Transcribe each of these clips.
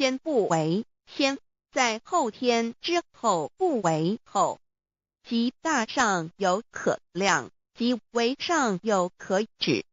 先不為先，在後天之後不為後。即大上有可量，即為上有可指。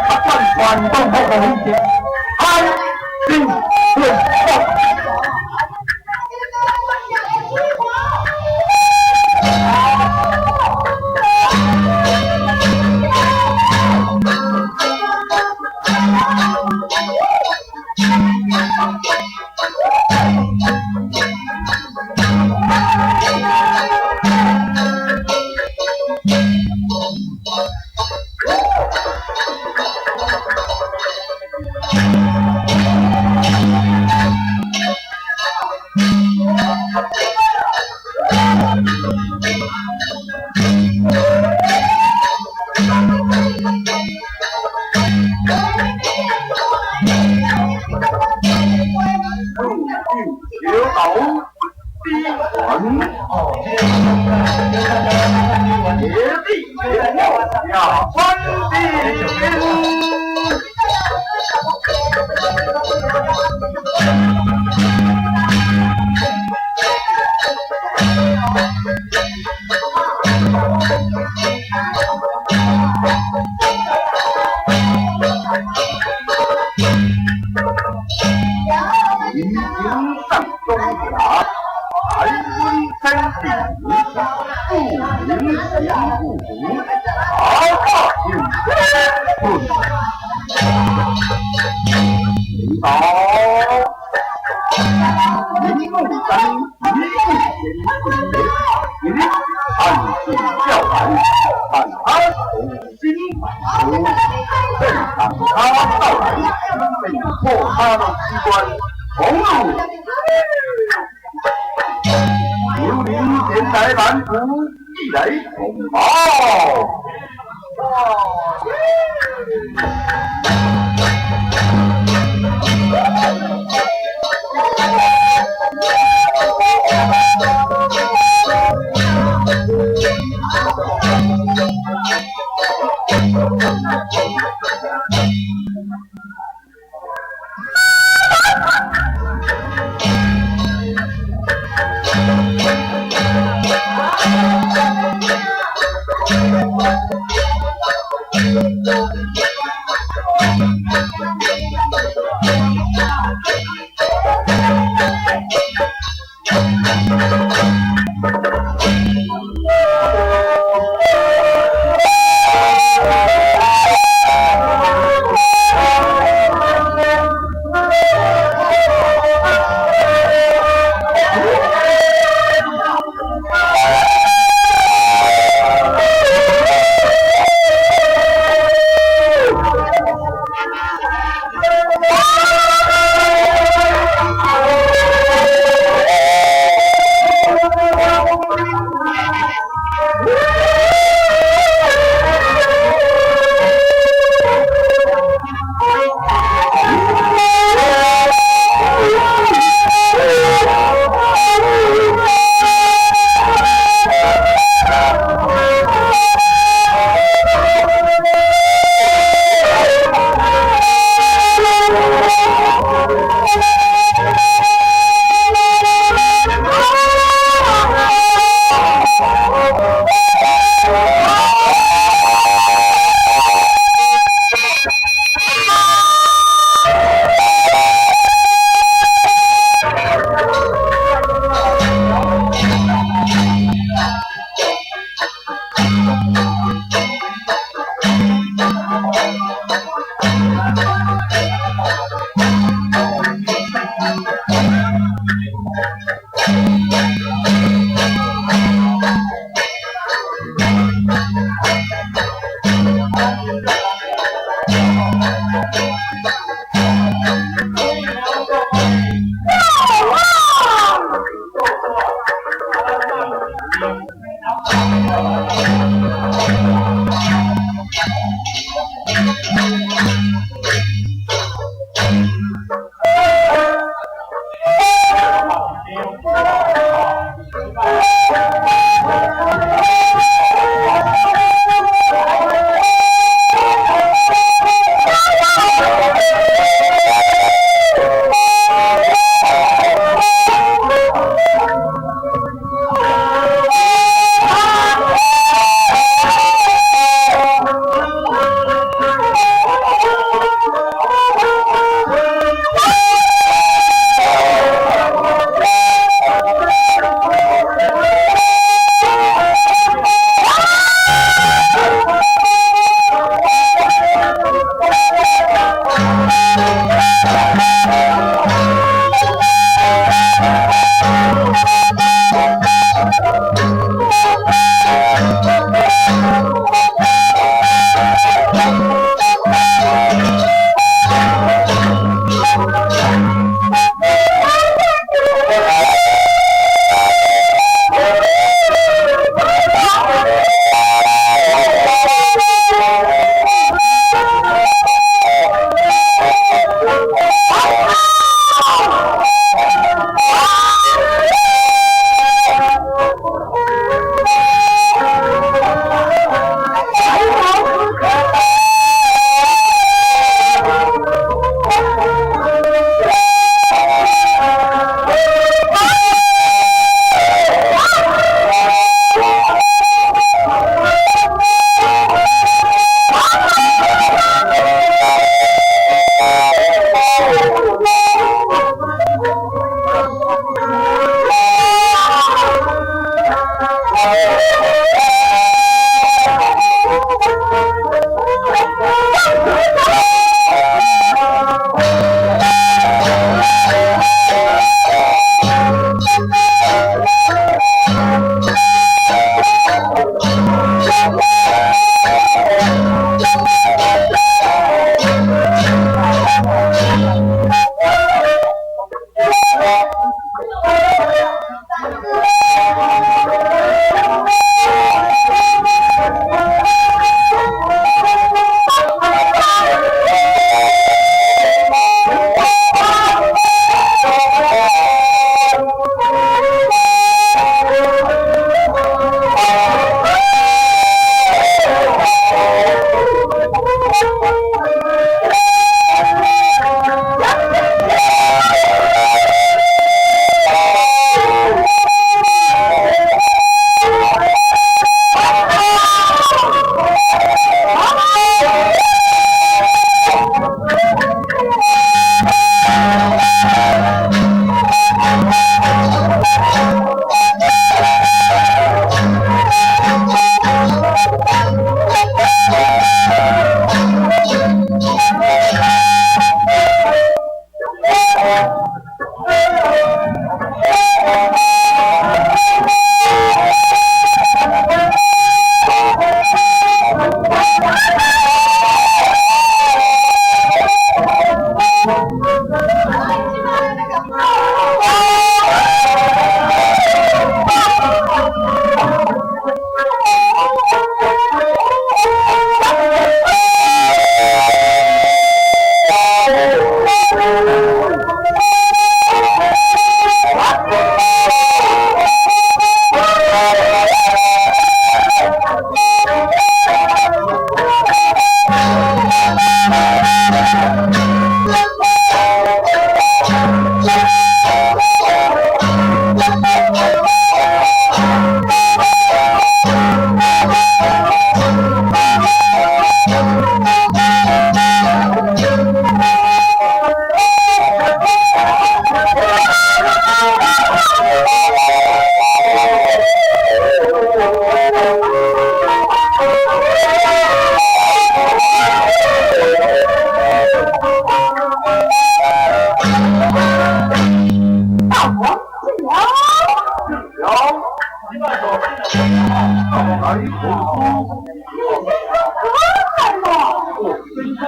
發展傳統服務以前，安心順福。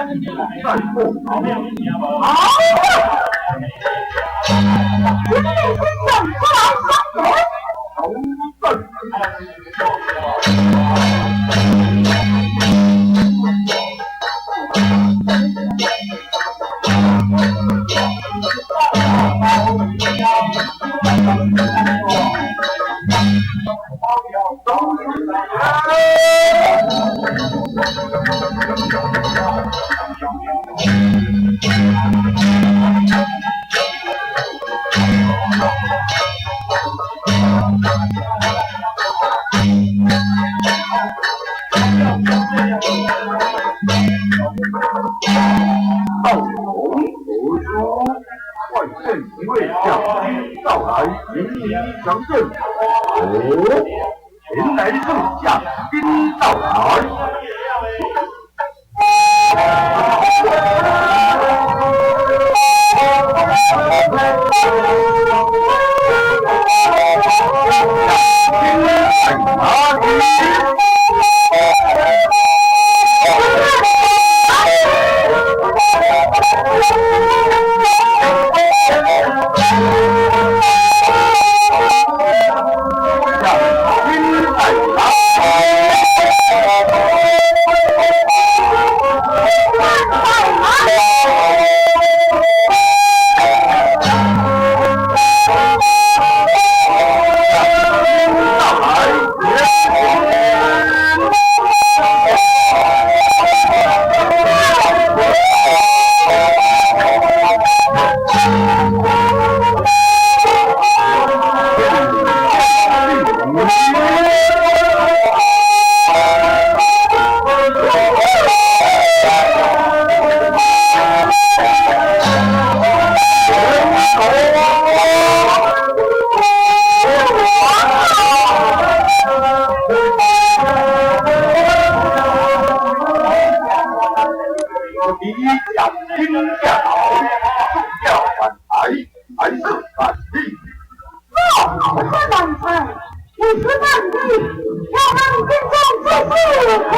再報好，今日先生出來相見。好道龙何说？外县一位将军到来，迎你相见。哦，原来是将军到来。将军在哪里？将军在哪里？到来，你将军驾到，重要万财还是万利？我是万财，你是万利，我们军中之事啊！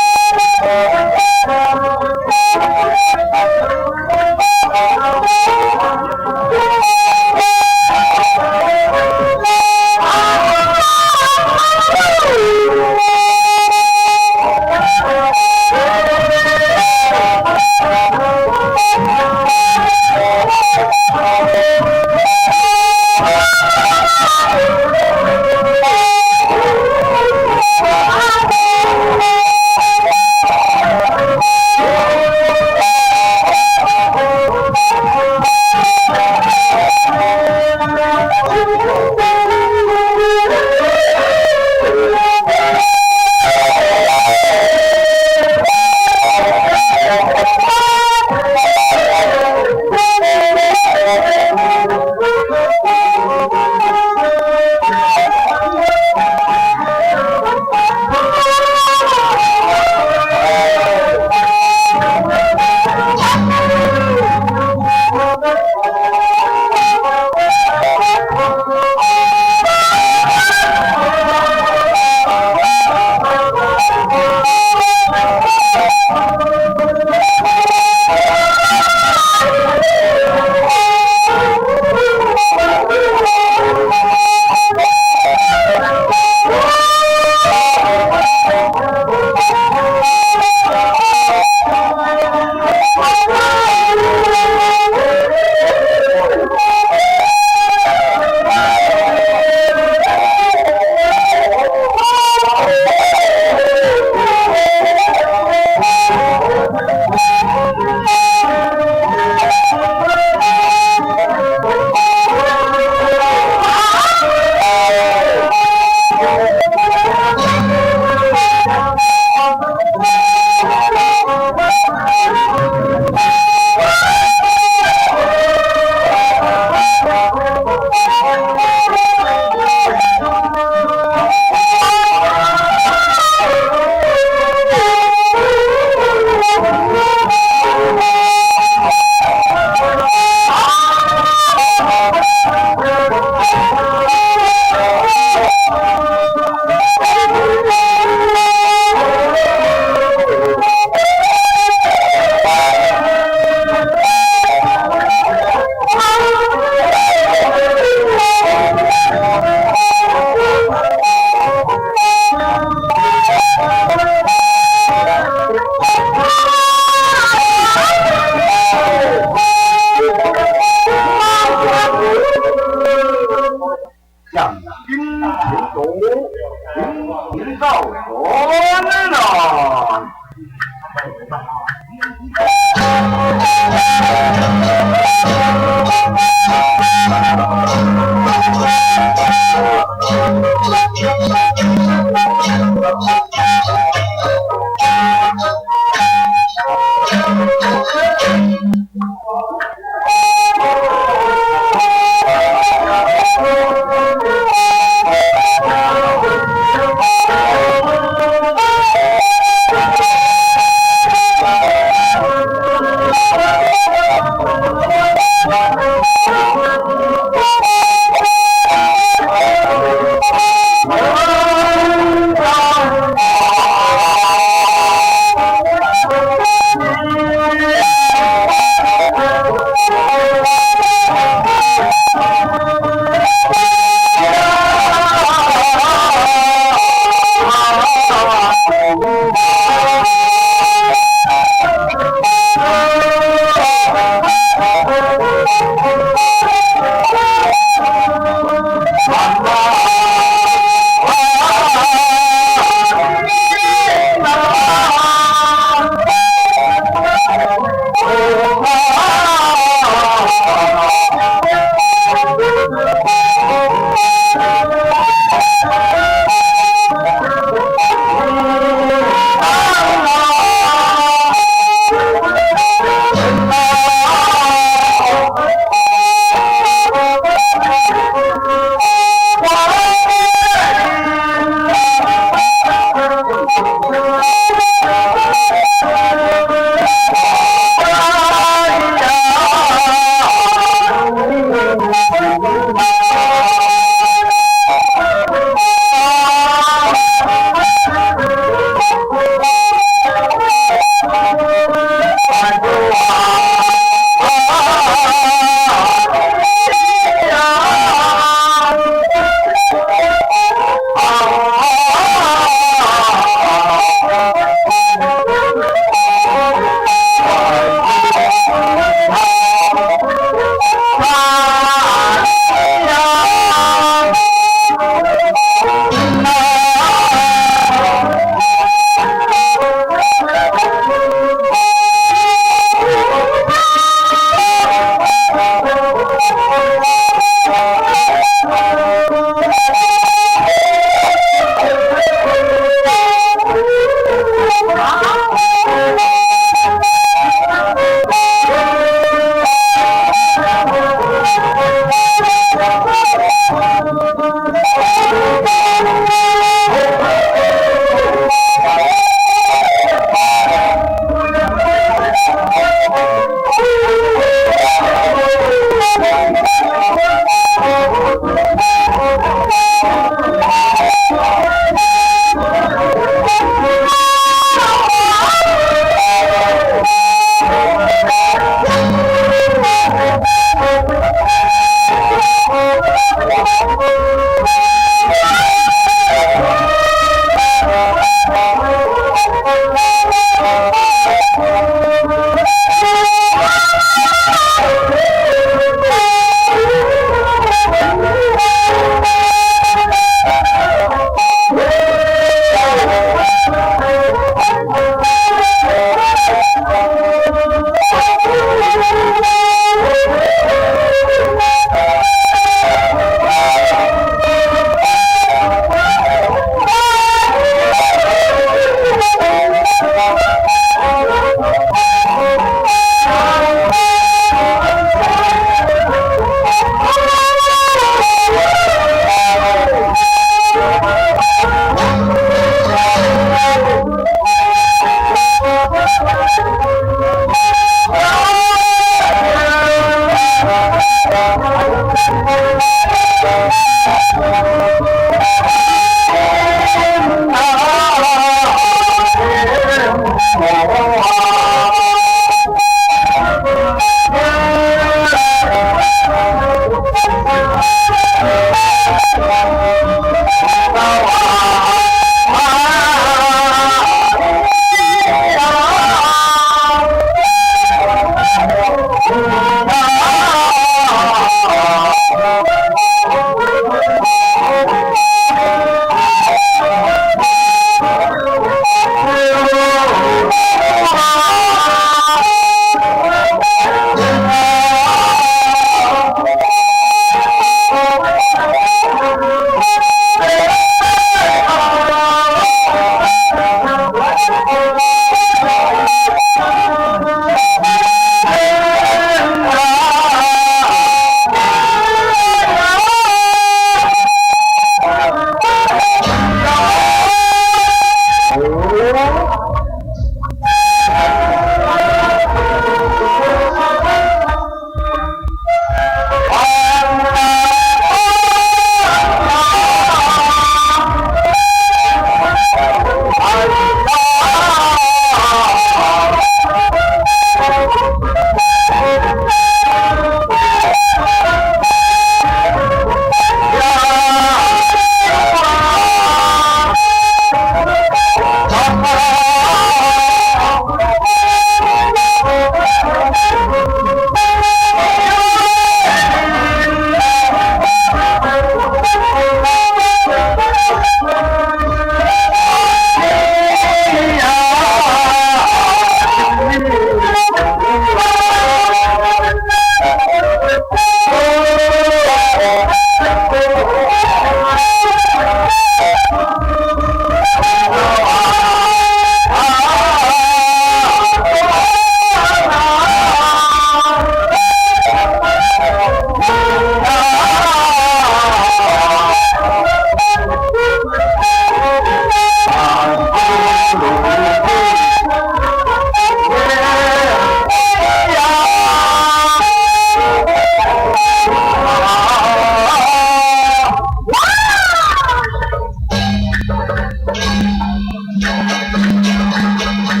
Oh,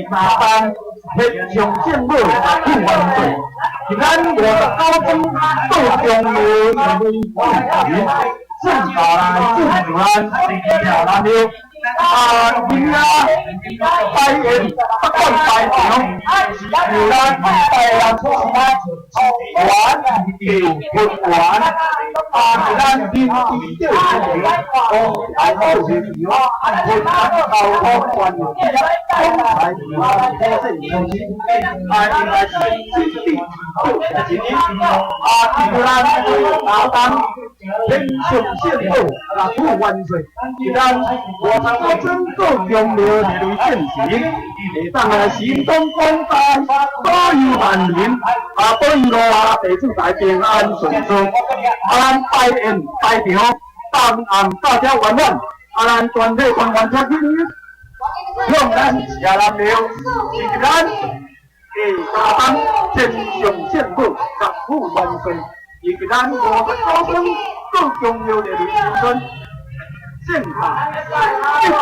三班，天上圣母福万岁。是咱59庄道中庙一位主持，圣下来主持咱徛南庙。啊，今仔拜宴不管拜场，是由咱台南市原庙佛园，啊，是咱林市长主持，来主持佛教团总裁黄先生，啊，应该是新地主持人，啊，是咱老当天上圣母福万岁，是咱59庄道中庙一位正神，会当来神通广大，保佑万民，啊，保佑罗啊地主财平安顺遂。啊，咱拜宴拜场，当暗大家圆满，啊，咱全体官员请起立，向咱谢南庙，是咱下三班天上圣母福万岁，以及咱59庄道中庙的位时阵。正法，一鞠躬。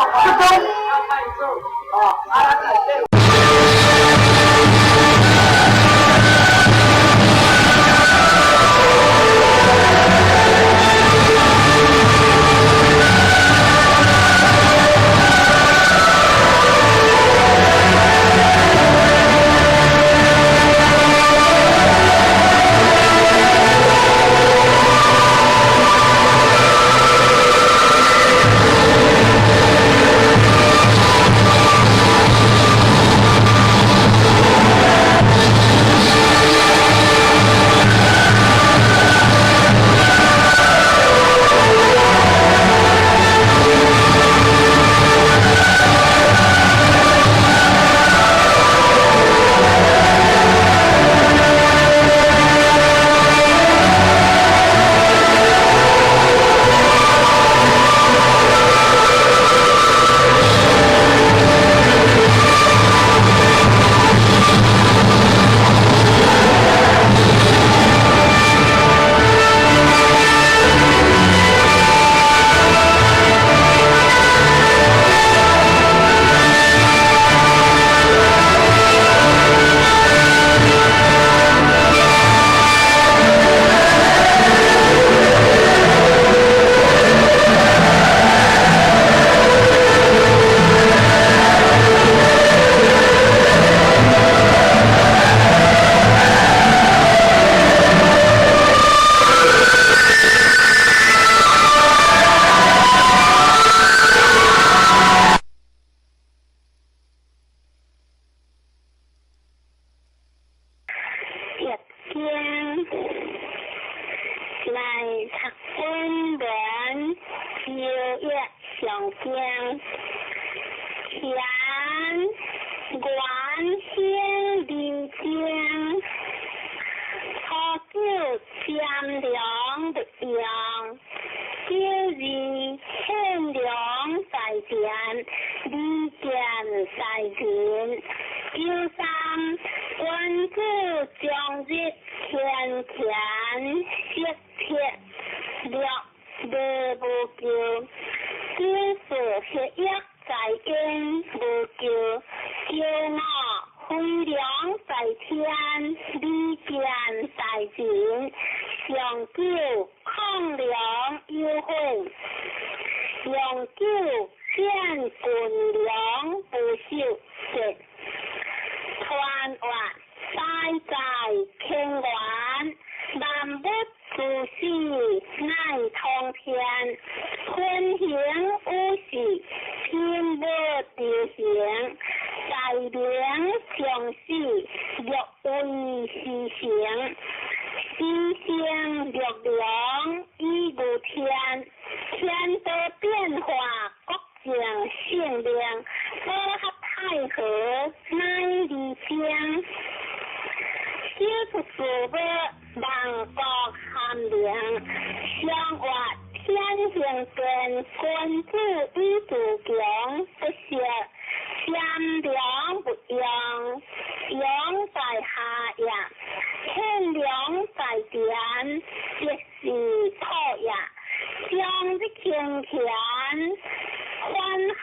欢合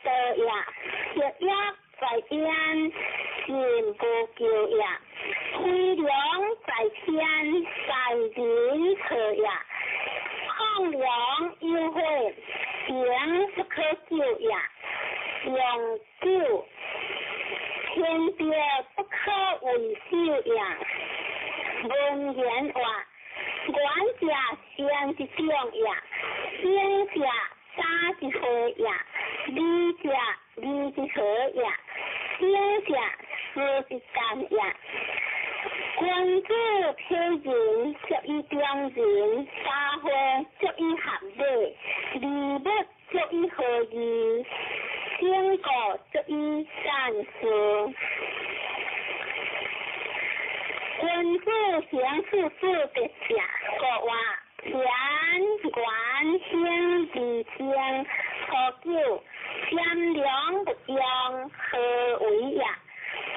的呀，血压在边。善之長也，聖者三之會也，義者義之和也，聖者事之干也。君子體仁，足以中人；三會足以合禮，禮物足以和義，整個足以善事。君子行處事德者，國話田元興而精，初九賢良不用，何為也？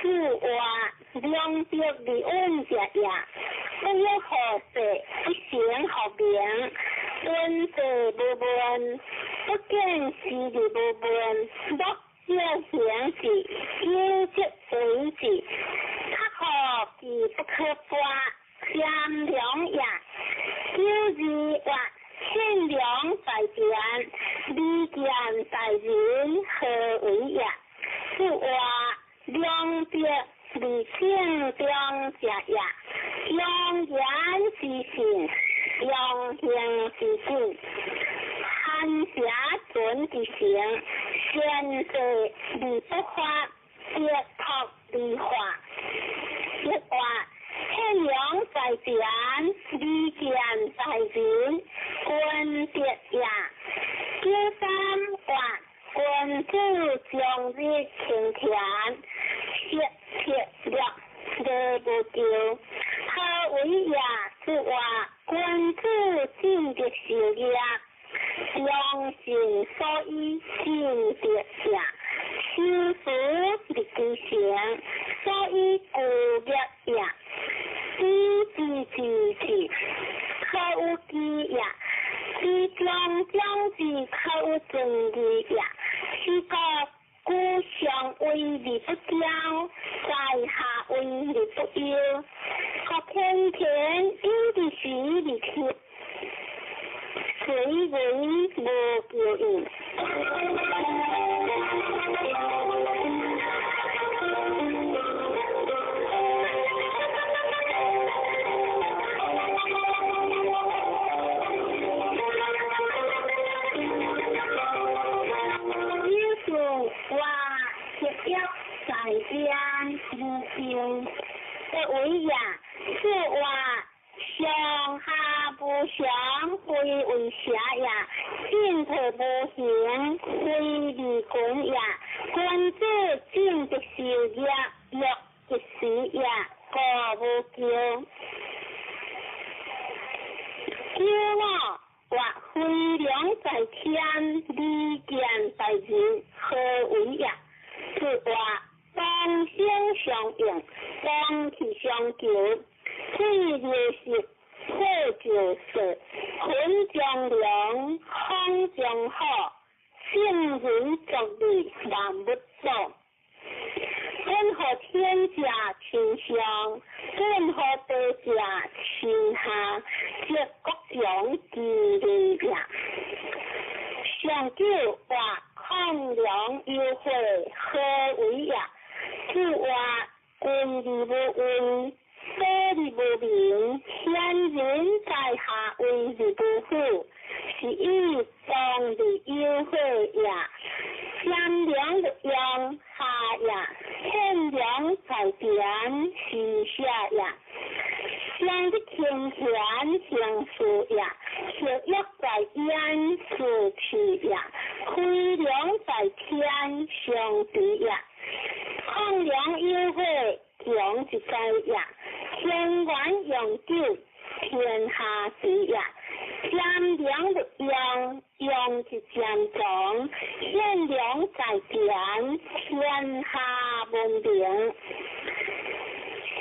子曰：良德而穩者也。不欲好勢，不成學名。聞者無問，不見時而無問。莫少行之，有則為之。較好其不可發，賢良也。九二曰：憲良在田，利見在人，何為也？子曰：良德而正中者也。用言之信，用行之信。寒邪存之誠，善事而不發，德託而化。一話憲良在田，利見在人，君德也。九三曰：君子終日勤田，色切略禮無咎。何為也？子曰：君子進德修業，良心所以進德也。修辭立其成，所以固業也。知之知之，可有知也；知將將之，可有尊義也。是故古上為而不驕，在下為而不憂。國天天有之時而天，隨為無求應。有數話協約在邊無咎，不為也。子曰：上下無常，非為邪也；進退無形，非利群也。君子進德修業，樂一時也，故無咎。九五曰：飛龍在天，利見在人，何為也？子曰：同聲相應，同氣相求。水流石，火就色，雲中龍，風中虎，聖人作利，萬物祖。本乎天者親上，本乎地者親下，則國強其利也。上九曰：亢龍有悔，何為也？子曰：君而無威，所而無名，賢人在下威而不虎，是以當而有悔也。賢良不用下也，憲良在田是下也。上日勤賢行事也，協約在焉是去也。飛龍在天上地也。亢龍有悔，強一代也。天元永久，天下治也。賢良不用，用一漸長；憲良在田，天下文明。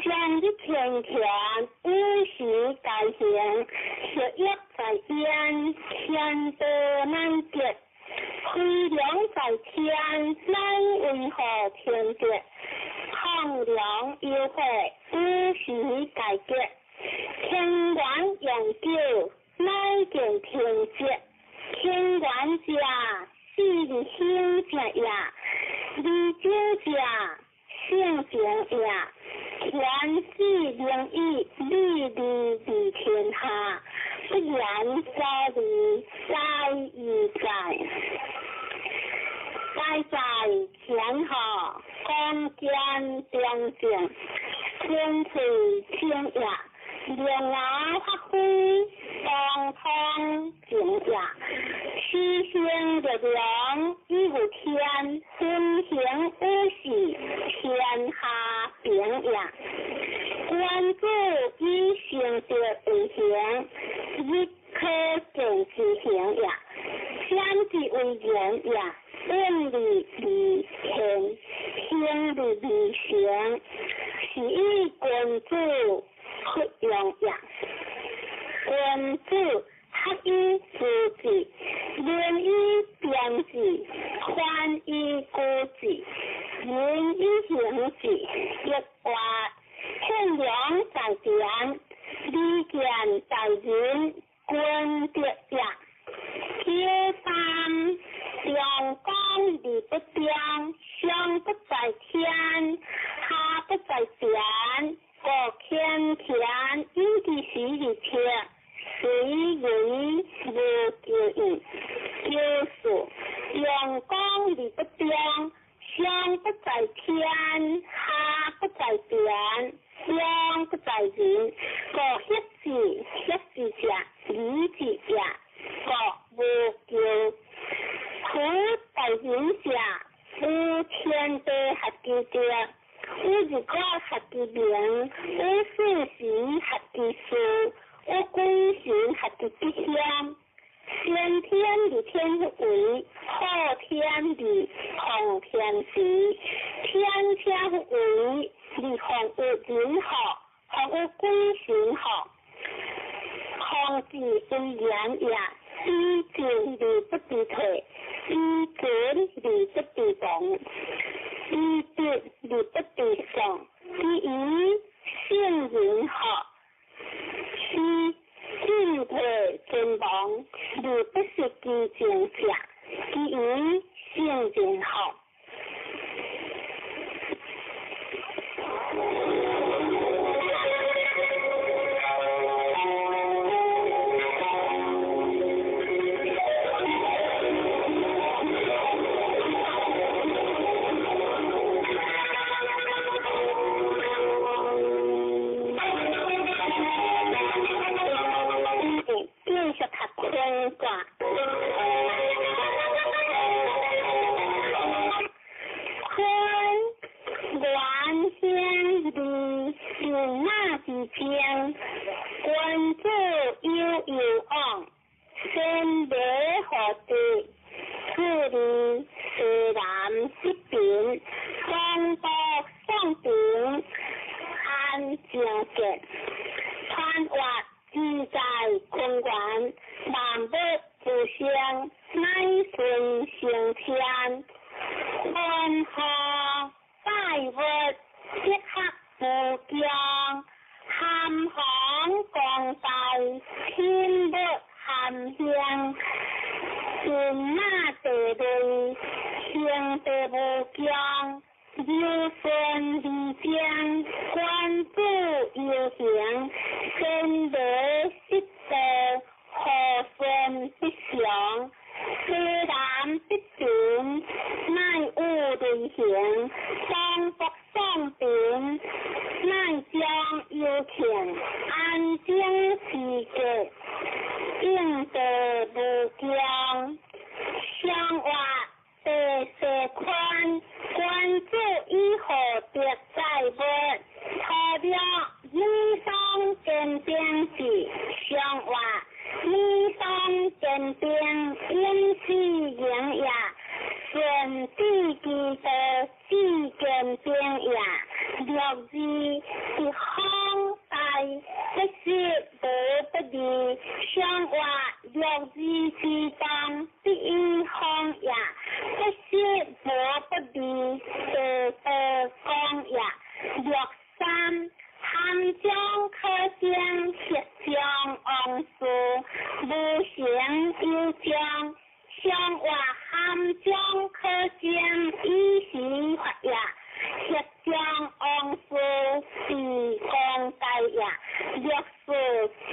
上日勤賢，五時該行，協約在焉，天道難得。飛龍在天，乃為何天德？亢龍有悔，五時該結。天元永久，乃見天節。天元者，四日興者也；二九者，聖情也。天子明以利利治天下，不言所利在與在，在在前後廣見中正，清翠清雅，龍牙發揮當通正也，此行力量已有天，分行五事天下平也。君子以成德為行，日可見之行也；顯之為言也。遠離離現，行離離成，是以君子弗用也。君子學以致志，明以辨志，寬以舉志，仁以行志，欲話憲良在田，禮見在人，君德也。九三，陽光而不中，上不在天，下不在田，國天田，以其時而天，隨為無求應。九四，陽光而不中，上不在天，下不在田，中不在人，國協志，協志者，理智也，國無求。苦在人者，有天地合其德，有日月合其明，有四時合其事，有鬼神合其吉祥。先天而天為，後天而後天時，天天為而防有人禍，防有鬼神禍，防治為言也。以進而不知退，以進而不知動，以德而不知喪，以聖人學，是進退存亡，而不失其正者，其以聖人學。繼續讀坤卦。坤元顯利，人馬之爭，君子有攸往，先禮後德，處理西南失平，東北宋平，安正見，穿越自在坤元，萬物之生，乃順成天。坤和百物，積合無窮，含弘光大，天物含興，人馬地類，行地無窮，柔順而正，君子有行，先禮失道，和順必祥，西南必平，乃有雷行，東北宋平，乃將有慶，安靜時節，應地無窮，相活地勢寬，君子以厚德載物，土壤米桑堅冰志，相活米桑堅冰，永世營也，順治其道，至堅冰也。六字是方大，不失無不利，相活六字之當，必以方也，不失無不利，地道光也。六三，含將可將，協將王事，無形有將，相活含將可將，以時發也，協將王事，地光大也。六四，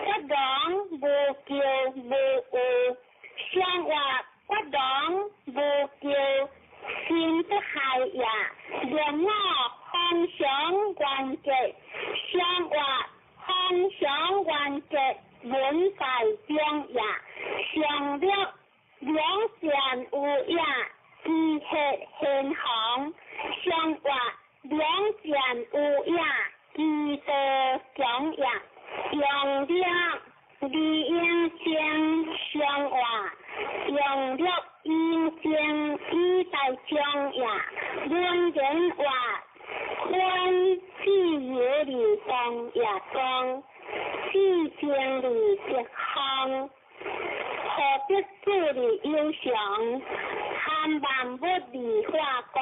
不容無求無上略有情以大众也，文言话宽自由而公也公，至情而德方，何得智而有常，含万物而化光，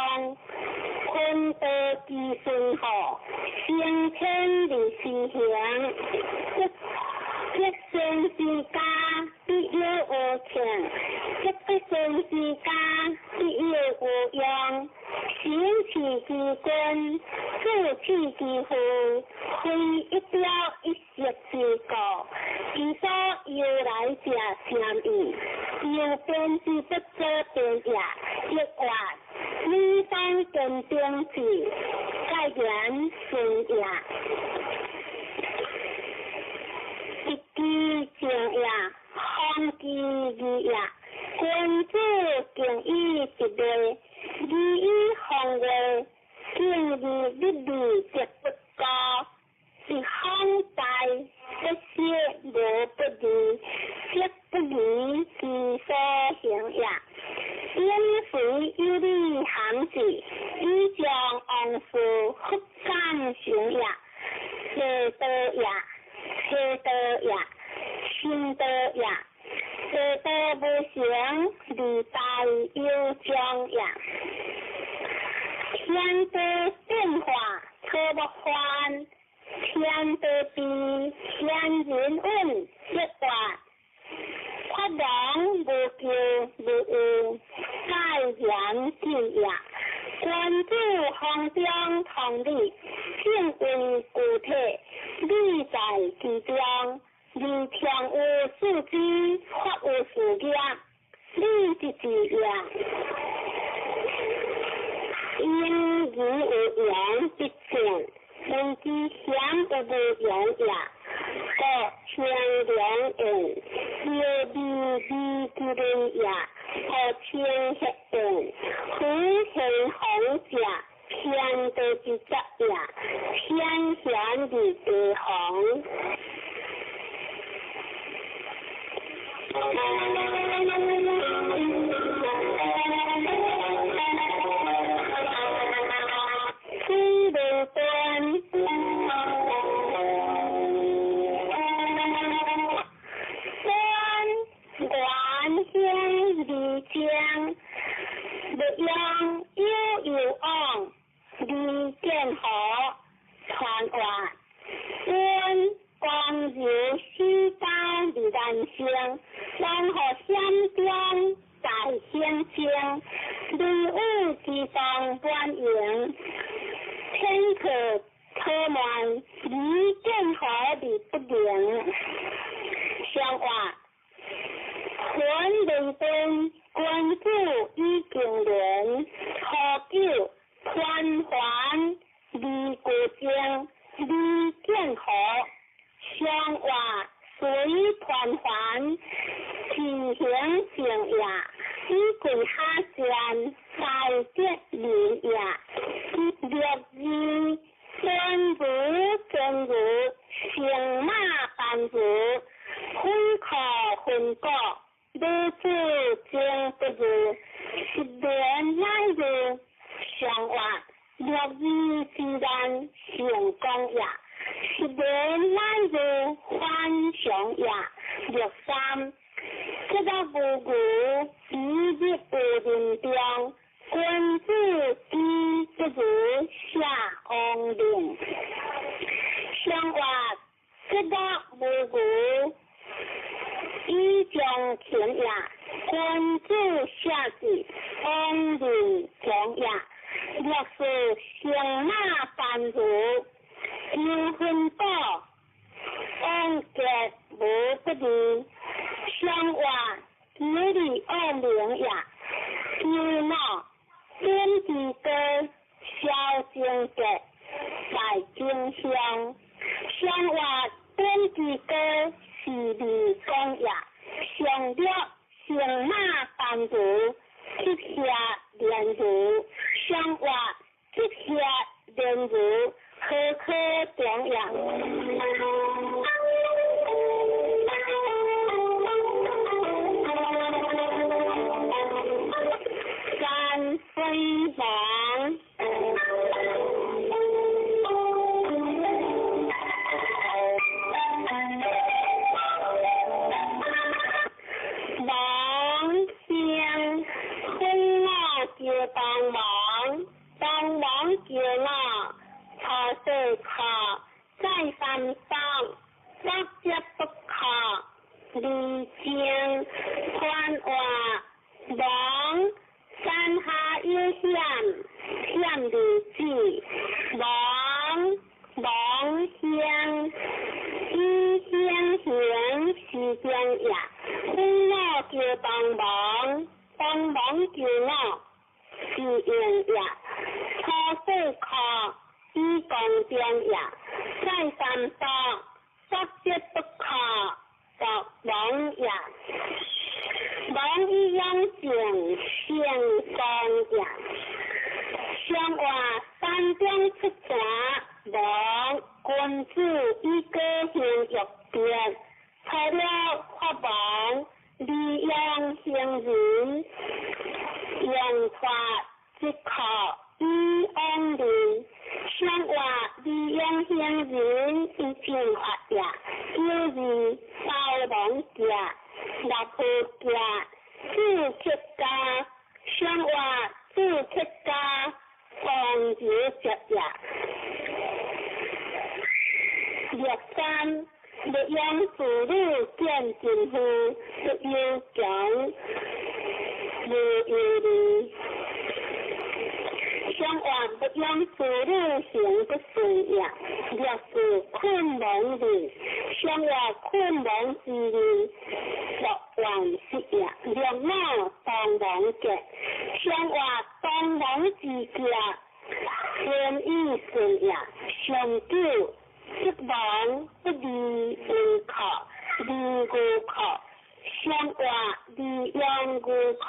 坤道之顺和，升天而施行，积善之家必有余庆，积不善之家必有余殃。行持之君，自治之父，非一朝一夕之故。其所由来者甚矣，由边之不做边也，亦或女方坚定志，盖言顺也。一枝正也，方其义也。君子敬以直礼，礼以方位，敬而立义则不高。一方大，不学无不义，则不义之所行也。因非有理含志，以将往事复感行也。邪道也，邪道也，心道也。邪道无成，利大有将也。天地变化，草木繁；天地变，天人稳，一卦。发扬无求无有，盖言进也。君子方中同理，正为具体，理在其中。而常有四肢，发有四业，理即是也。因而有言必正，人之险有无言也。故清凉言，妙味味之人也。故清黑言，夫天皇者，天道之则也。天贤而地皇。水无端，端元兴而将，欲用有有往，而见何传话，端光柔四家而难成，然后险中在险中，雷雨之中满营，天可可慢，而见何而不灵。相话，魂未定，君子以敬廉，何久团环而过正，而见何相话随团环，其行正也，以贵下贱，在德人也。六字天如真如，乘马班如，分可分果，女子情不如，失恋乃如相话，六字之难成功也。失恋乃如反常也。六三，这个无无，一日无人中，君子之不如下王令。相话，这个无无，以将情也。君子下智，王令强也。六四乘马班如，求分宝，王结无不利。相话，有利恶名也。求闹，点之高，消贞节，在真相。相话，点之高，是利公也。上略，乘马班如，七下连如。相话，七下连如，何可中也？也，父母求幫忙，幫忙求我，是應也。初四課以公中也，再三多，作則不可，作亡也。亡以養正，成功也。上話山中出泉，亡君子以果行欲別，除了法亡，利用行人，用法即可以往人。上話利用行人以正法也，九二包亡者，六破者，四七家，上話四七家，王者接也。六三，欲養子女見真夫，不憂窮，無憂慮。上話欲養子女行不順也，六四困亡日，上話困亡之日，樂萬失也。六五當亡者，上話當亡之者，天意順也。上九，失亡不離為可，離無可，上話離養無可，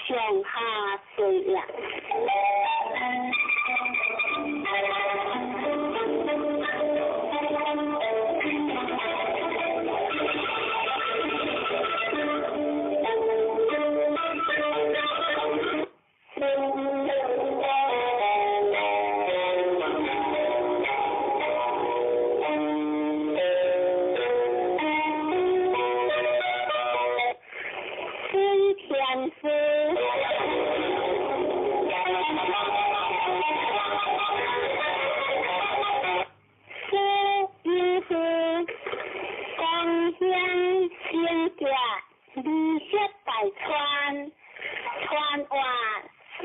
上下順也。孙天师，苏英夫，光显圣洁，离色大川，川话苏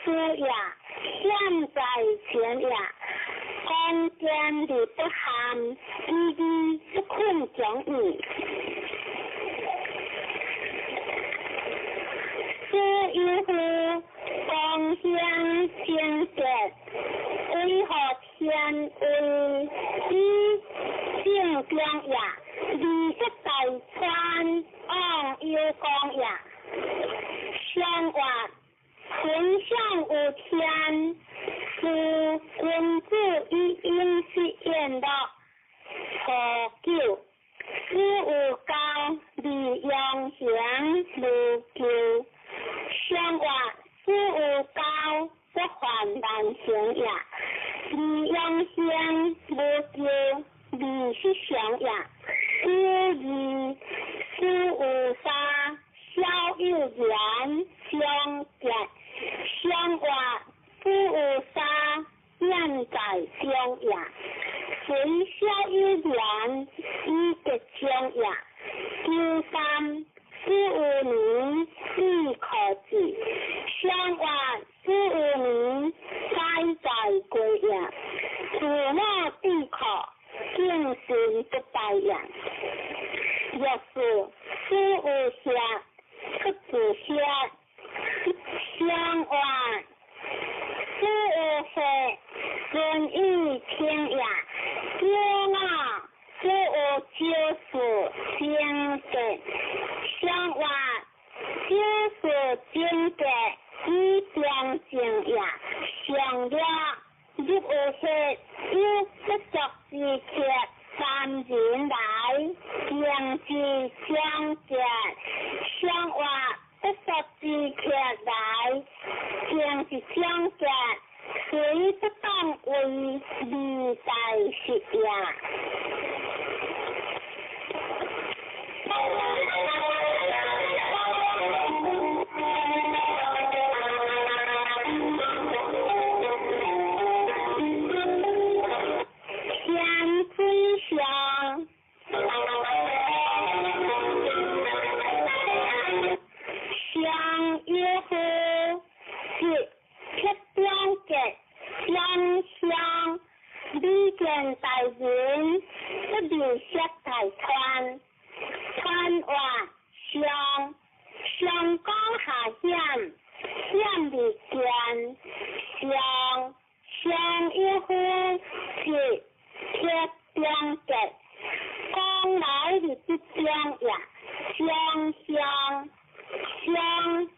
苏也，现在前也，光见的不含，依依不困讲义。苏有夫，光显圣洁，为何天为以正中也？离色大川，往有光也。上话纯相有天，是君子以应是言乐。初九，师有教，利用行无求。上话师有教，不患难行也。利用行无求，利是上也。九二，师有三，小有言，相结。上话师有三，愿在中也。随小有言，以吉中也。九三，师有年，以可治。上话师有年，该在归也。自我必可，敬神不败也。六四，师有下，出自下。上话师有下，顺意听也。九五，师有九四，正德。上话九四正德，以中正也。上六，入有血，有不足之客，三人来，行之相见。上话不足之上上江下險，險而見，上上有夫是鐵中結，講來而不中也，上上上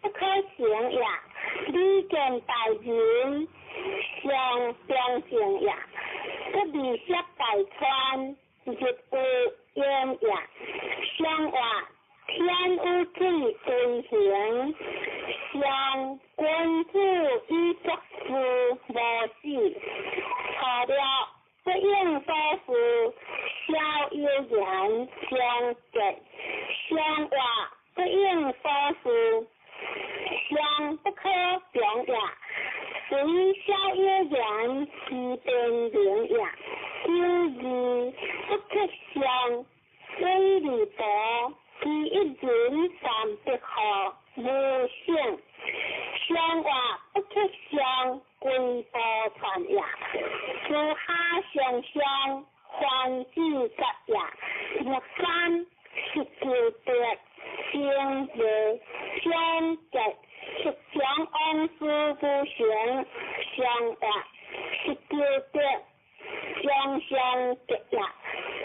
不可行也，禮見大人，上中正也，不離涉大川，日有用也，上話天有水隨行，上君子以作事無死，錯了不應所事，小有言相結，上話不應所事，上不可強也，雖小有言其變明也，有義不克相，水利薄，其一人三百號無性，上話不克相，歸寶傳也，諸下上相，環子節也，六三十九德，正義相結，十將王事不成，上話十九德，相相結也，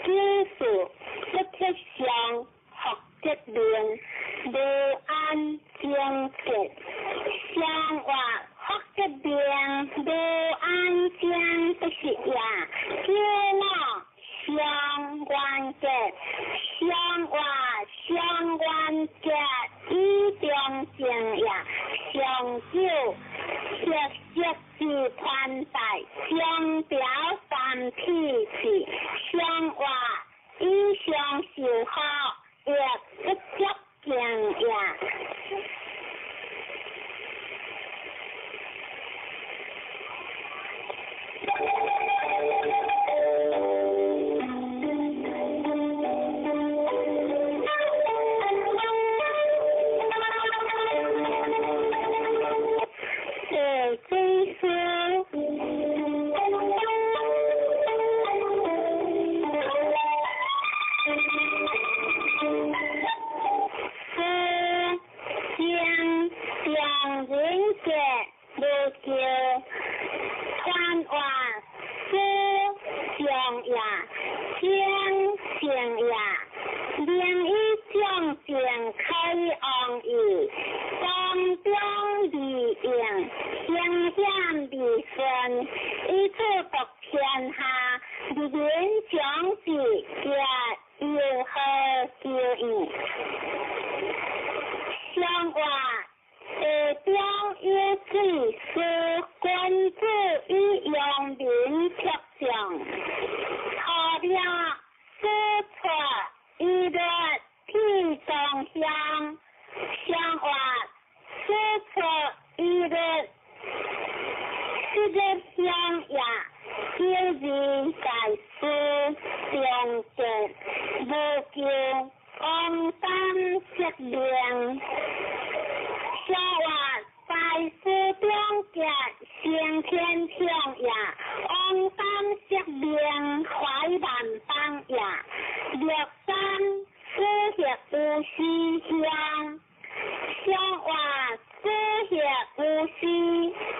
九四不克相，福德命，無安正結，上話福德命，無安正不是也，九五相關結，相話相關結，以中正也，上九色色之團帶，相表三體字，相話以相受好，亦不接近也。地水師。師正上人格無叫，傳話師上也，正正也，名以將正開王義，當中利用，形顯利順，以此獨天下，人民將之皆有何求意？上話地中有水師，君子以陽民貼上，土了師出以樂天中香，上話師出以樂，這個香也，求人在師中結，無求王三色命。上話在師中結，先天強也，王三色命懷萬邦也，六三師協無私香，上話師協無私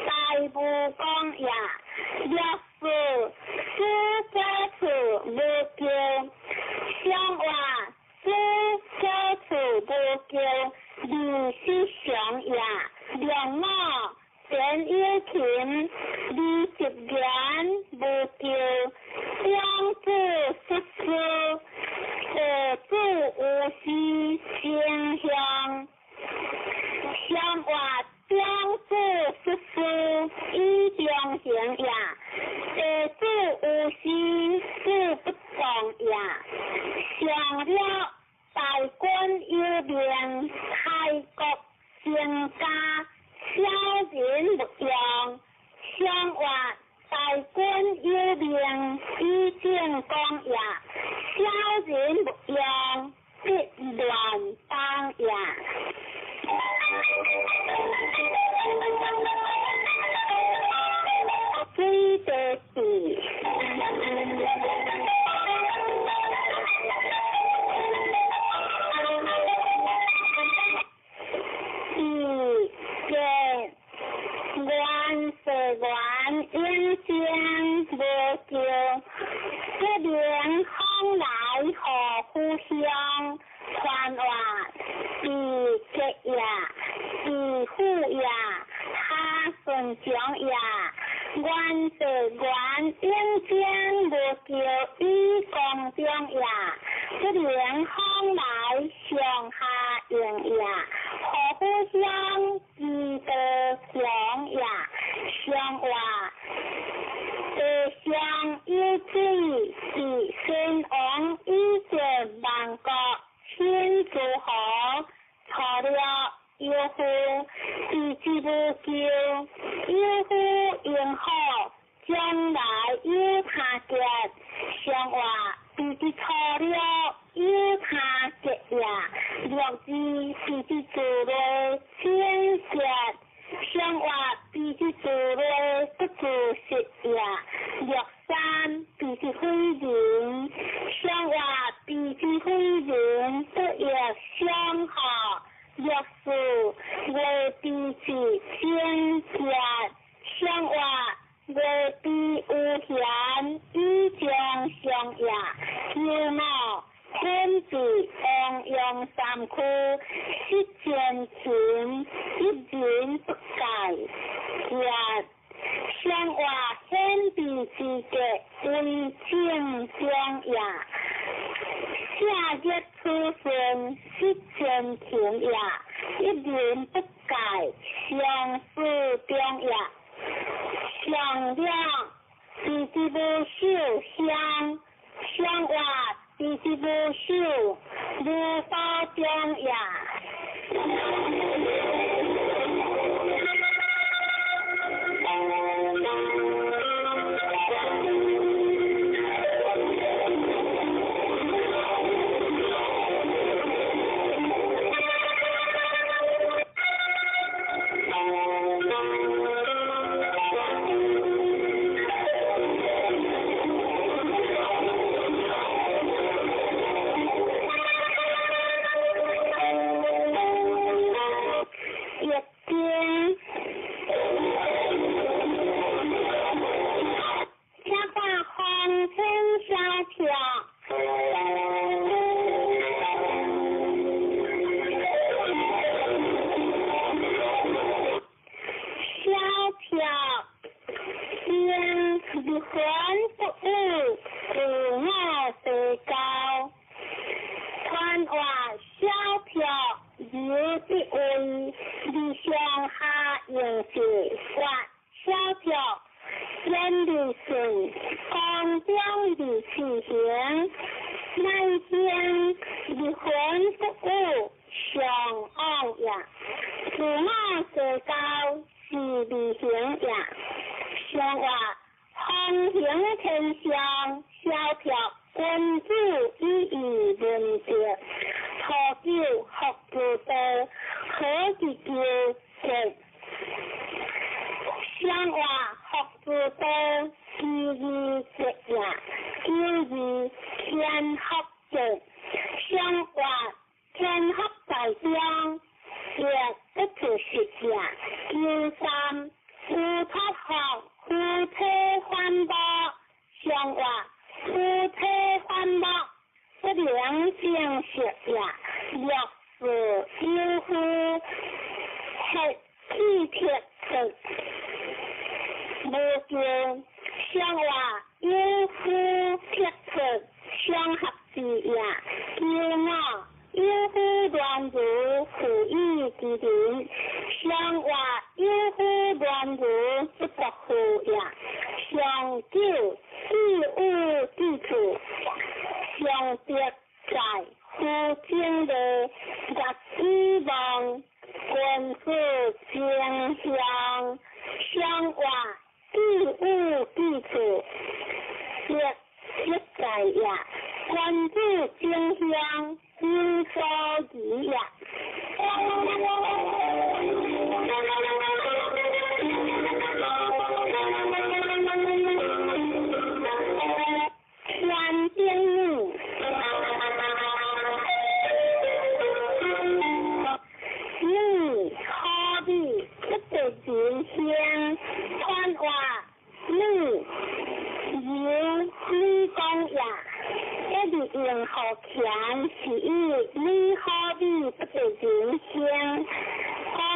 大無講也，六四師家處無求，上話師家處無求，二是上也，兩五田有琴，二十言無求，兩子失師，二子無私正向，上話兩子失師以中行也，二子無私事不動也，上了大軍有命，開國成家，小人勿用。上話大軍有命，以正講也，小人勿用，必亂當也。水地地。前中也，元地元应将无求于宫中也，不能方来上下应也，何夫乡之道强也，上话地上有水是先王以前万国先诸侯错了。有夫避之无求，有夫应好，将来有他结。上话避之错了，有他结也。六字避之自内清结，上话避之自内不自实也。六三避之非人，上话避之非人不亦相合。六四月比之清洁，相话月比无闲，以将相也。九五天地王阳三区，失前勤，一人不改。结相话天地之格为正中也。下日出顺失前勤也，一人不改，相思中也。上两避之无守乡，上话避之无守如刀中也。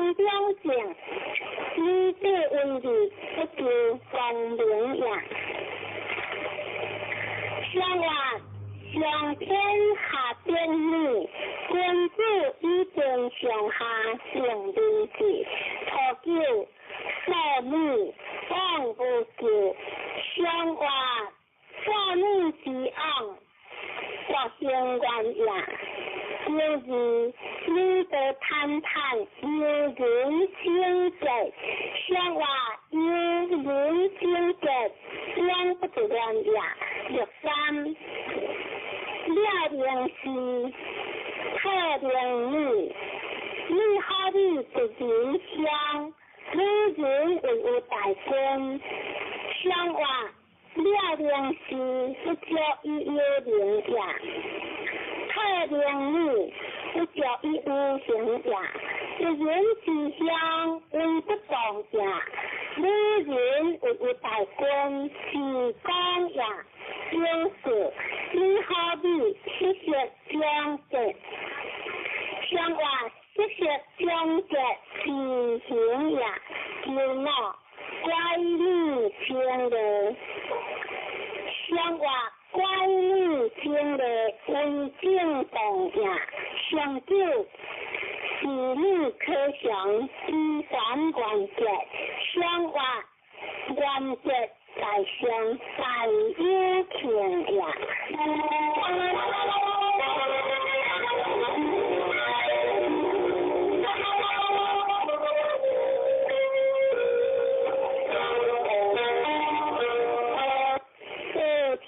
空中靜，女子為義不求光明也。上月上天下典女，君子以天上下成明志，初九少女往無咎。上月少女之往，國興願也。九二女德坦坦，有人貞節。上月有人貞節，兩不得願也。六三了明是透明女，女好女一人相，女人為有大君。上月了明是不足以有名也。透明女不足以有形也。一人之鄉為不共也。女人為有大君是公也。九四女好美七色長節，上月七色長節是形也。九五乖女清麗，上月乖女清麗為正動也。上九是女可祥依還原節，上月原節在上大有慶也。四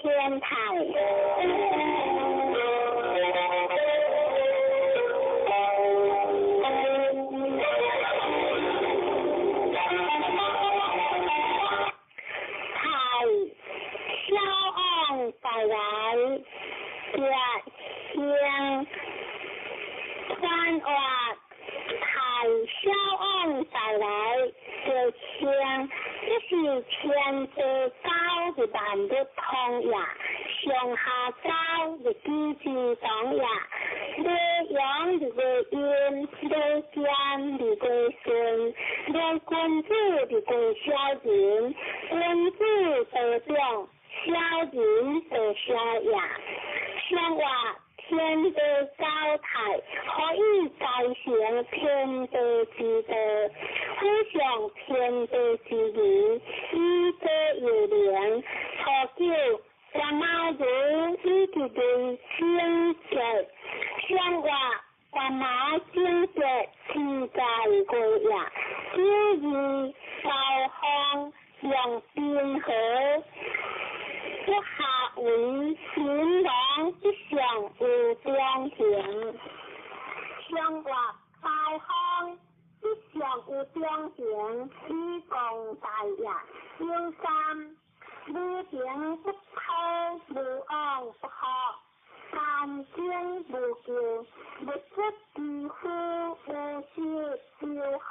天台。太小王带来月星，翻话太小王带来月星，这是天地交的万物通也，上下交的机制同也，日阳的月阴，日间的月顺，日君子的月小人，君子得长，小人得小也。上月天地交泰，可以再成天地之道，辅上天地之义，以德有灵。初九，干妈如以及对清洁，上月干妈清洁天在过夜，九二高方用冰河。不下为新郎之上有中行，上月高方之上有中行，以共大业。九三无情不偷，无往不福，三经无咎，日出之夫无失修好。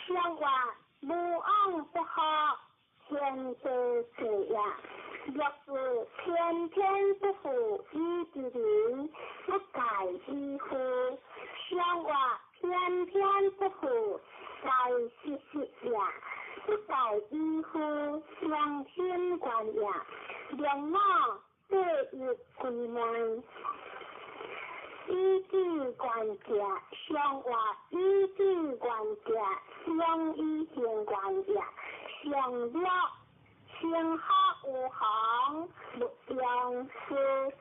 上月无往不福，天地赐也。若是天天不负以之人，不改以夫。上月天天不负，在时时也，不改以夫，良心观也。两马对日归门，以智观者，上月以智观者，两以行观也。上了天下有行，勿用事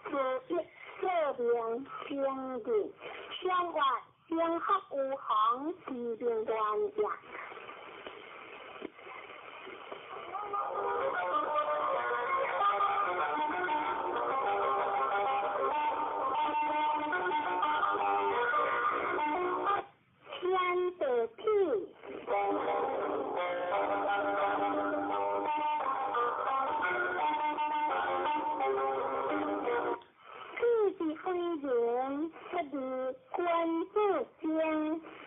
事一说明经义。上月天下有行，是明观也。天地痞。痞是非人，不如君子精，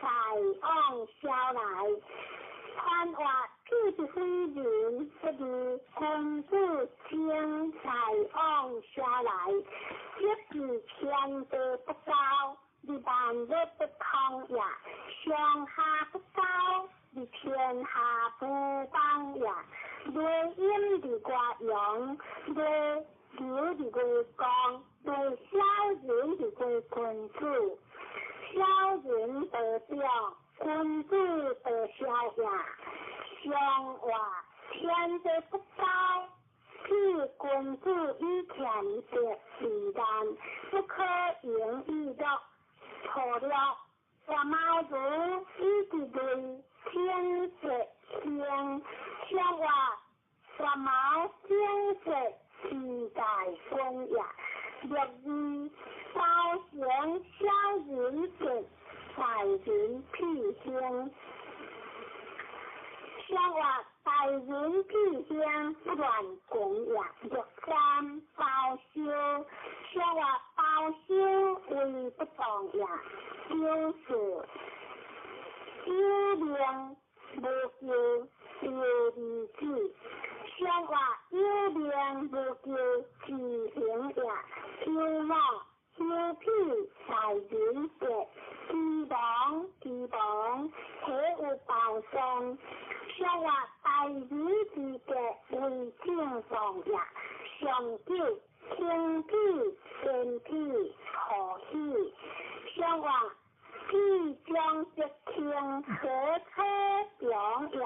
大往小来。宽话痞是非人，不如君子精，大往小来。这是天地不交，日万物不通也。上上下不交，而天下不邦也。雷阴伫外阳，雷流伫外公，雷小人伫外君子。小人得长，君子得小也。上话天地不交，譬君子以俭德为难，不可盈以乐。错了，我猫如以伫雷天色兴，上话我猫天色之大君也。六二包成小人德，大人屁兴。上话大人屁兴不乱君也。六三包修，上话包修为不当也。九四有命无求有二子，上话有命无求自行也。有我有屁大人德，之亡之亡，岂有报丧？上话大人之德为正当也。上九轻屁坚屁何喜？上话屁将则轻，何可强也？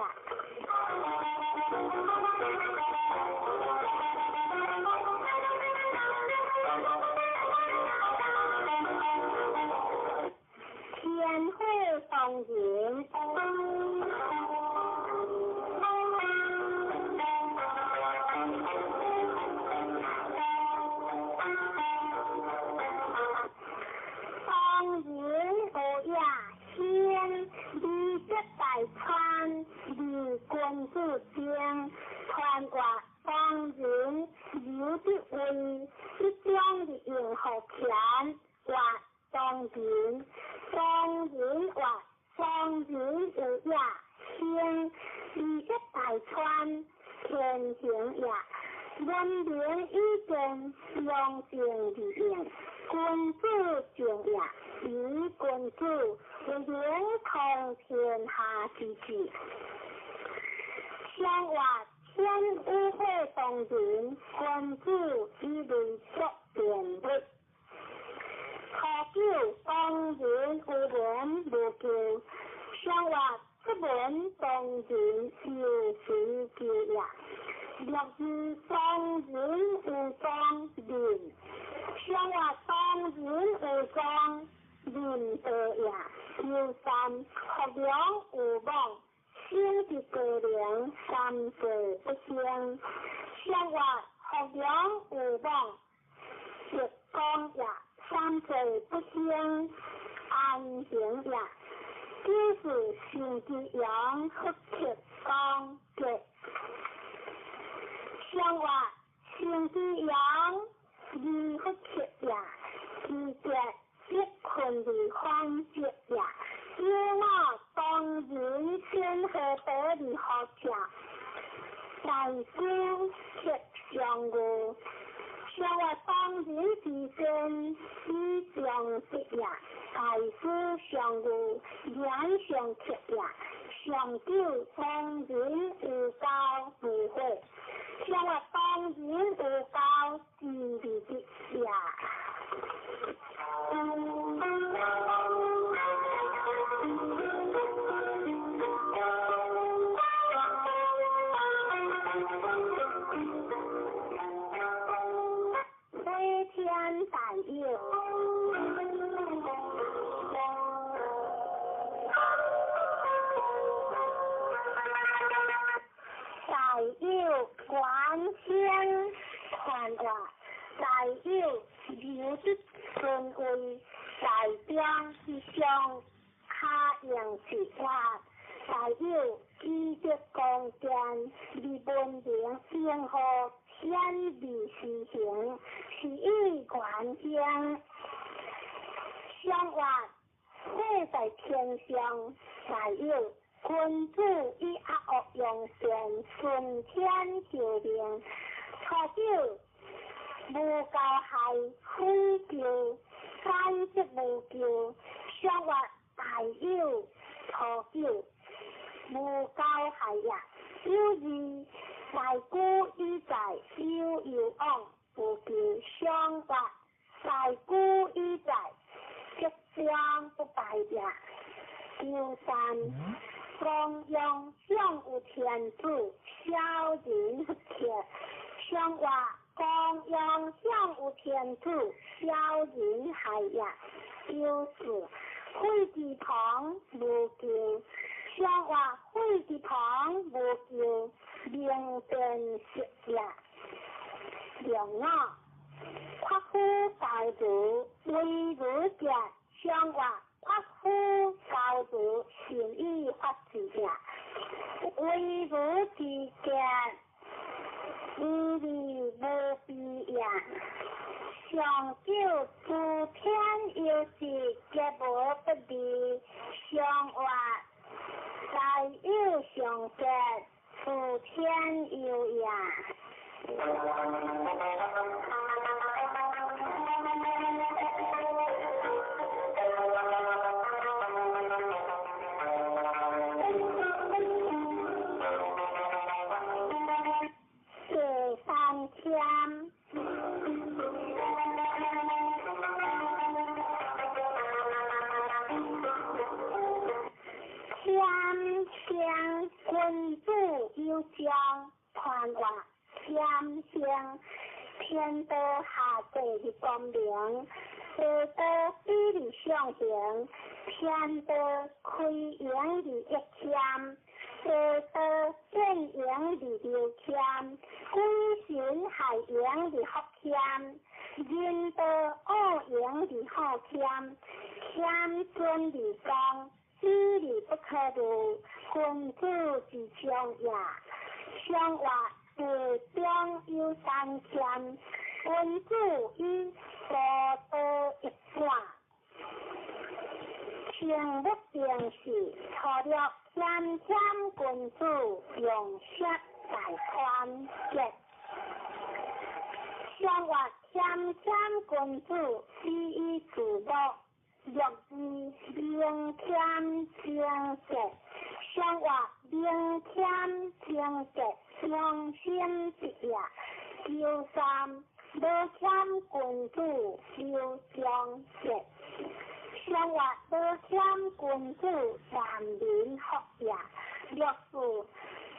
天火当人。当人有也先，二则大川，二君子争，传话当人有得位，一将的用好权，话当人，当人话当人有也先，二则大川，天行也。文明以见，良政而应，君子敬也。以君子为灵通天下之治。上话天有火当人，君子以类作辩论。初九当人有文无求，上话出门当人有随求也。六二当人有当人，上话当人有当人道也。九三福良有望，生伫高龄，三岁不生。上话福良有望，德光也，三岁不生，安行也。九四生之阳，福克光德。上话生之阳，二福克也，二德必困而反节也。有我当人先何得而何者？大师克上语，上话当人之先，以上德也。大师上语，言上克也。上九当人有交无悔，上话当人有交之而得也。飞天大有。大有关天传话，大有留得尊位，大中之上，卡用之法，大有积德光电，而文明应和天理施行，是以关天。上话火在天上，大有君子以阿恶用善，顺天受命。初九无交害，非求，反则无求。上话大有九，無交害也。有二，大古以在有有往，無求相活。大古以在，吉祥不敗也。求三，光陽上有天子，小人不克。相活，光陽上有天子，小人害也。求四，廢之旁無求。相活，廢之旁無求，明辨色也。兩五，夸夫高如，为如者，相活，夸夫高如，善以法治也。为如之见，无利无弊也。上九，诸天有时，皆无不利。上活，在有上结，诸天有也。第三签。谦谦君子有将，传话谦谦，天道下济的光明，地道比例上行，天道开源的一谦，地道变盈的流谦，鬼神害盈的福谦，人道恶盈的好谦，谦尊的光，比例不可入，君子之将也。相活，地中有三谦，君子以高道一转。清不定时，初六谦谦君子用色大宽结。相活，谦谦君子以以自乐，六二明谦清洁。相活，明谦清洁，良心之也。求三，无谦君子留长节。相活，无谦君子难民福也。六四，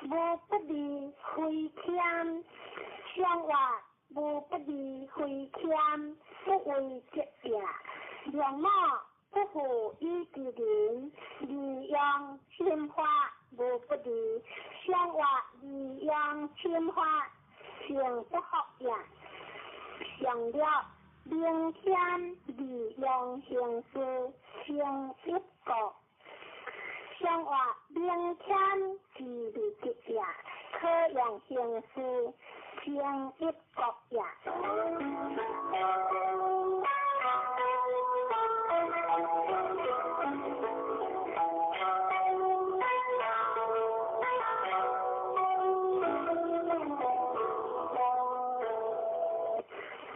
无不利非谦。相活，无不利非谦，不为节也。两五，不负以之人，利用心法无不利。相活，利用心法，行不福也。上了，明谦利用行事，成一国。相活，明谦自利之也，可用行事，成一国也。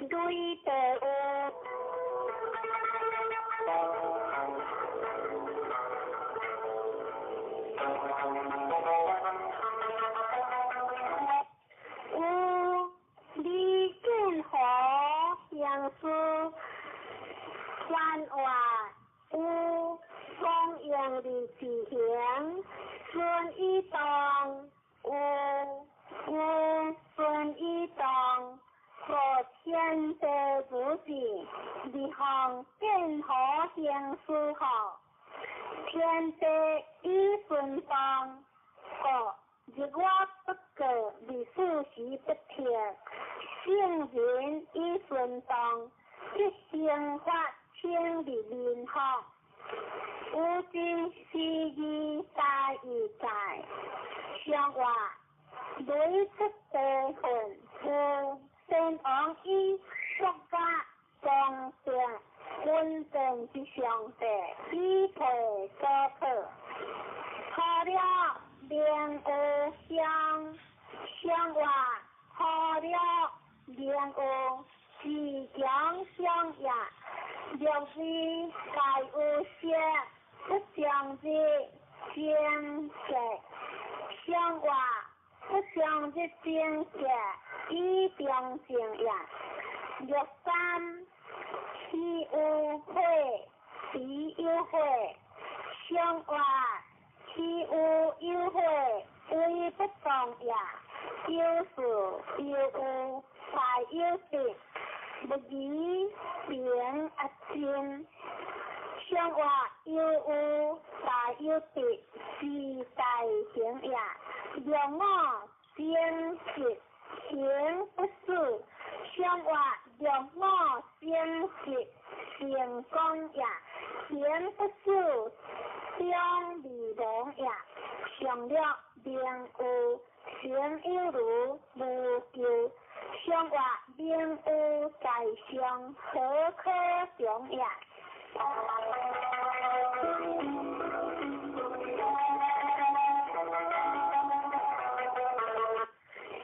对地有，有李建和相思，传话有光荣的自行，孙以当有有孙以当。和天地主子，立项建和行书号，天地以顺当，个日月不过，历史时不停，圣人以顺当，一生发清的民福，有之时义大义在，相话雷出地魂有。先王以国家公正稳定之上帝，以配所可。除了明有相，相话除了明有自强相也，六字皆有色，不相日自正覺，上話不相入正覺，以中正也。六三豈有火，彼有火，上話豈有有火，為不動也。九四有有大有得，不疑平阿真。上話有有大有得，是大行也。六五正直行不死，上話六五正直成功也，行不死中未亡也。上六明有行有如無求，上話明有在上何可窮也？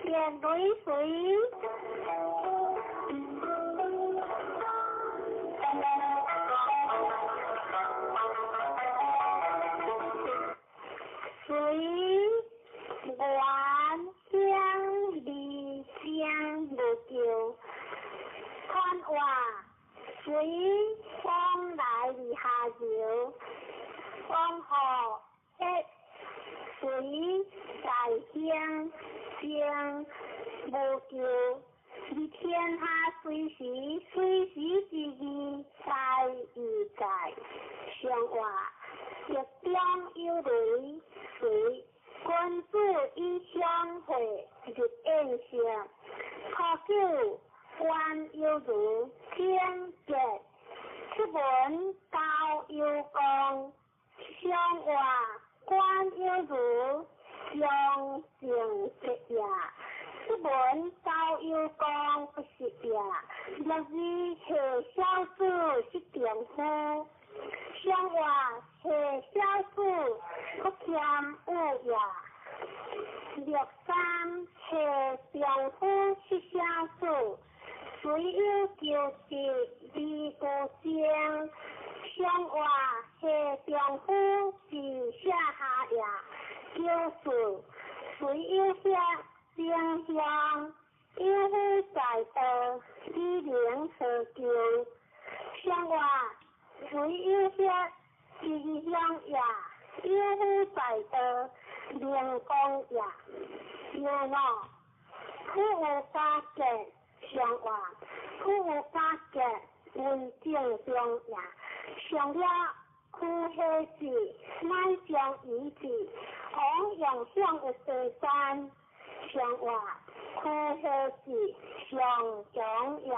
電雷水。隨願鄉離正無求，看話隨風來而下流，風雨一隨在鄉正無求，而天下隨時隨時之義在與在，上話日中有雷隨君子以相會日宴席，初九官有如天傑，出門高有功，上話官有如上正直也。出門高有功不是也，六二下小子是丈夫，上話下小子不謙有也。六三下丈夫是小子，雖有求得而無精，上話下丈夫是下下也。九四雖有下正向，有夫在道，以能何求？上話雖有下正向也，有夫在道，明光也。六五苦有加結，上話苦有加結為正中也。上了苦下子，乃將遺子，王用向有地山。上話苦下子上強也。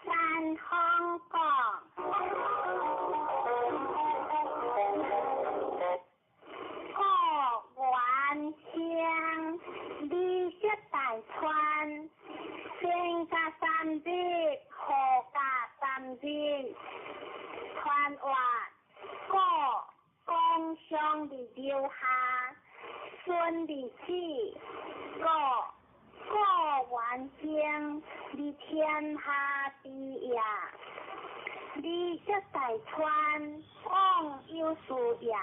山風講，故原鄉離色大川，先加三日，後加三日，傳話故公上的留下，孫的子，故故原鄉離天下之也。離色大川，往有事也。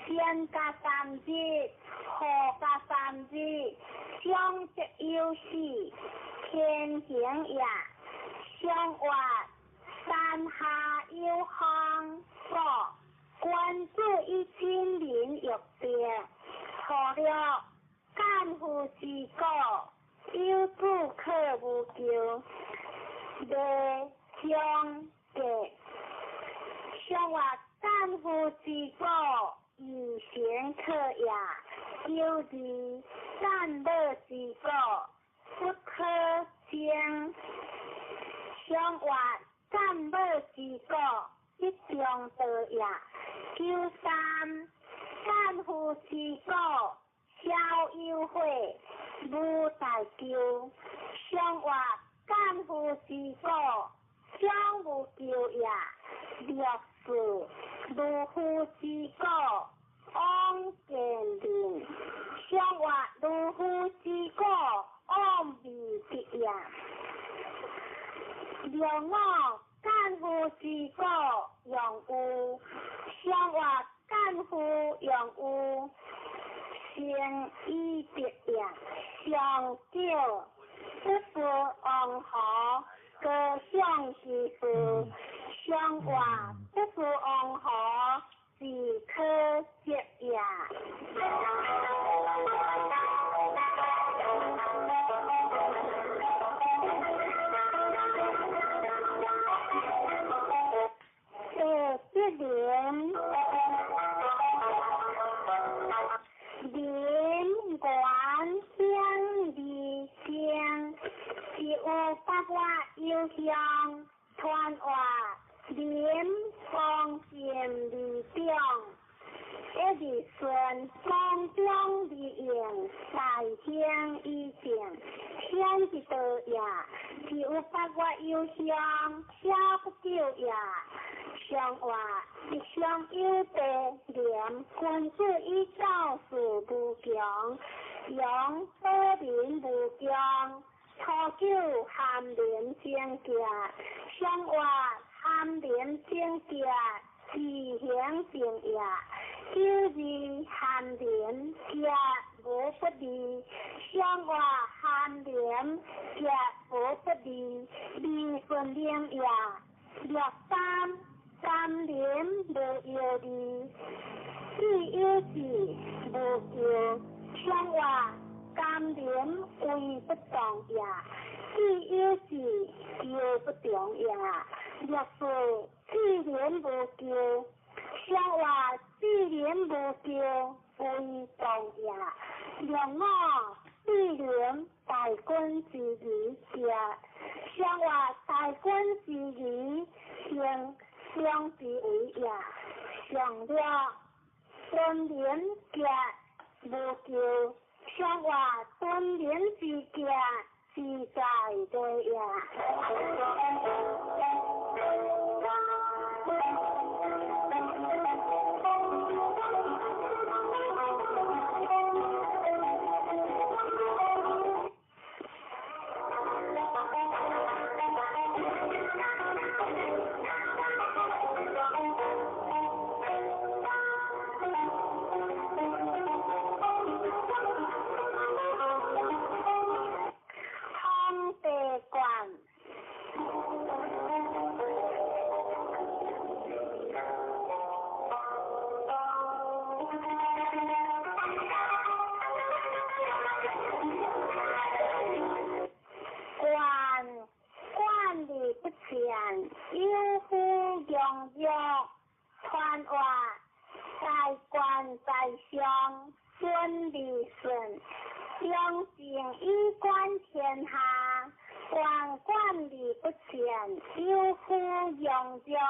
先加三日，後加三日，相則有事，天行也。上話山下有風，故君子以親民欲別，初六干夫之果，有子可無求，未相結。上話干夫之果，以行可也。九二干樂之果，不可爭。上話干樂之果，一中道也。九三干夫之果，小有悔，無大求。上話干夫之果，將無求也。六四如夫之果，往見人。上話如夫之果，往未得也。六五干夫之果，用有。上話干夫用有，成以得也。上九不是王侯，高尚之事。上話不是王侯，是可接也。第一联，林原乡二乡，是有八月有乡，传话林方正二中，一日顺方中二应，大兴以正，显一道也，是有八月有乡，写不久也。上话一上有地廉，君子以教事无穷，扬保民无穷。初九含廉贞洁，上话含廉贞洁，自行正也。九二含廉洁无不利，上话含廉洁无不利，利顺灵也。六三三廉无忧虑，既有志无求，上话甘廉为不动也，既有志求不动也。六四志廉无求，上话志廉无求为动也。六五志廉大君之义也，上话大君之义行相之为也。上六尊廉洁无求，上话尊廉之洁自在对也。有夫用药，传话大官在上，孙立顺，两政以观天下，官官理不全，有夫用药，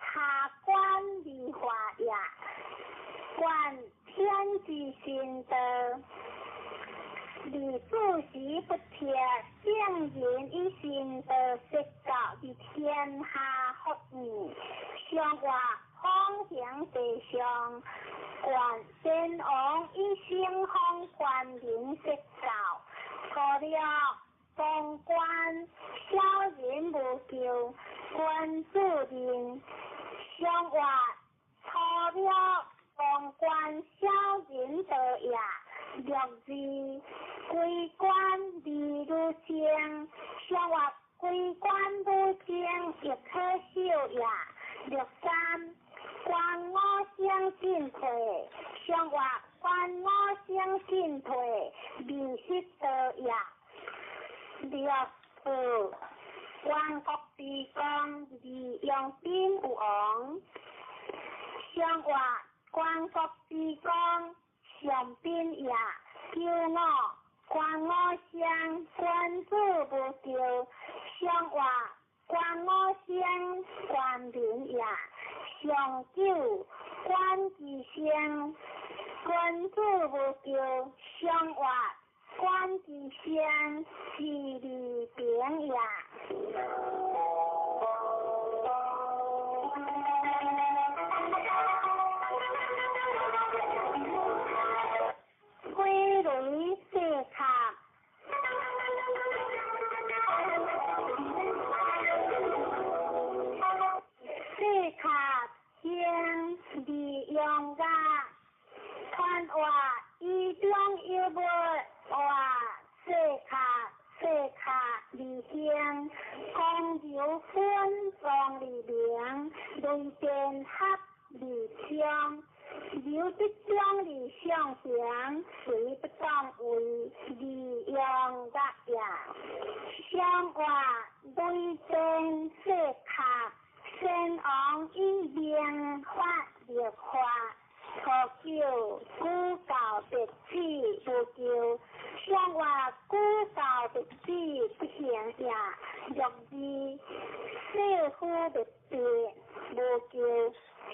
下官理化也，观天之心道。李主席不贴，圣人以心道说教伫天下福义，上话方行地上，观先王以先锋官民说教，除了当官小人无救，君子人上话除了当官小人道也。六二归官而如正，上话归官如正亦可守也。六三官我相进退，上话官我相进退，未失道也。六四官国之功，而用兵有王，上话官国之功。上宾也，九五官我相，君子无求，上话官我相，官民也。上九官之相，君子无求，上话官之相，是利平也。游分王立明，雷电合李昌，刘德忠李尚祥，随不当为李阳达也。相话雷电说卡，先王以明法立法。初九，古教别子无求，相话古教别子不行也。六二，世夫别别无求，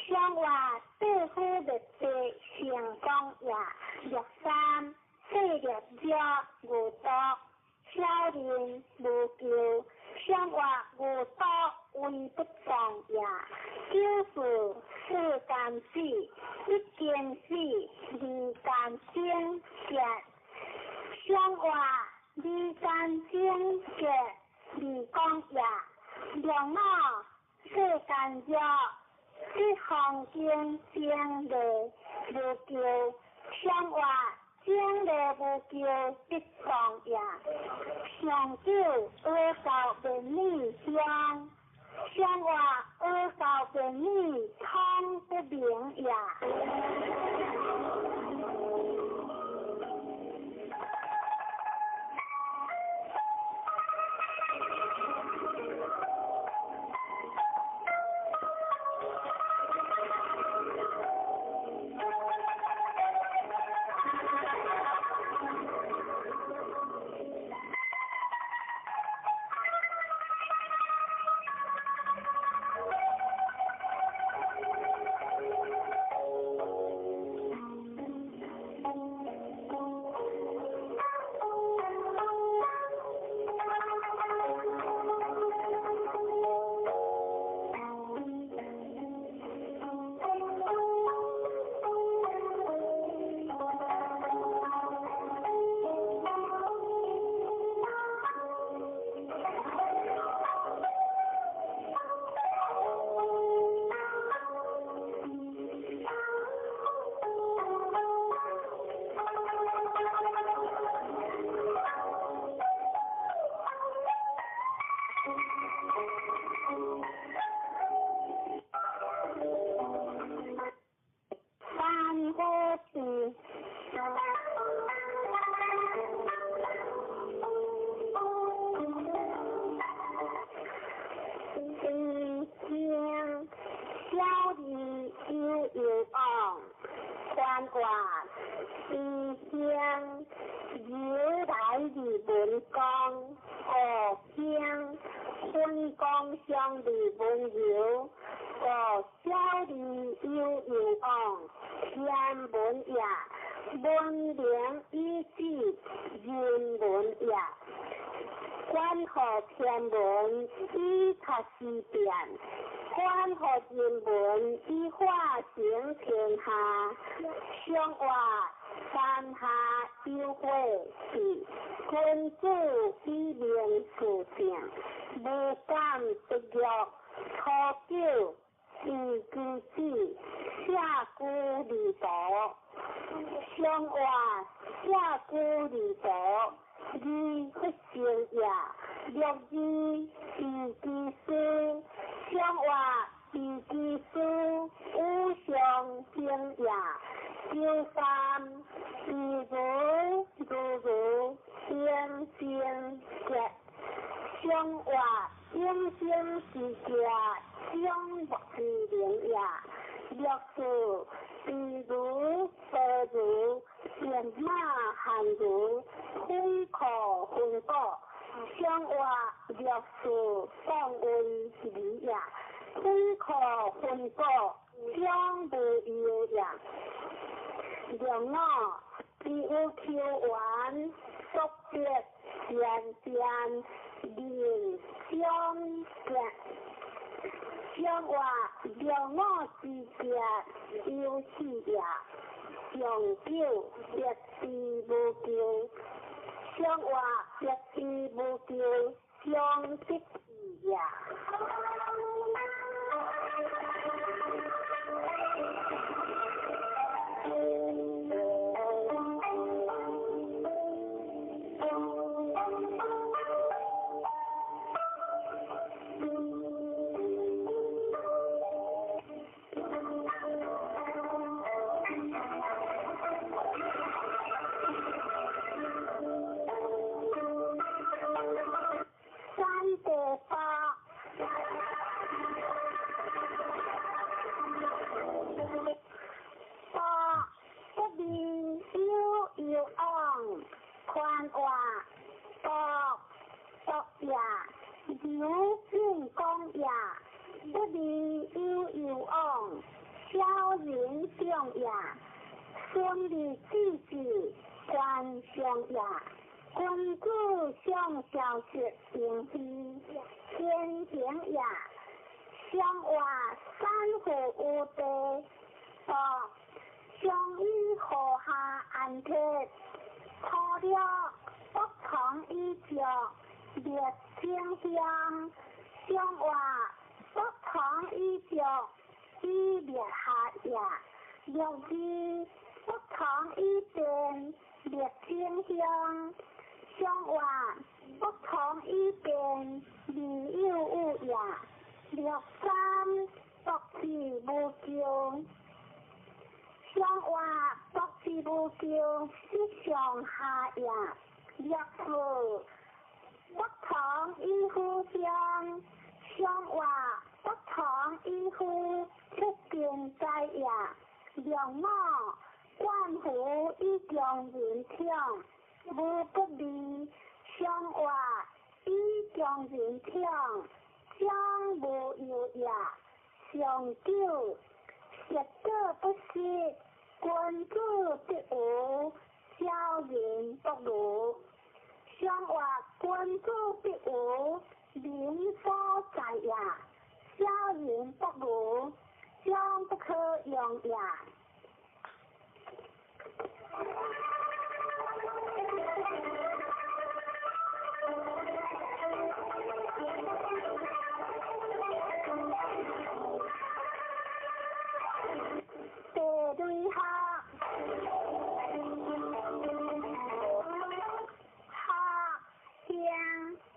相话世夫别别成功也。六三，世略者无毒，小人无求，相话无毒为不当也。九四，世间死，一间死，二间生结，相话二间生结，二讲也。六五，世间热，这方经经历无求，相话经历无求不当也。上九，阿教便女相，相话阿教便女通不明也。三个字。一声小儿悠悠往，关外一声由来日文公，五声分光相日文游，五小儿悠悠往，天文也，文明以止人文也。关乎天文以察时变，关乎人文以化成天下。相话山下有火是君子以明事正，无敢不欲。初九，伊居子，下居离途。相话下居离途，二不成也。六二，伊居师，相话伊居师，五常兴也。九三，伊如如如应生结，相话应生之结，相不之灵也。六四，伊如多如变马汉如分可分果，相话六四当为理也。分可分果，相无忧也。六五，伊有求缘，速别善变，人相结。相话六五之结，有四也。上九，别之无求，相话别之无求，相得也。卜。卜不离有有往，宽话卜卜也，刘进公也，不离有有往，小人长也，孙立之子官上也，君子上小学平非天行也，上话三户有地，卜上以河下安铁，初六不从以脚列清香，上话不从以脚以列下也，六二不从以变列清香，上话不从以变未有有也，六三不是无穷。上话不是无穷，是上下也。六四不从以互相，上话不从以互出根在也。六五万福以强人强，无不利。上话以强人强，将无有也。上九实果不实，君子得无，小人不如。上话君子得无，民所在也；小人不如，将不可用也。地雷学，学乡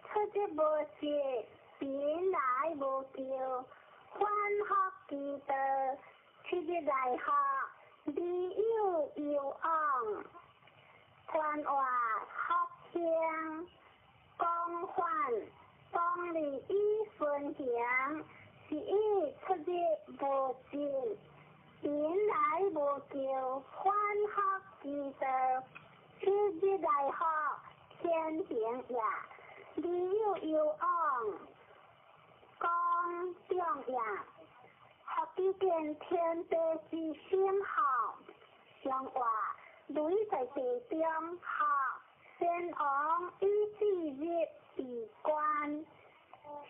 出入无实，贫来无求，反复其道，七日来学，未有有往，宽话福乡，广泛当利以分行，是以出入无尽。贫来无求，反复其道，七日来学，天行也。未有有往，讲中也。学彼见天地之心好，上话雷在地中学，先王以至日闭关，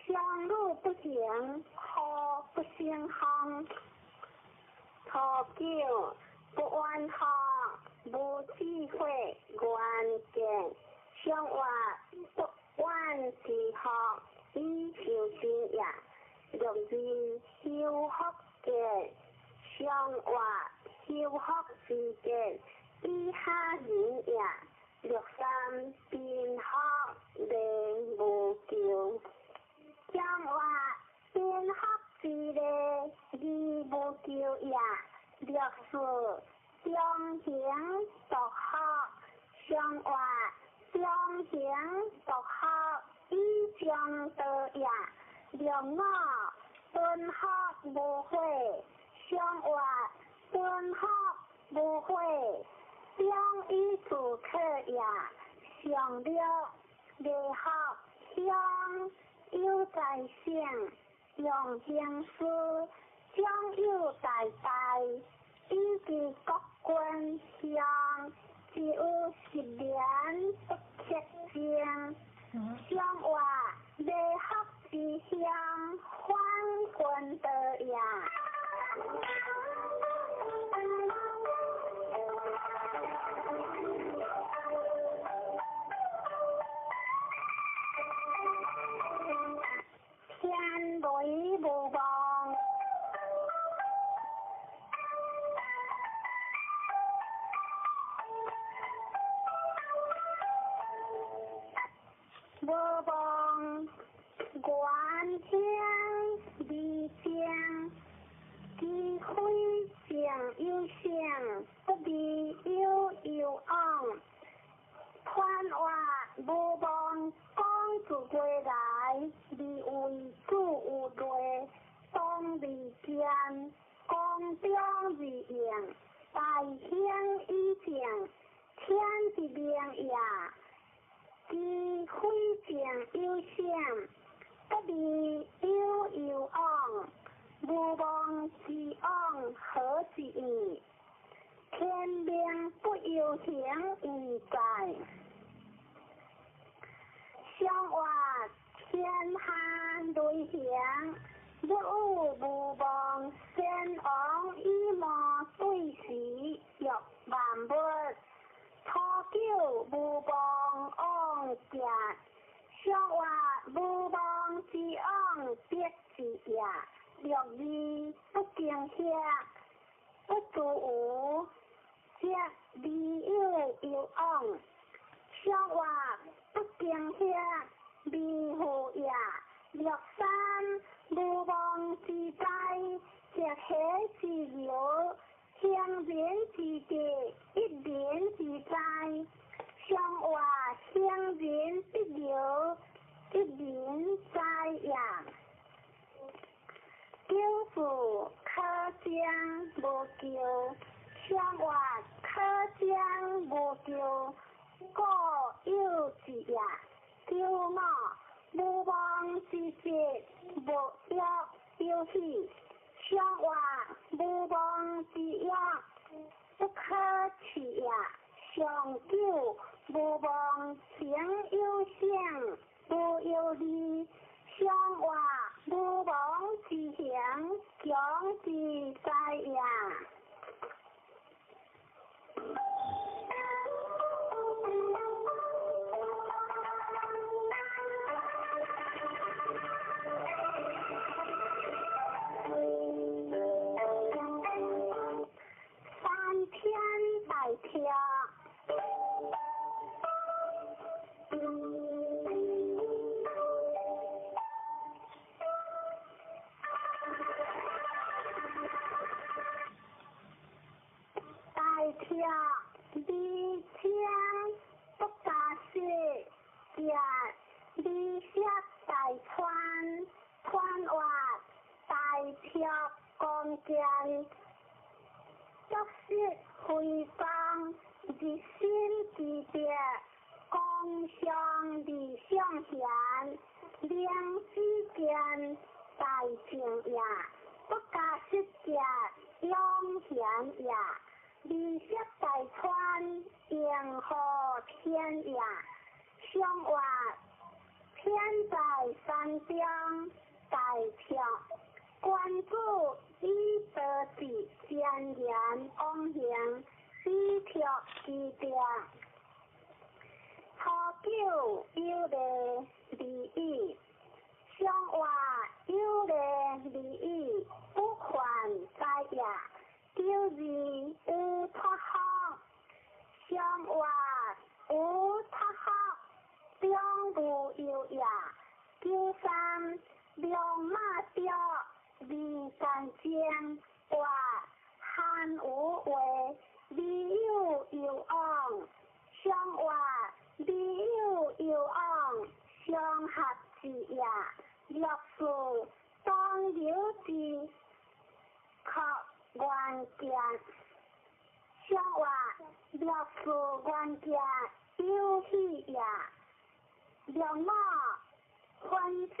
相路不行，何不成风？初九不怨学，无智慧，愿见上话不怨之学，以修身也。六二修福见，上话修福之见，以下人也。六三贫学连无求，上话贫学之礼，义无求也。六四中行独学，上话中行独学，以上道也。六五敦学无悔，上话敦学无悔，将以自可也。上六礼学乡有在圣，用行师将有大大，以及国君乡，只有十年不克正。上话礼学之乡，反君道也。天雷无望，无望，愿听未正，机会正有成，不离有有往。宽话无望，讲自归来，未有子有類，當而見，光中而應，大興以正，天之明也。其非正有閃，不離有攸往，無妄之往何之矣？天命不由行而在，上話天下雷行，日有無妄，先王以魔對時，欲萬物。初九無妄往行，上話無妄之往必之也。六二不驚嚇，不自無，則未有攸往。上話不驚嚇，未負也。六三無妄之災，則喜之由，行人之德，一人之災。上話行人必由，一人哉也。九四可將無咎，上話可將無咎，故有之也。九五無妄之節，無欲有喜。上話無妄之欲，不可持也。上九無妄行有性，無有利。上話無妄之行，強之哉也。三天大跳。大跳李清不加雪，李雪大川，川滑大跳光剑，足色辉光，日新之德，光上理上贤，良之见大正也，不加失者永贤也。李雪大川，迎合天也。上话天在山中，大跳关主以德治，善言往行，以跳之德。初九有礼利益，上话有礼利益，不犯哉也。九二有托福，上话有托福，中无忧也。九三龙马雕，二干净，话汉无话，未有攸往。上话未有攸往，相合之也。六四当有之，可元件。上话六四元件有喜也。六五分子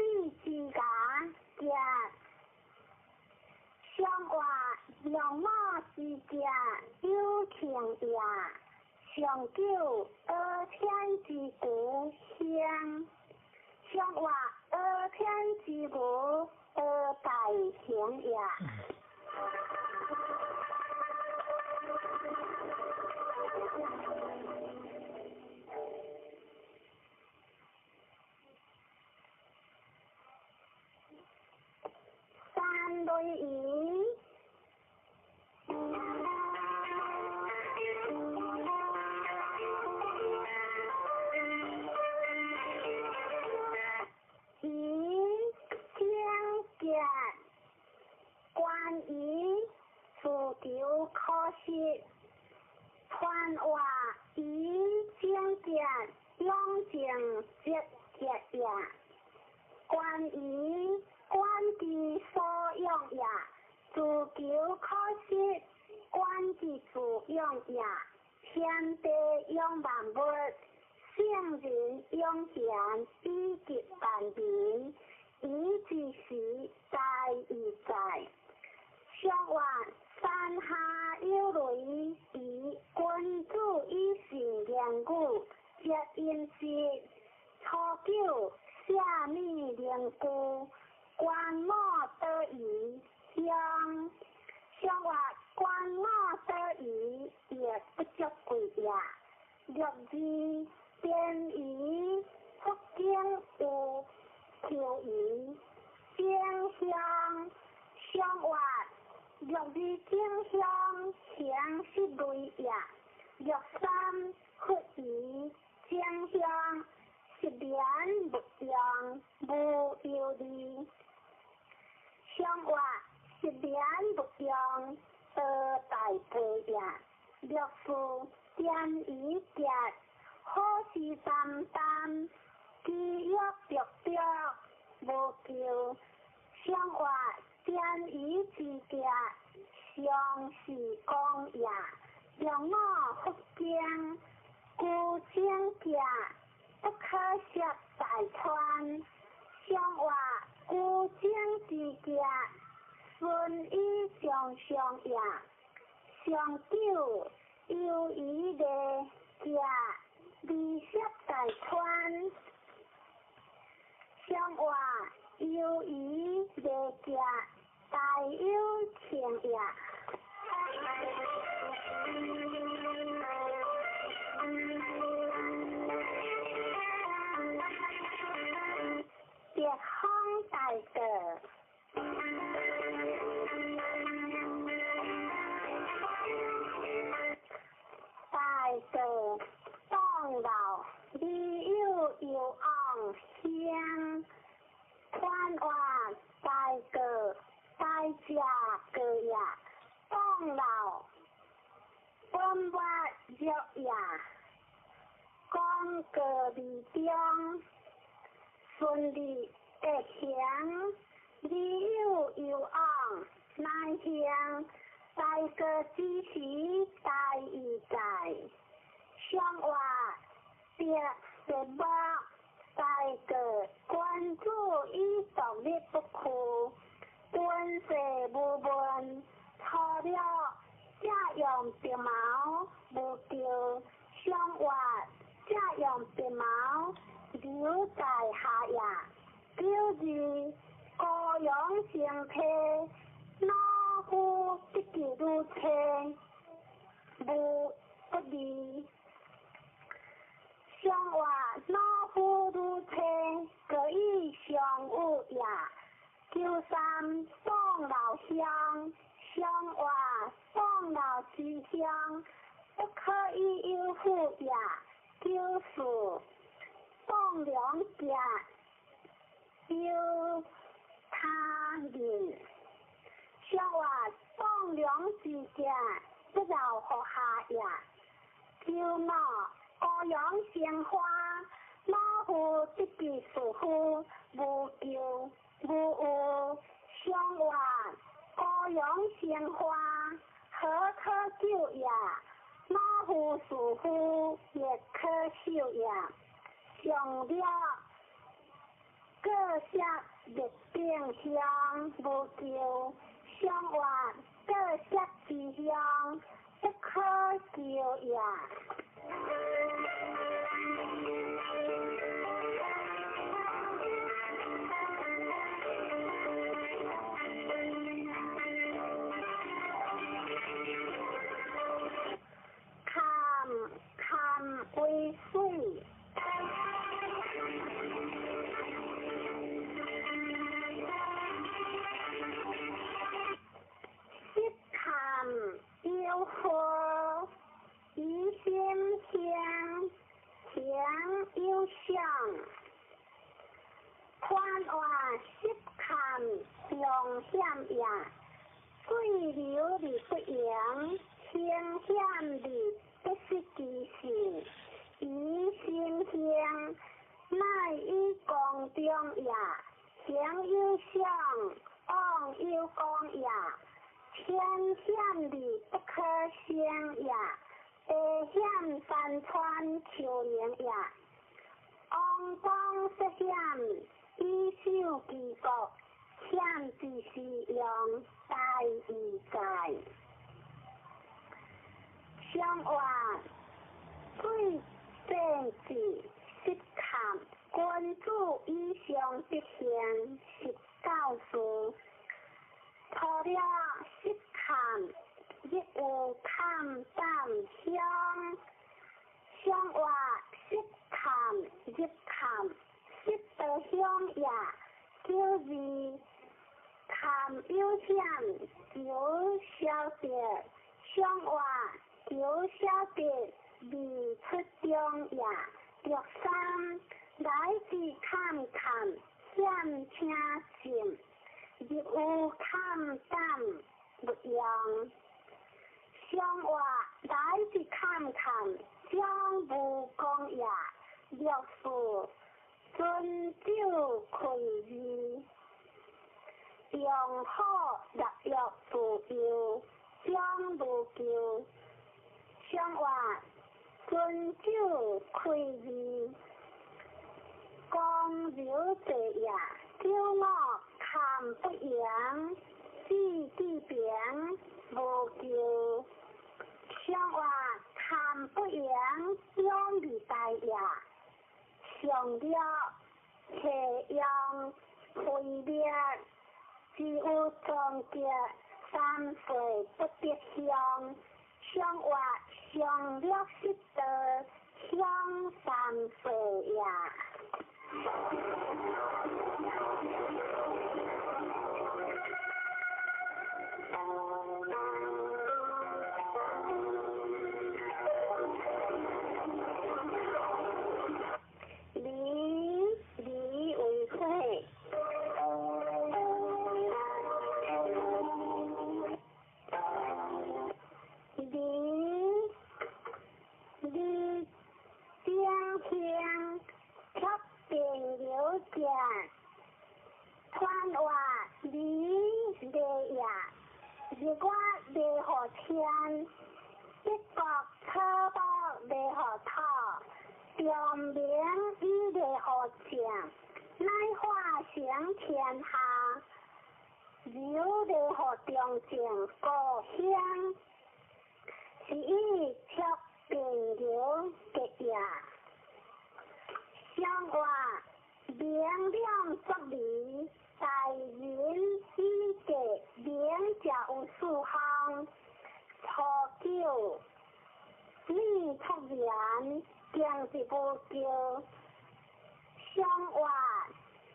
之家件。上话六五之件有情也。上九阿天之故乡。上话阿天之无阿大行也。三类鱼。鱼正节，关于自求可惜，传话鱼正节，永正节节也。关于自求可惜，官之自养也。天地养万物，圣人养贤以及万民，以之时在以在。上话山下有雷，以君子以信言语，接音时。初九，下米灵具，官母得宜乡。上话官母得宜，亦不足贵也。六二，典仪福经有求仪，正乡上话六二正乡行失类也。六三，佛仪正乡。一言勿用，无忧虑。上话一言勿用，多大杯也。六四，点一节，好事担当，饥欲着着，无求。上话点一之节，常是讲也。六五，福经，孤精节。不可涉大川，上话孤精之节，顺以上上也。上九，由于的节，离涉大川，上话由于的节，大有情也。别风大道，大道当老，你有有昂香，宽话大道大家个呀，当老本我弱呀，讲个理中。顺利得行，你有有昂难行，大个之时大义在，上话别别目，大个关注以独立不屈，军事无问，初了这用白毛无救，上话这用白毛。留在下也。九二，高阳生体，老夫得记如车，无不利。上话老夫如车，各以相有也。九三，宋老乡，上话宋老之乡，不可以有负也。九四，放良家，有他人，上话放良之家，不饶福下也。九五，高阳生花，老夫得其士夫，无求无有。上话高阳生花，何可救也？老夫士夫，亦可受也。上了各色热定香无求，上话各色之香不可求也。坎坎为水。有火，疑心香，香有香，宽话湿坎常险也，水流而不盈，形险而不失其势，疑心香，乃以光中也，形有相，往有光也。天险理不可想也，地险山川丘陵也。王公涉险，以守其国，险之时用，大义在。上话水政治失坎，君子以上德行，是教示。除了失坎，亦有坎胆乡。上话失坎入坎，失道乡也，就是坎有险，就晓得上话。就晓得未出中也。六三来自坎坎险请进，入有坎胆勿用。上话来自坎坎将无功也。六四尊酒困义，用好立约自由，将无求。上话尊酒开义，公刘济也，九五坎不扬，志地平无求。上话坎不扬，两二大也。上了下用毁灭，只有终结三岁不得乡。上话上略失道，乡三岁也。离离为火。离离顶乡，却变流者，传话离地也，日月未予天，北国草木未予土，中明以未予将，乃化成天下，流未予中正故乡。是以却变流结也。上话明亮作理，大人以德明者有四项：初九，理出言，经是无求。上话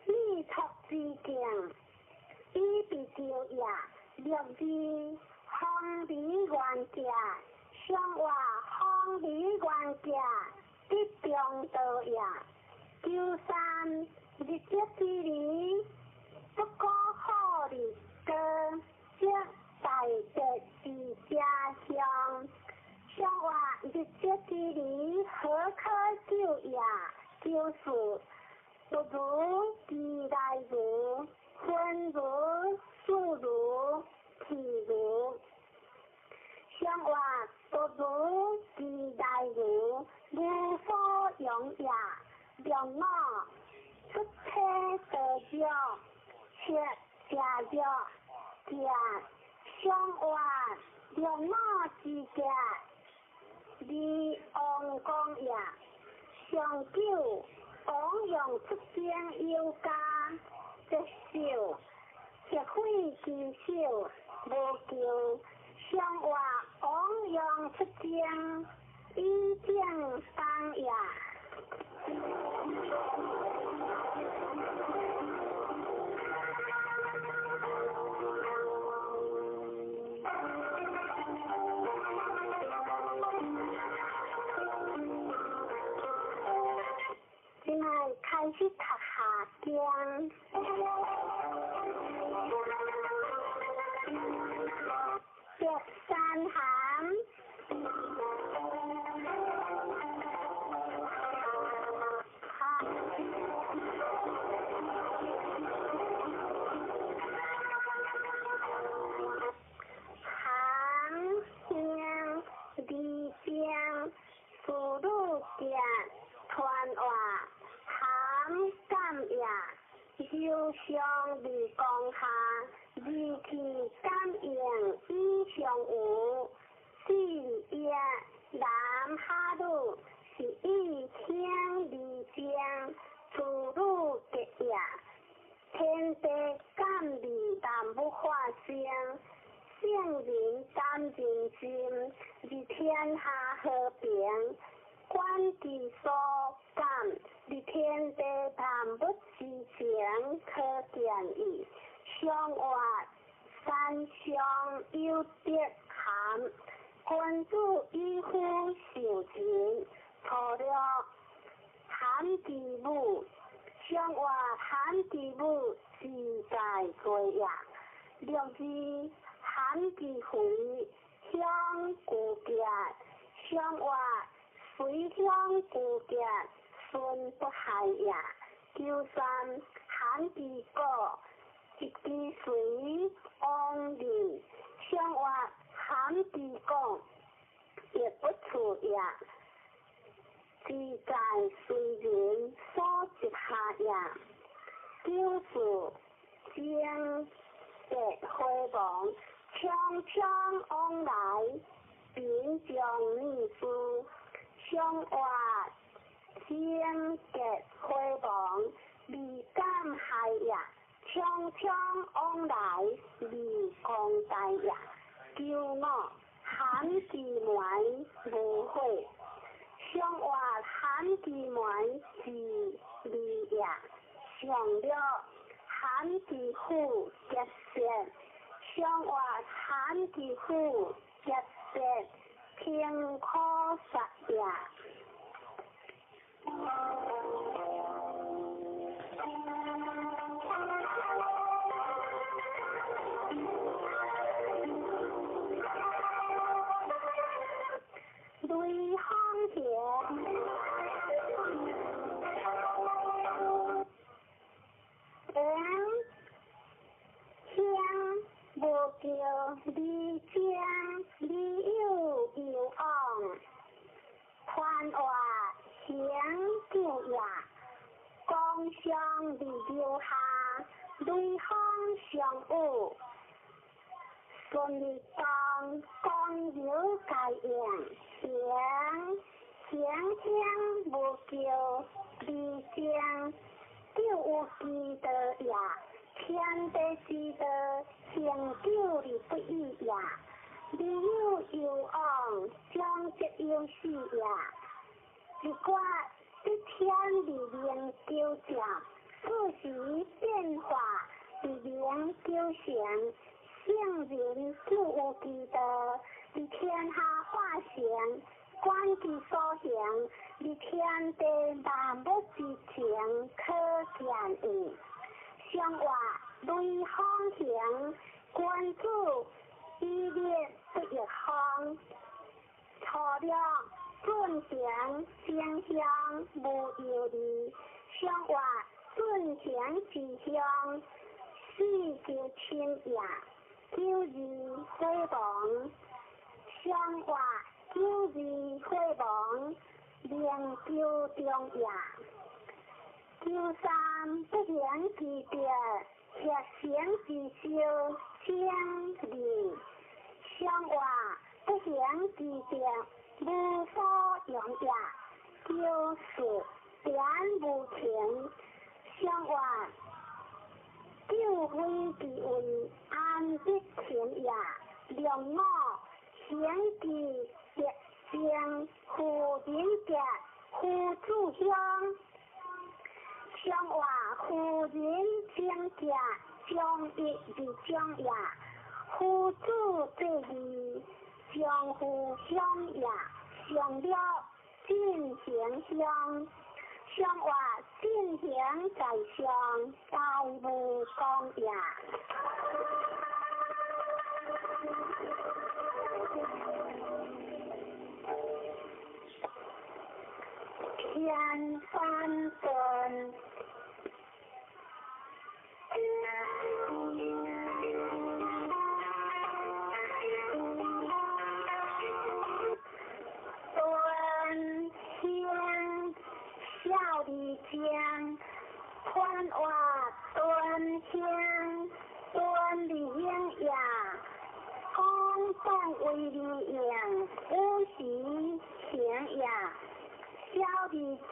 理出之境，以必求也。六二方离原者，上话方离原者，得中道也。九三日节之理，不可好日高，则大德之家乡。上话日节之理，何可救也？九四不如其来如，分如数如譬如。上话不如其来如，无所用也。六五出体得着，七食着食。上话六五之家，离王公也。上九王用出征有加，节少协会之少无求。上话王用出征，以正当也。这摆开始读下经。白山函。氣感應以上有，四業男哈女是以聽而正，處女結業。天地感而萬物化生，聖人感人心，而天下和平。觀其所感，而天地萬物之情可見矣。上活三上有德含，君子以夫受人，初六含之母，上活含之母自在過也。六二含之肥，鄉舊結，上活隨鄉舊結，孫不害也。九三含之果，一之隨往人，上活含之講，亦不處也。自在隨人所執下也。九四精結回亡，匆匆往來，貧將女士，上活精結回亡，未敢害也。匆匆往來，未公大也。九五含之門無悔，上活含之門之利也。上六含之虎結舌，上活含之虎結舌，平可殺也。雷鋒田，黃香無叫李江李有有往，團活行久也，光相李留下，雷鋒相有。順利當光有該應，行行香無叫李江，就有之道也。天地之道，行久而不已也。理有有往，將則有始也。一卦一天而明久者，四時變化而明久成。聖人就有之道，而天下化成，觀其所行，而天地萬物之情可見矣。上活雷鋒行，君子以立不亦方。初六進行正向無憂慮，上活進行之向，四求親也。九二火亡，上活九二火亡，明求中也。九三不行之德，協行之修，正理。上活不行之德，無所用也。九四點無情，上活救非之位，安得情也。兩五行之德正，夫人德，夫子鄉。上活夫人正德，將一而將也。夫子這義，將夫鄉也。上六進行鄉，上活進行在上，大無功也。天翻轉。端香小李江，宽活端香，端李英英，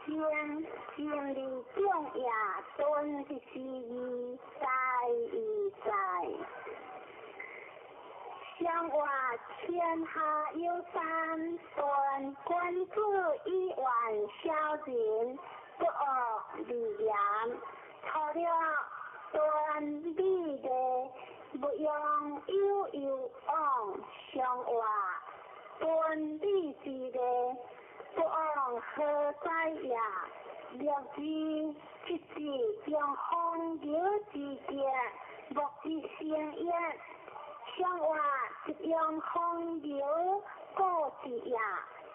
正，正二中也，顿是二，在二在。相话天下有三顿，君子以远小人，不恶而言。除了断美的，不用有有往相话，断美之的，不往何在也？略知一字将风流之节，莫之成也。相话一样风流故之也。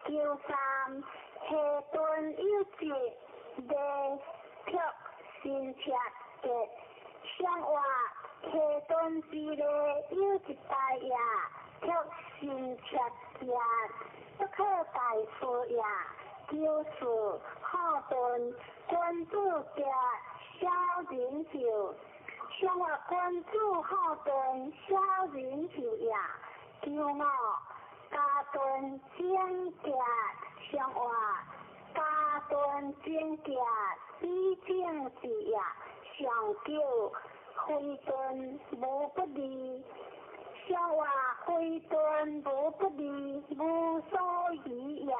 九三下顿有节，未却新切节。相话下顿之内有一大也，却新切节，不可大事也。九四好顿君子节小人就。相话君子好顿小人就也。九五家顿整洁，相话家顿整洁比正之也。上九非顿无不利，相话非顿无不利，无所疑也。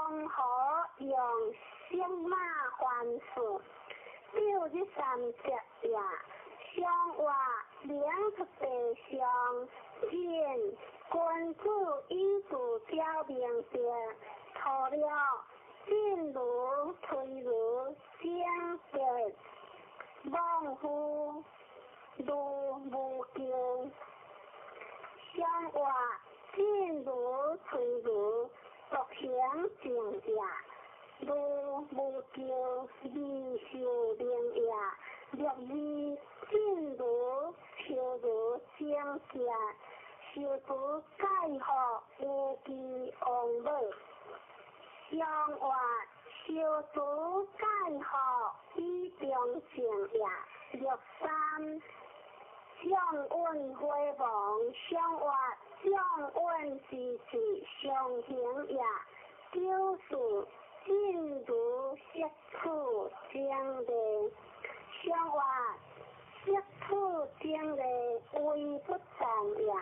江河用色马还事，六日三节也。上话明出地上，见君子以自表明德，除了进如推如正德，望夫如无咎。上话进如推如独行正也，如无咎未受明也。六字进如秋如正正，受主盖福无其王母。上话受主盖福以中正也。六三上运火亡，上话上运之志上行也。九四进如色处正理。上话色处正理为不动也。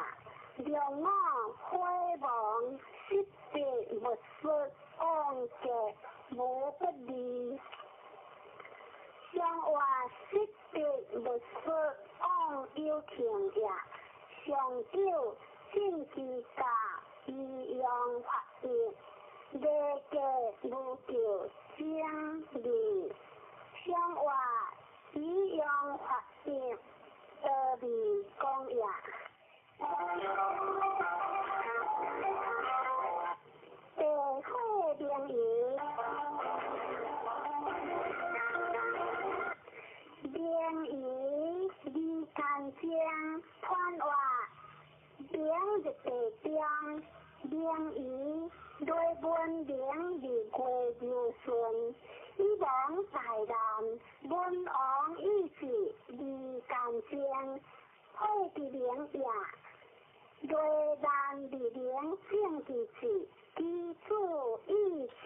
六五火亡，失德勿失，往格无不利。上话失德勿失，往有庆也。上九进其家，以阳发育，礼格无咎正义。上话以阳发育，得利公也。地火明夷，明夷离间精，传话明日地中，明夷雷文明日月流顺，以王大难，文王意志离间精，火之明也。雷难日明正之志，其子意志。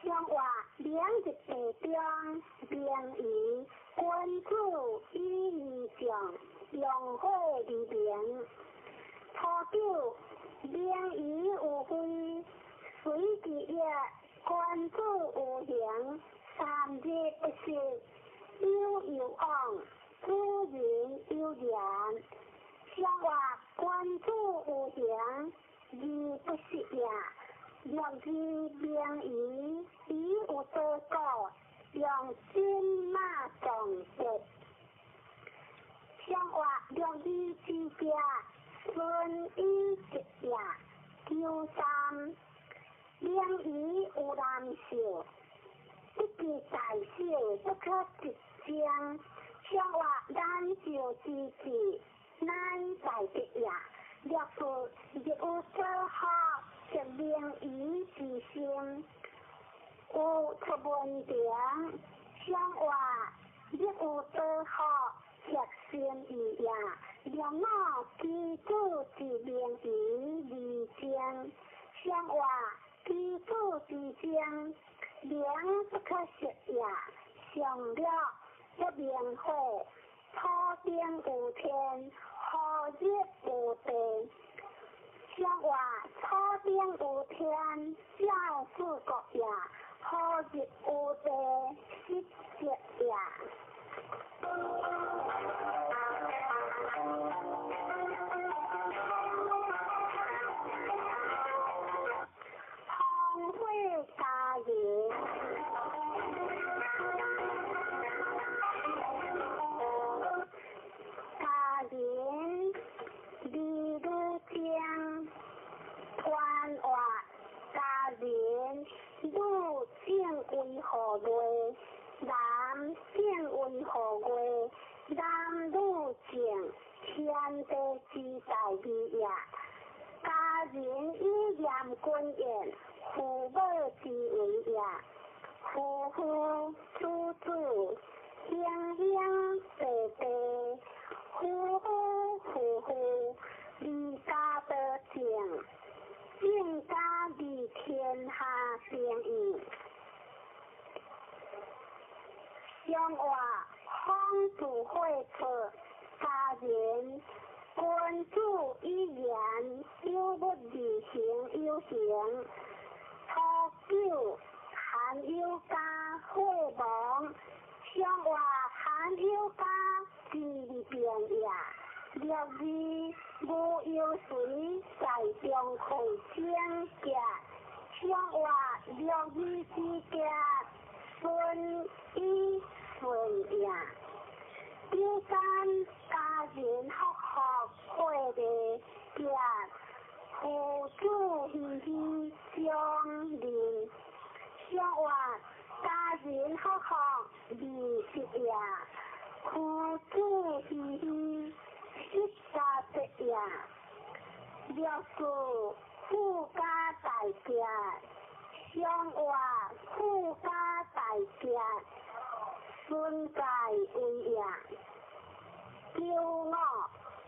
上话明日地中，明夷君子以义将，用火而明。初九，明夷有非，随之业，君子有形，三日不食，有有往，主人有言。上话君子有形，而不食也。六字明夷，以有多故，用金马撞德。上话六字之家，顺以吉也。九三，明夷有难受，不计大小，不可直将。上话难受之至，乃在德也。六四日有所好，则明夷之心，有出文凭。上话日有所好，则心意也。六五其子之明夷而精。上话其子之精，明不可食也。上六不明火，土顶有天，何日有地？上话土顶有天，照四国也；何日有地，失德也。风火家人，家人李女将，传话家人女正为何月？男正为何月？男女正，天地之大义也。家人以严君言，父母之为也。夫妇子子，兄兄弟弟，夫夫妇妇，离家得正，正家离天下定义。上话风自火出，家人君子以言，有不而行有形。初初九含有家火亡，上活含有家之变也。六二无忧随在中会清洁，上活六二之洁顺以顺也。九三家人福福会的洁，父子喜喜相认，上活家人福福20也，父子喜喜18也。六四富家大吉，上活富家大吉，孙在位也。九五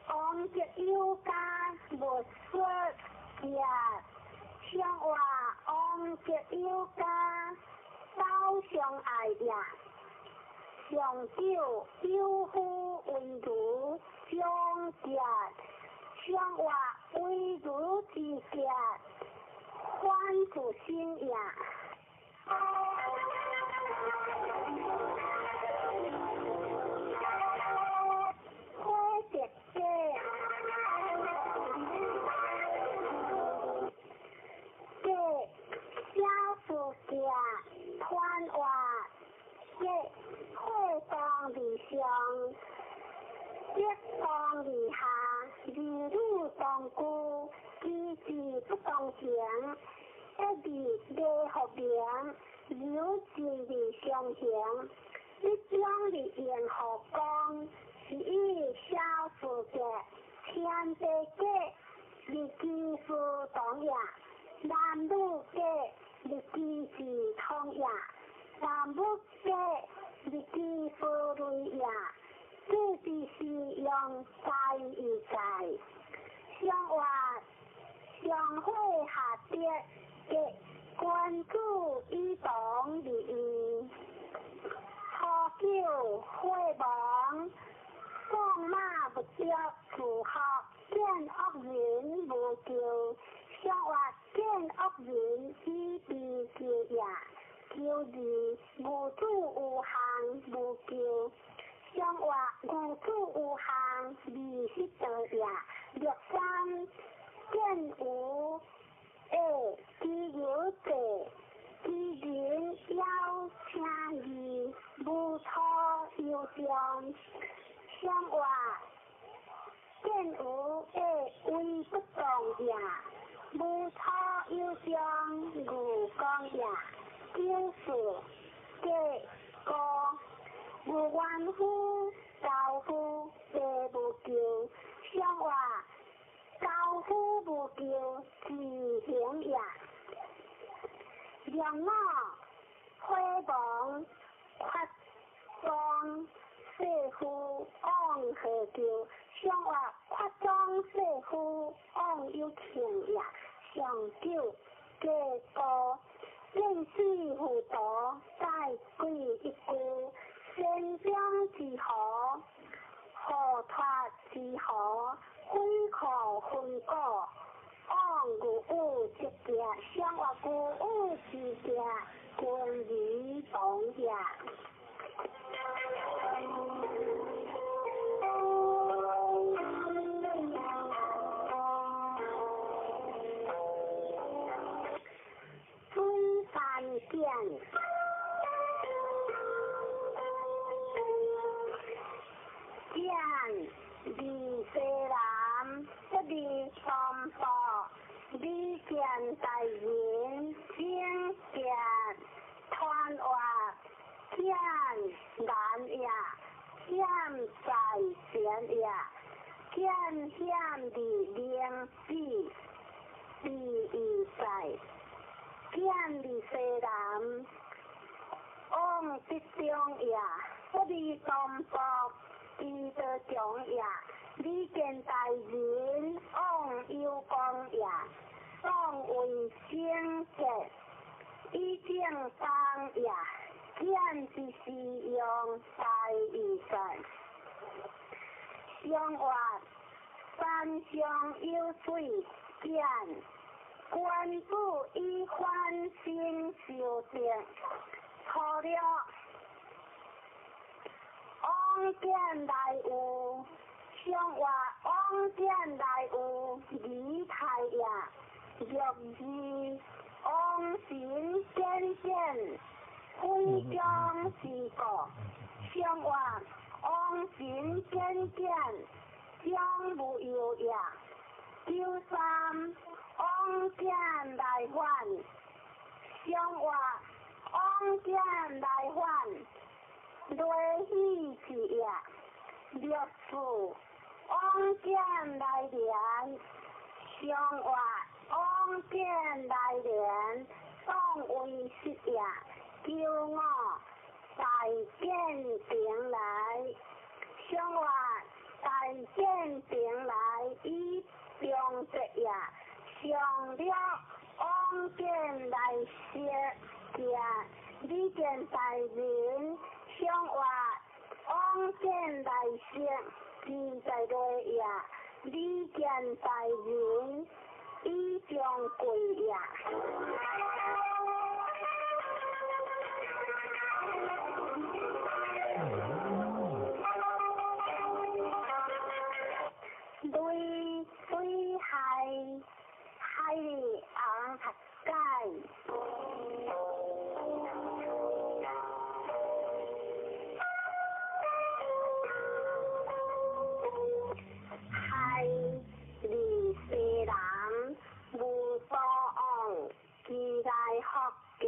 王德有家无说也，上活王德有家走相爱也。上九有夫为如长节，上活为如之节，反自身也。火德家，家小事家团活，家火当而上，德当而下，儿女当顾，机智不当行，一日礼福名，流志而上行，一将而迎福光，是以小事家，天地家，日机事同也；男女家，日机事通也；男女家，日机事类也。这就是用在一在，上活上火下德，结君子以同而义。初九火亡，放马不着自学，见恶人无救，上活见恶人以悲救也。九二无主有项无救，上活无主有项20道也。六三见无下只有者，其人邀请义，无错有将。上活见无下为不动也，无错有将无讲也。九四家高无冤夫，高夫地无救，上活高夫无救，自行也。两五火亡，发庄世夫往何救？上活发庄世夫往有庆也。上九家高见死糊涂，再鬼一句，先将之何，何脱之何，悔可分果，往有有之行，上活有有之行，君儿同也。水山见，见李西南，不离东坡，李见大人，请见团活，见难也，险在前也，见险的灵子，第一在。见李西南，往得中也，不离东坡，彼得中也。李见大人，往有光也，往为圣洁，以正当也。见之是用大义在。上活山上有水，见君子以反身修德。初六，往见来有，上话往见来有仪态也。六二，往神见见，非将之故。上话往神见见，将无忧也。九三，往见来还，上话往见来还，雷喜之也。六四，往见来连，上话往见来连，当为实也。九五，大见平来，上话大见平来，以中节也。上了往见来识也，李见大人，上话往见来识，自在内也。李见大人，以将贵也。雷水海，海里红合解。海里世人无所往，其来福结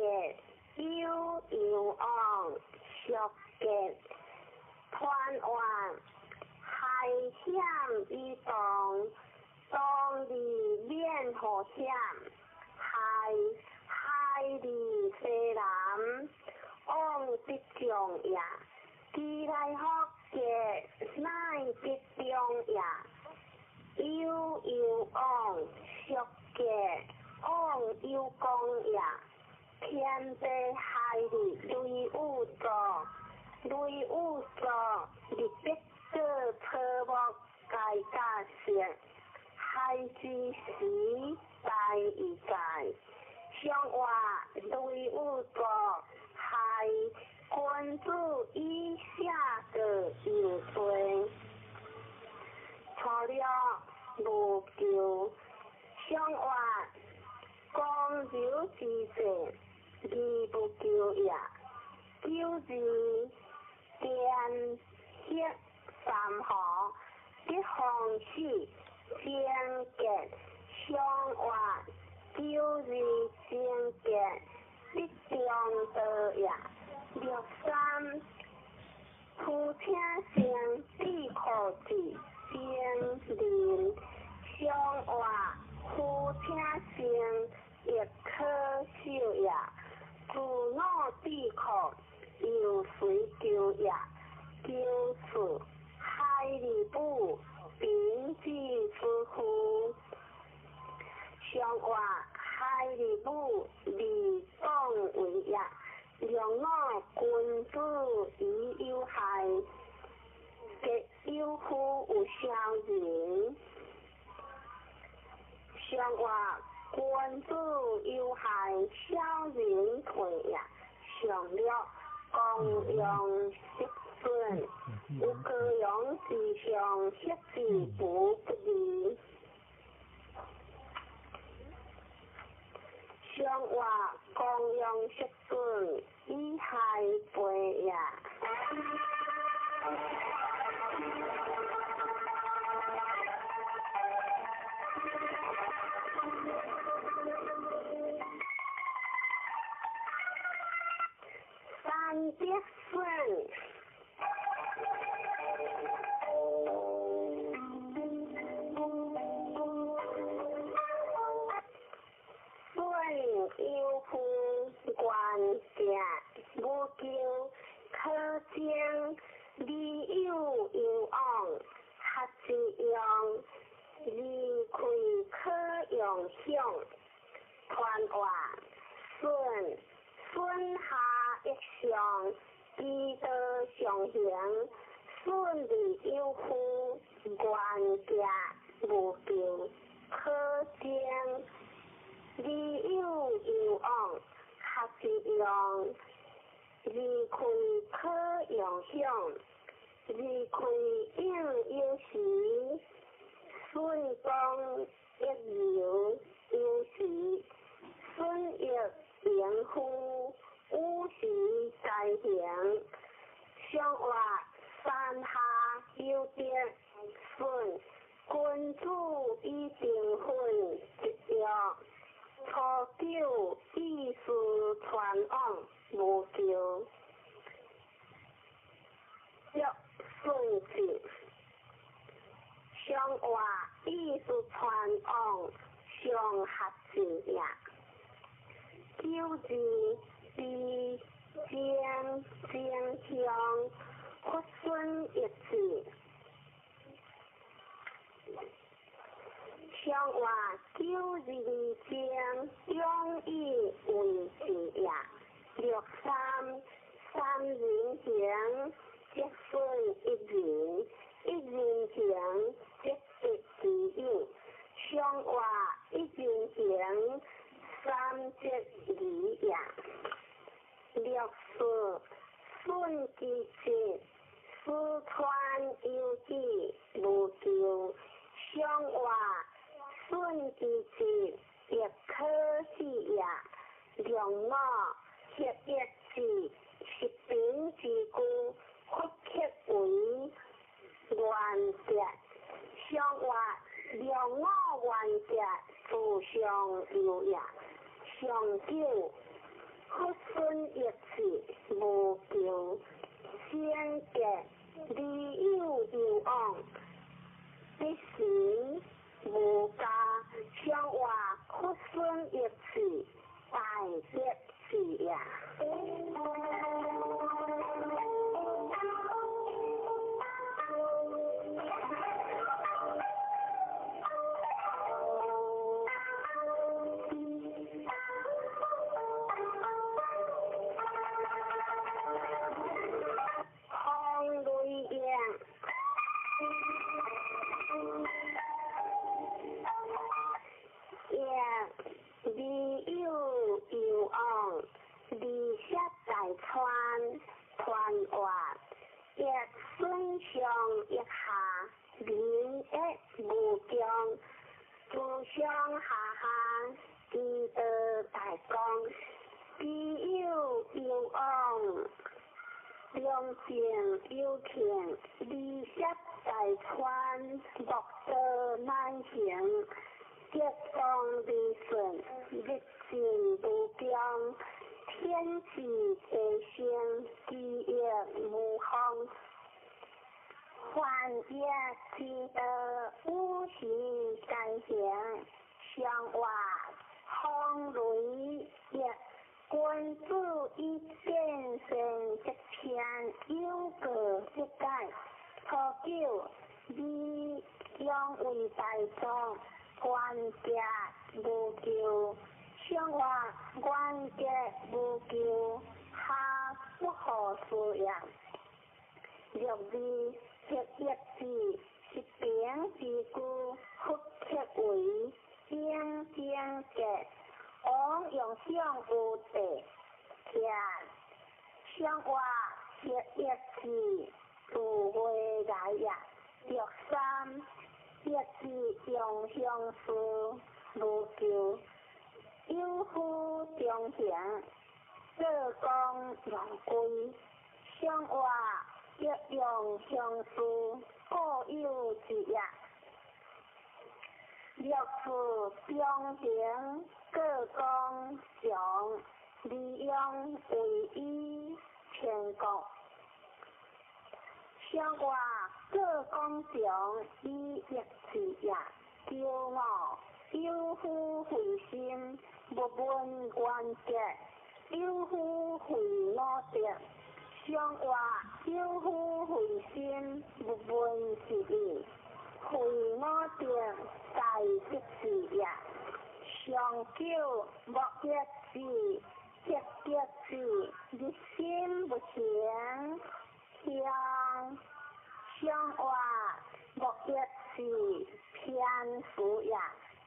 有有往，俗结团圆。海险以动，当日免祸险。海海里世人往得众也，其来福结乃得中也。有有往，俗结往有功也。天地海里雷有作，雷有作，日必过草木皆甲色，海之时大亦在。上话雷有作，海君子以下过有罪。初六无求，上话公柔之势，义不求也。九二天黑三河，得风水贞洁，上话九二贞洁，得中道也。六三夫听声智可智，精灵上话夫听声亦可修也。自我智可由随求也。九四海里母贫之夫妇，上话海里母利当为也。两我君子以有害，结有夫有小人。上话君子有害，小人退也。上了公羊失尊，有高阳之上，失之不不义。上话公羊失尊，以害背也。三别孙。孙有夫愿行无求，可将理有有往，合之用，离开可用享。团话孙孙下一上，其道上行，顺利有夫，愿行无求，可将上向，离开应有时，顺光一流有时，顺益迎夫，五时在行，上活山下有德顺，君子以定分一约，初九意思传往无求，约顺子，上活意思传往上合字也。九字比正正向佛孙一字，上活九字正中以为字也。六三三人行，则损一人；一人行，则得其友。上活一人行，三则二也。六四顺其节，四川有志无求。上活顺其节，亦可喜也。两五合一字，是平之故，佛刻为原则。上活两五原则，自上有也。上九佛孙一字无求，先格理有有往，必行无加。上活佛孙一字，大德字也。风雷燕，燕理有有往，离舍在川团活，亦损上亦下，民亦无穷，自上下下，其道大光，理有有往。良静有庆，离舍在川，莫道难行。吉光利顺，日进无穷。天地地生，其业无方。凡业之道，五行在行。上活风雷业，君子以见善则偏，有过则改。初九，理养为大众，原则无求。上活原则无求，下不合事也。六二合一字，是平之故，佛刻为正正格。王用上有地，徛上活合一字，自未来也。六三一字用相思无求，有夫中行，做工用归。上活一用相思，各有一也。六四中行，各讲上，利用为以天国。上活各讲上，以一字也。九五有夫慧心，无问原则；有夫慧五德。上活有夫慧心，无问是义。慧五德，大德字也。上九莫一字，得德字，日心不行。向上活莫一字，偏福也。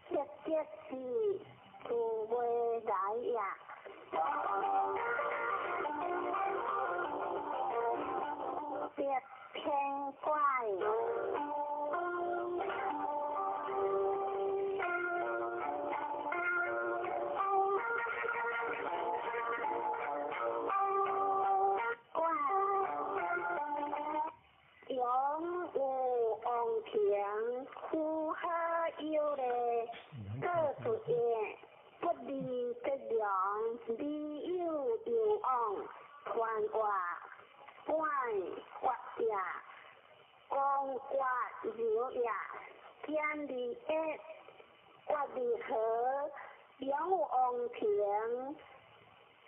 得德字，自未来也。得天怪。怪，永有王庭，符合有礼，各出现，不离得良，理有有往，传话怪发也，光刮流也，天理一，决离和，永有王庭，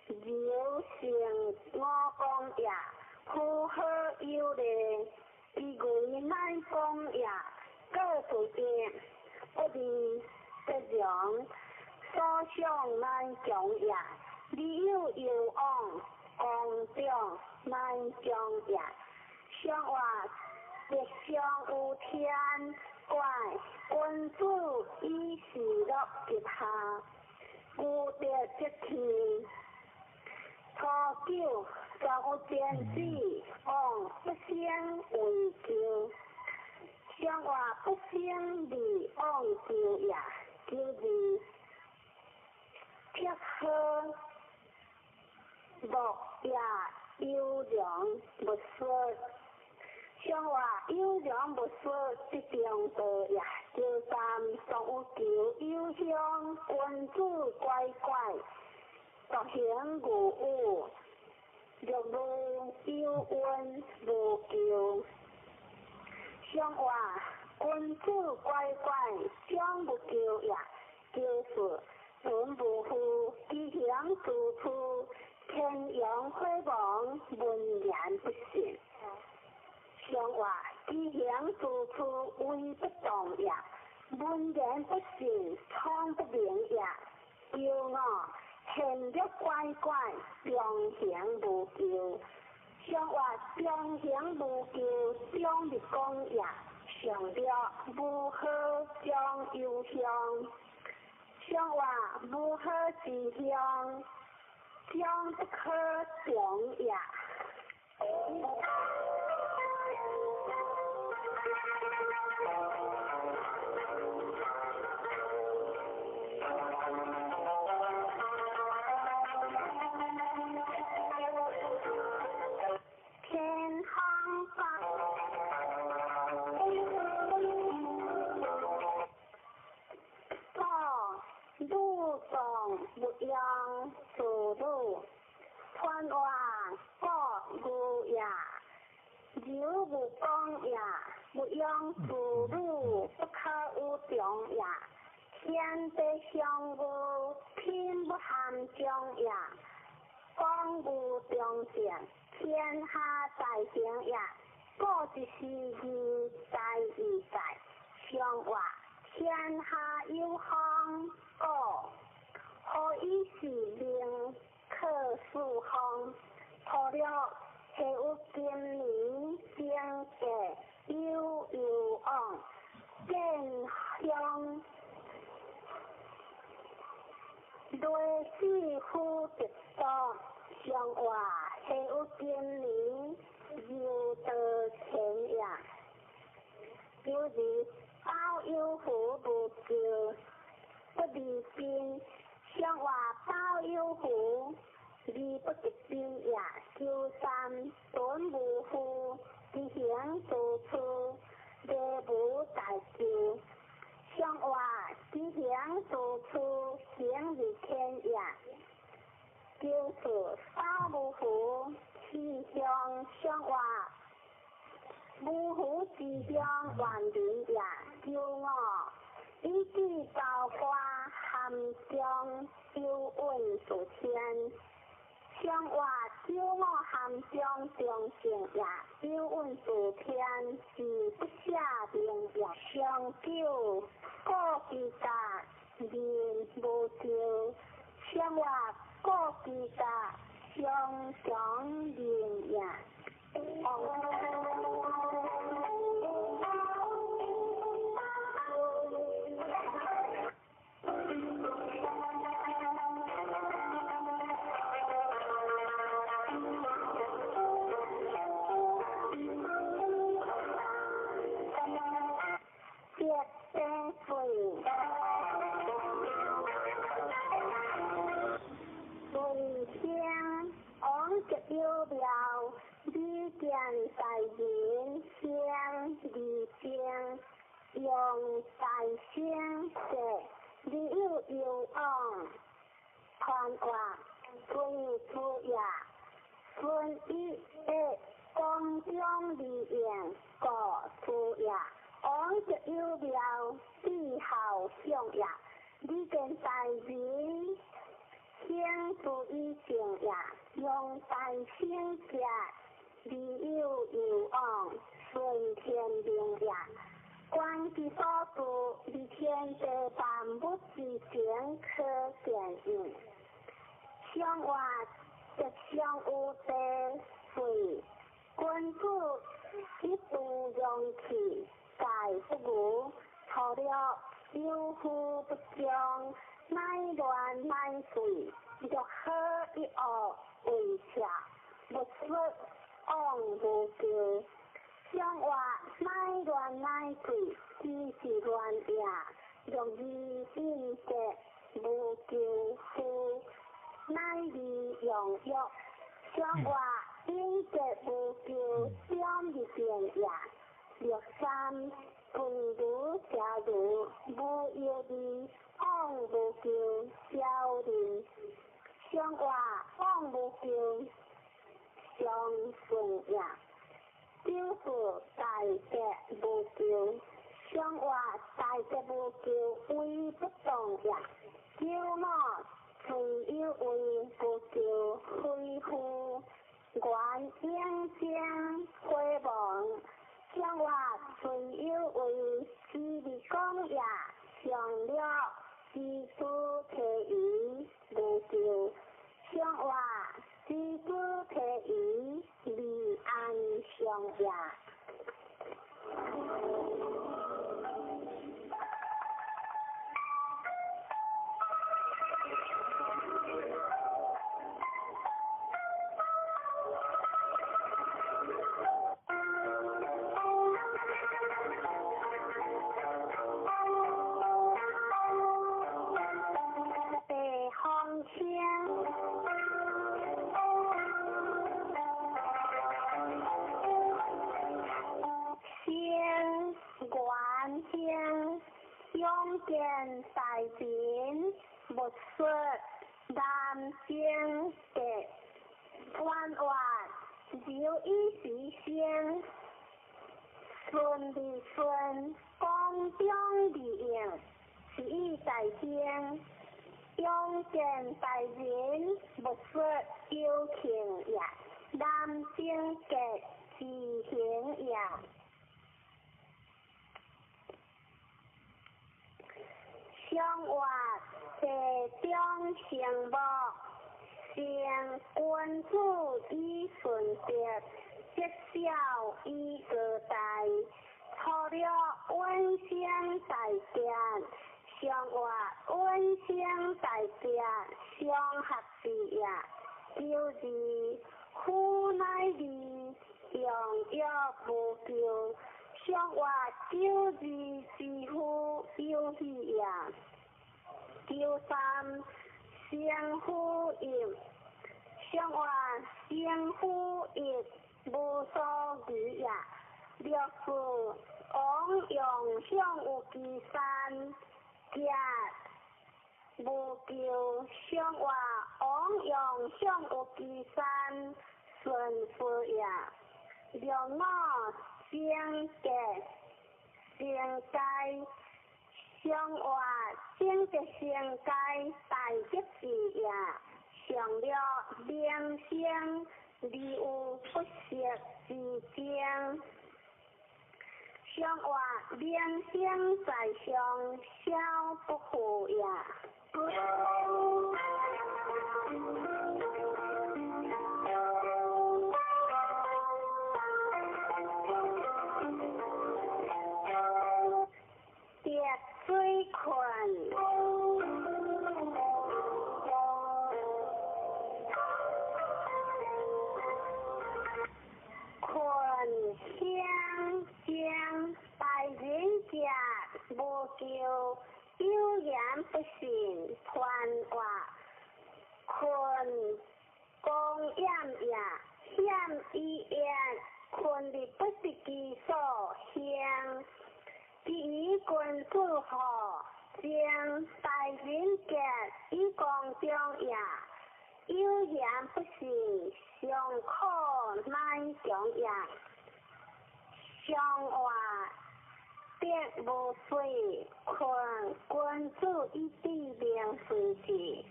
流成五光也，符合有礼，伊为乃讲也，各出现，不离得良，所想乃强也，理有有往，光长乃强也。上话吉祥有天怪，君子以事乐吉下，无德则天。初九，全有天子往不生为求，上话不生而往求也，求字铁好木也优良无说。上话优良无说，得中道也。求三，常有求有乡，君子乖乖，独行无有，若无有恩无求。上话君子乖乖，将无求也。求四，存无负，其行处处，天阳火亡，文言不信。上话其行处处，为不动也。文言不信，聪不明也。求五，现略乖乖，中行无求。上话中行无求，中日讲也。上略无好将有乡，上话无好之乡，将不可长也。天空发，左武藏无用自鲁，传话国无也，柔无讲也，无用自鲁不可有长也。天地相无，天不含中也，讲无中正，天下大成也。故一时义在义在，上话天下有风，故何以是命可四方？除了下有今年经济有有往，见乡雷死夫得多，上话下有今年游道前也。就是包有福无求，不离边，上话包有福，而不得边也。求三，顿无负，其行处处，礼无大求。上话其行处处，行如天也。求四，包无福，其乡上话无福之乡万人也。求五，以至高官含中有运数天。上话九五含中中正也，有运数天是不下明也。上九，故其家人无求。上话故其家上强人也。水。顺天王吉有庙，李见大人先二正，用大声说，你有有往，传话孙出也，孙一的广中利用故出也，王吉有庙帝后相也，李见大人。先注意正也，用大声者，理有有往，顺天命也。观其所住，离天地万物之情可见应。相话则相有地水，君子一度容器，盖不如，除了有福不将。乃乱乃水，若好一恶为邪，勿说往无求。相话乃乱乃水，只是乱也。若义应德无求福，乃利用欲。相话应德无求，将入变也。六三君如家如无药味。往无求，小人相话往无求，相顺也。九是大德无求，相话大德无求，为不动也。九五虽有为无求，非夫愿应将回亡。相话虽有为，之利讲也，上了。知主提疑无求，相话知主提疑离安相也。见大人，勿说南京的官话，留意时先，顺利顺，光中利用，是以大天。永见大人，勿说有情也，南京的自行也。相话地中成木，成君子以顺德，积小以高大，粗略稳生大德，相话稳生大德，相合之也。九二夫乃二，用药无求。相话九二之夫有喜也。九三相呼应，相话相呼应无所疑也。六四王用相有其三，甲无求，相话王用相有其三，顺夫也。六五正格成界，相话正格成界大吉事也。上了名声，而有不息之争。相话名声在上，小不负也。滴水困，困乡江，大人者无求，求，有言不信，传话困公厌也，险以言，困日不是其所行。其余君子何？将大人格以公中也，有言不信，尚可乃强也。上话得无水，困君子以知明随之。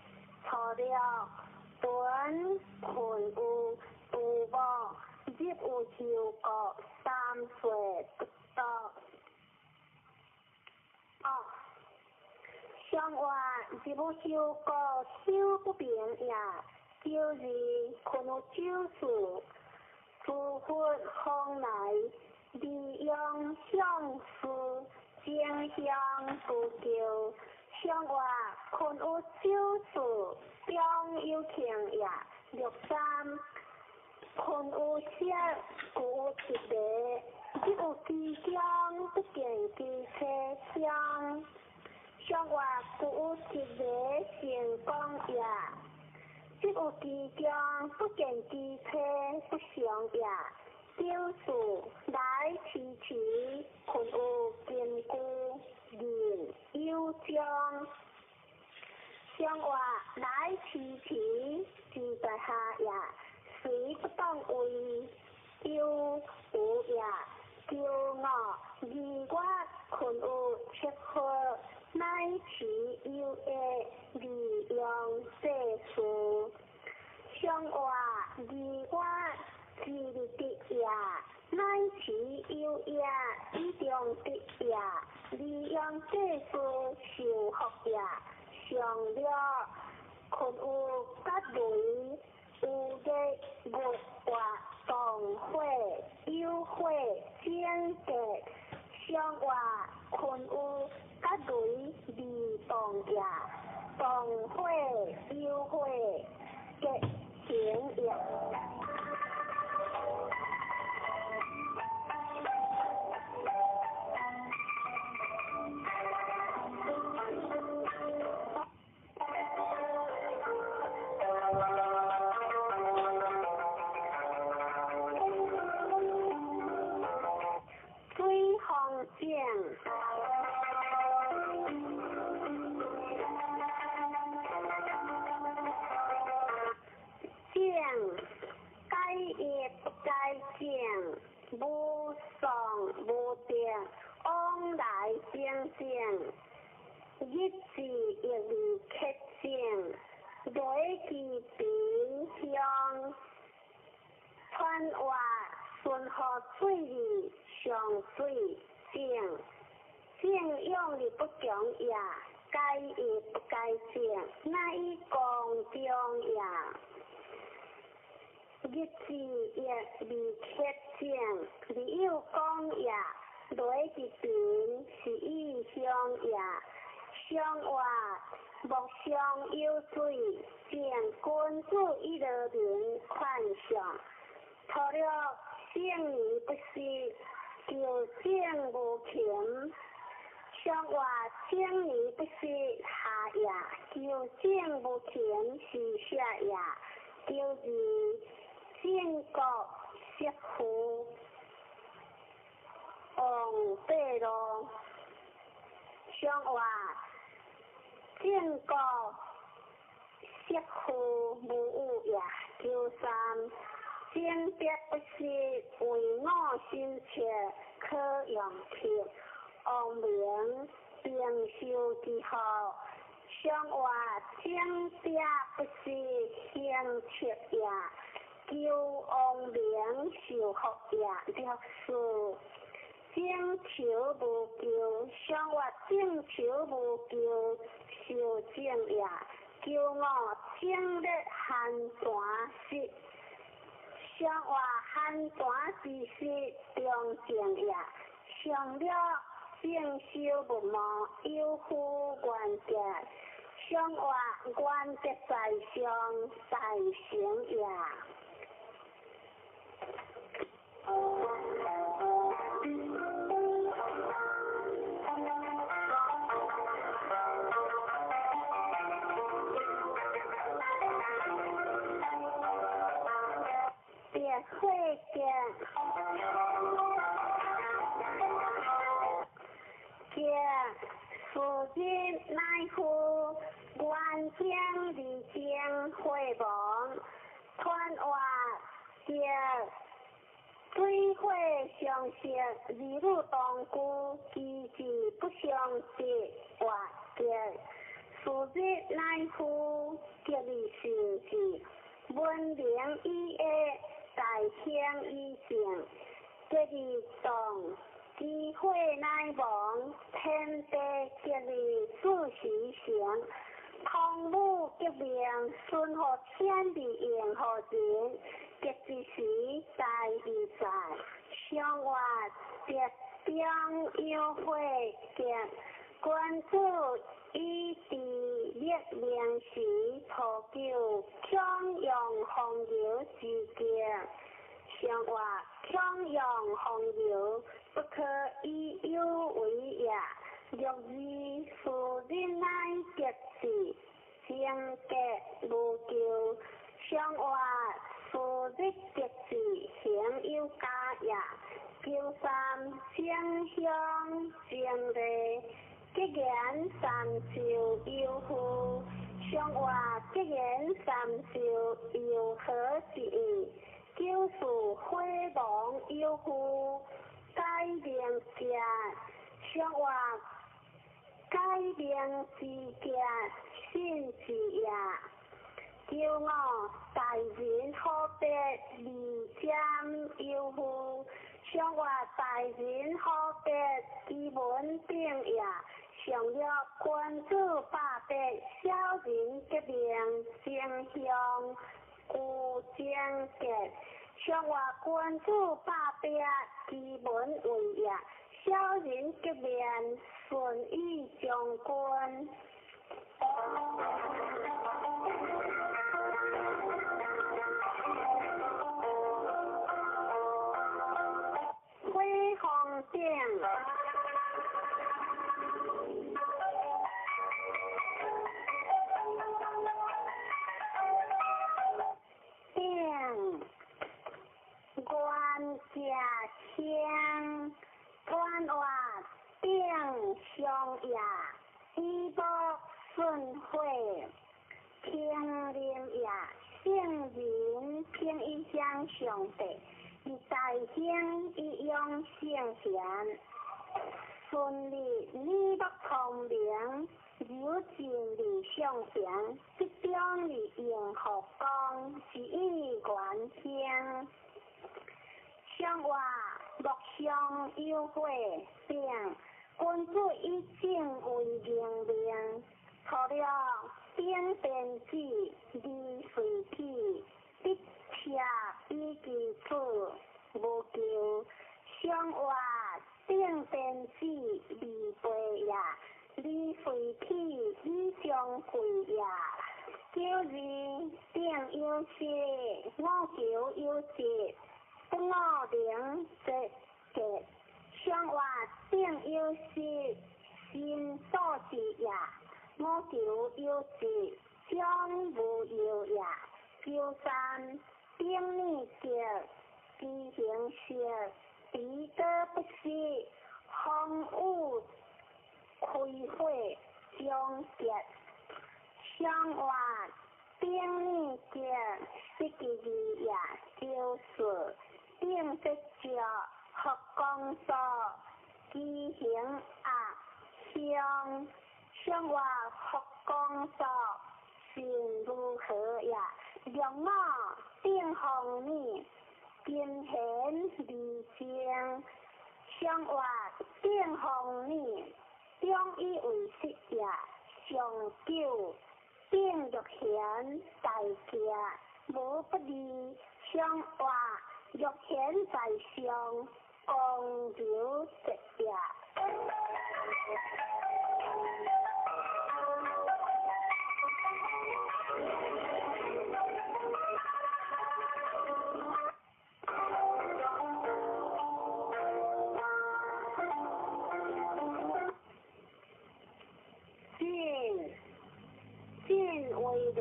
初六，屯困有杜牧，入有丘国，三岁不到。哦，上话入有丘国，修不平也。九二，困有九事，诸佛方来，利用相思，争相不求。上话困有九事，中有庆也。六三，困有色，故有一个，入有其中，不见其车厢。上话故有一个成功也。入有其中，不见其车不祥也。九四，来迟迟，困有金句，人有将。上话来迟迟，志在下也。虽不当为有无也。九五，二月困有七号，乃持有益，利用世事。上话二月之日得也，乃持有益，以中得也，利用世事受福也。上六，困有甲雷，有日月活动火，有火整格。上话困有甲雷利动也，动火有火结成也。水风井。井，该业不该井，无丧无定，往来平静。日子亦未克井，雷其平乡。传话顺河水日上水井，井用日不强也，该业不该井，乃以公中也。日子亦未克井，未有讲也，雷其平是以乡也。上话莫上有水，见君子以乐民宽上。初六，圣年不息，求正无勤。上话正年不息下也，求正无勤是下也。九二，正国媳妇王八路。上话正国媳妇无有也。九三，正别不息，为我心切，可用铁。王明平寿之后，上话正别不息，行切也。求王明受福也。六四，正求无求，上话正求无求，受正也。求五，正日寒泉时，上话寒泉之时，中正也。上六，正修无毛，有夫原德。上话原德在上，在成也。是日乃复元兴二正火亡，传话得水火相息，儿女同居，其志不相得活得。是日乃复吉利神志，文明以下，大兴以正，吉利动。机火乃亡，天地吉利四时成，汤武革命，顺乎天地应乎人，吉之时大义在，上活得中有火吉，君子以治立命时，图求强扬风流之极。上话强扬风流，不可以有为也。若二是日乃吉至，贞洁无咎。上话是日吉至，行有加也。九三正向正礼，吉言三就有负。上话吉言三就有何之意？九四火亡有负，改名者上话改名之者信之也。九五大人好别二占有负，上话大人好别其文定也。上略君子百别，小人革命争向有贞洁。上话君子百别，其文为也。小人革命，顺以将军。火风顶。顶元家兴，传话顶上也，以木顺火，平林也，圣人平一相上帝，以大兴以养圣贤。顺利你目聪明，柔尽而上贤，集中而应福光，是以元兴。上话木上有火顶，君子以正为明命。除了顶电子，二随体，必车以其子，无求。上话顶电子，二倍也，二随体以相贵也。九二顶有时，五求有节，不五能则吉。上话顶有时，心所之也，五求有节，将无忧也。九三顶逆吉，其行色，彼得不失，风雨开火将吉。上话顶逆吉，失其义也。九四顶得石，福光所，其行鸭香。上话福光所，心如何也？六五顶风雨，金贤二正。上话顶风雨，中以为实也。上九顶玉贤大吉，无不利。上话玉贤在上，光流直也。进进为雷。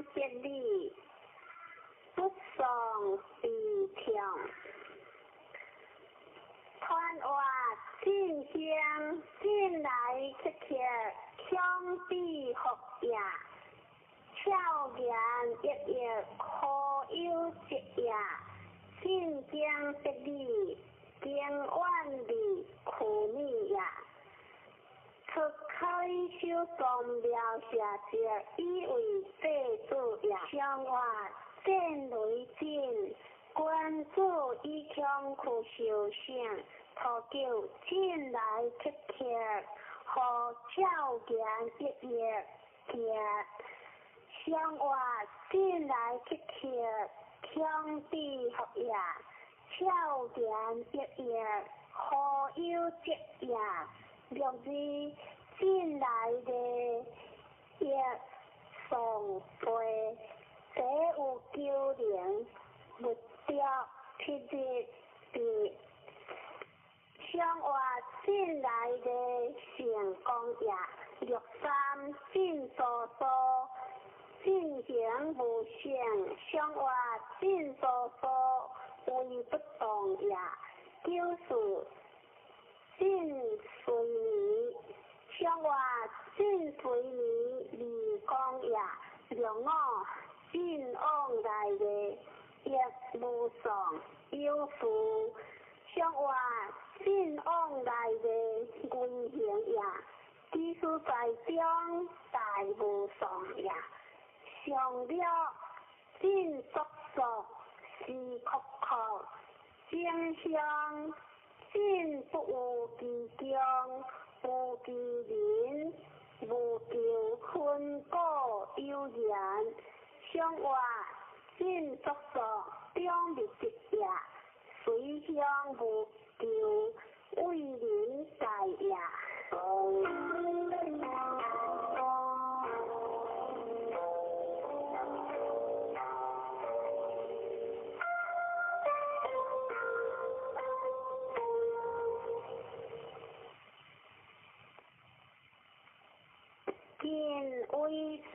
得理，不丧悲痛。传话进香进来刻刻，强比福也，俏言一一可有积也，进将得理，经万里苦米也。出开修宗庙下节，以为祭祖也。上话战雷震，君子以强去修省，土九进来刻刻，和俏言一一行。上话进来刻刻，强比福也，俏言一一何有积也。六字进来的一送背，这有九灵，物着七日地。上话进来的成功也，六三进所所，进行无性，上话进所所为不动也。九四进随眠，上话进随眠离光也。六五进往来的亦无丧有福，上话进往来的危行也。其实在中大无丧也。上了进速速是阔阔，正向进不有其中，无其人，无求分果有缘。上话进速速中密集也，随向无求为人大也。近为山。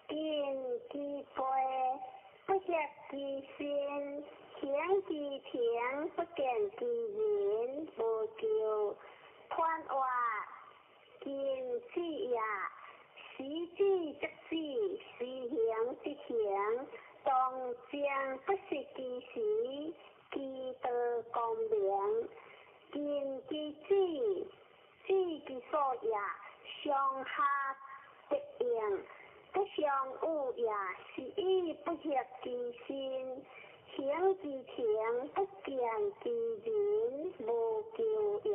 近其背，不协其身；行其情，不见其人。无求传话近子也。时止则止，时行则行，当将不失其时，其道光明。尽其智，智其所也，上下得应，不相恶也。是以不协其身，行其情，不见其人，无求也。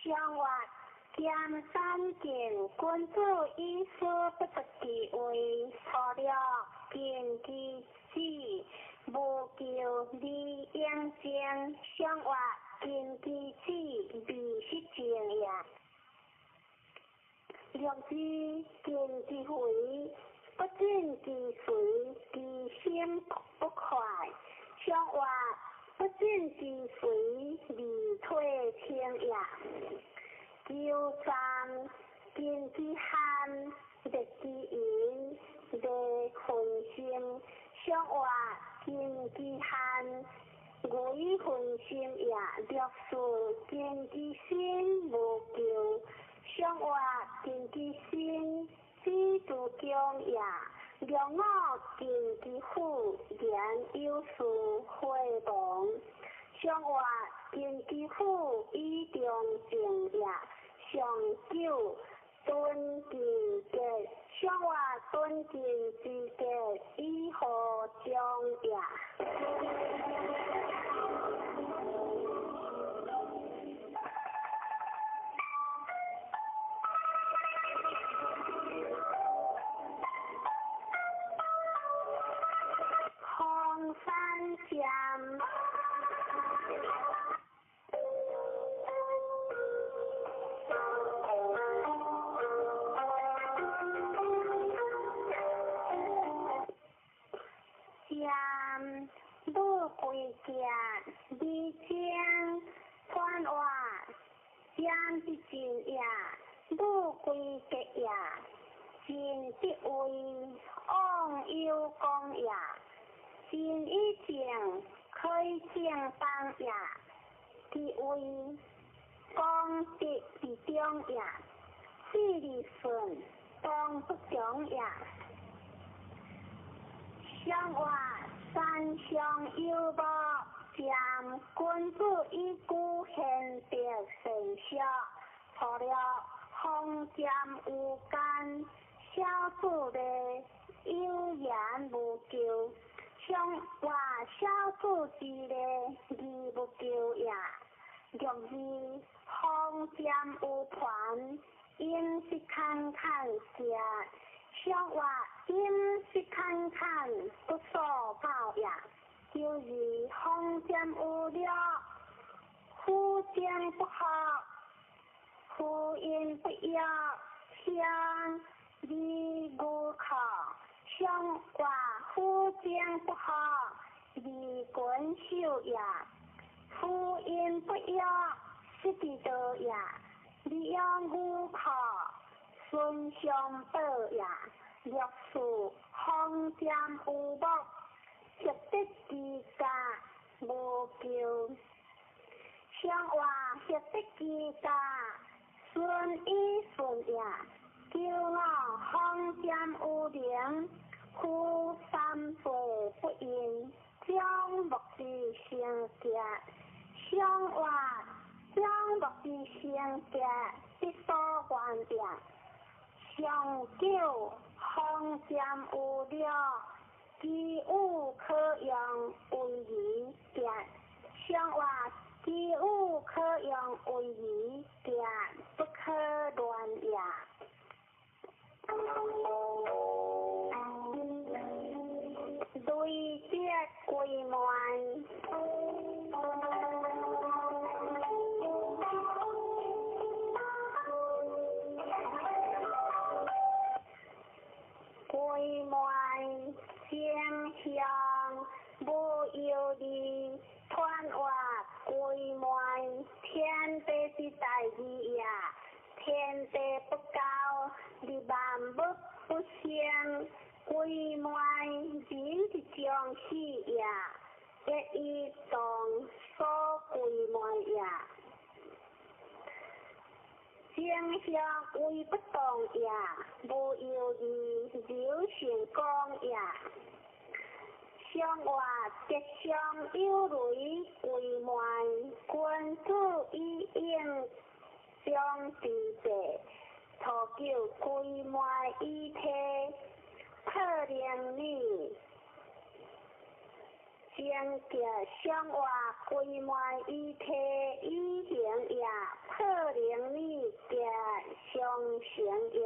上话兼三见，君子以思不得其位，错了见其智，无求而应正。上话见其智，未失正也。六字见其肥，不进其随，其心不快。上话不进其随，而退清也。九三见其寒，灭其淫，灭分心。上话见其寒，为分心也。六四见其心，无求。上话见其心，知足强也。六五见其富，言有事会亡。上话见其富，以中正也。上九敦其节，上话敦敬之节，以何将也？红山江。二正传话占之尽也，武归结也，尽得为忘忧公也，尽以正开正邦也，其为功德之中也，智利顺当不穷也。上话三相有无？占君子以居贤德善学，除了风占有间，小子的有言无求。上话小子之礼义无求也。六二风占有盘，饮食坎坎食。上话饮食坎坎不所报也。九二风占有了，夫将不合，夫因不要，相离无可。上话夫将不合，离君受也。夫因不要，失之道也。利用无可，孙相报也。六四风占有木，协得之家无求。上话协得之家，顺以顺也。九五风占有灵，夫三岁不应，将木之成结。上话将木之成结，必所愿也。上九风占有了，其有可用为义结。上话其有可用为义结，不可乱也。累积归满。归满正向无忧虑，传话归满天地之大义也。天地不交，利万物不生。归满人之将死也，一以动所归满也。正向为不动也，无忧虑流成功也。上话吉祥有雷归满，君子以应将之地，土九归满以体，破灵女。正吉上话归满以体以行也，破灵女吉上成也。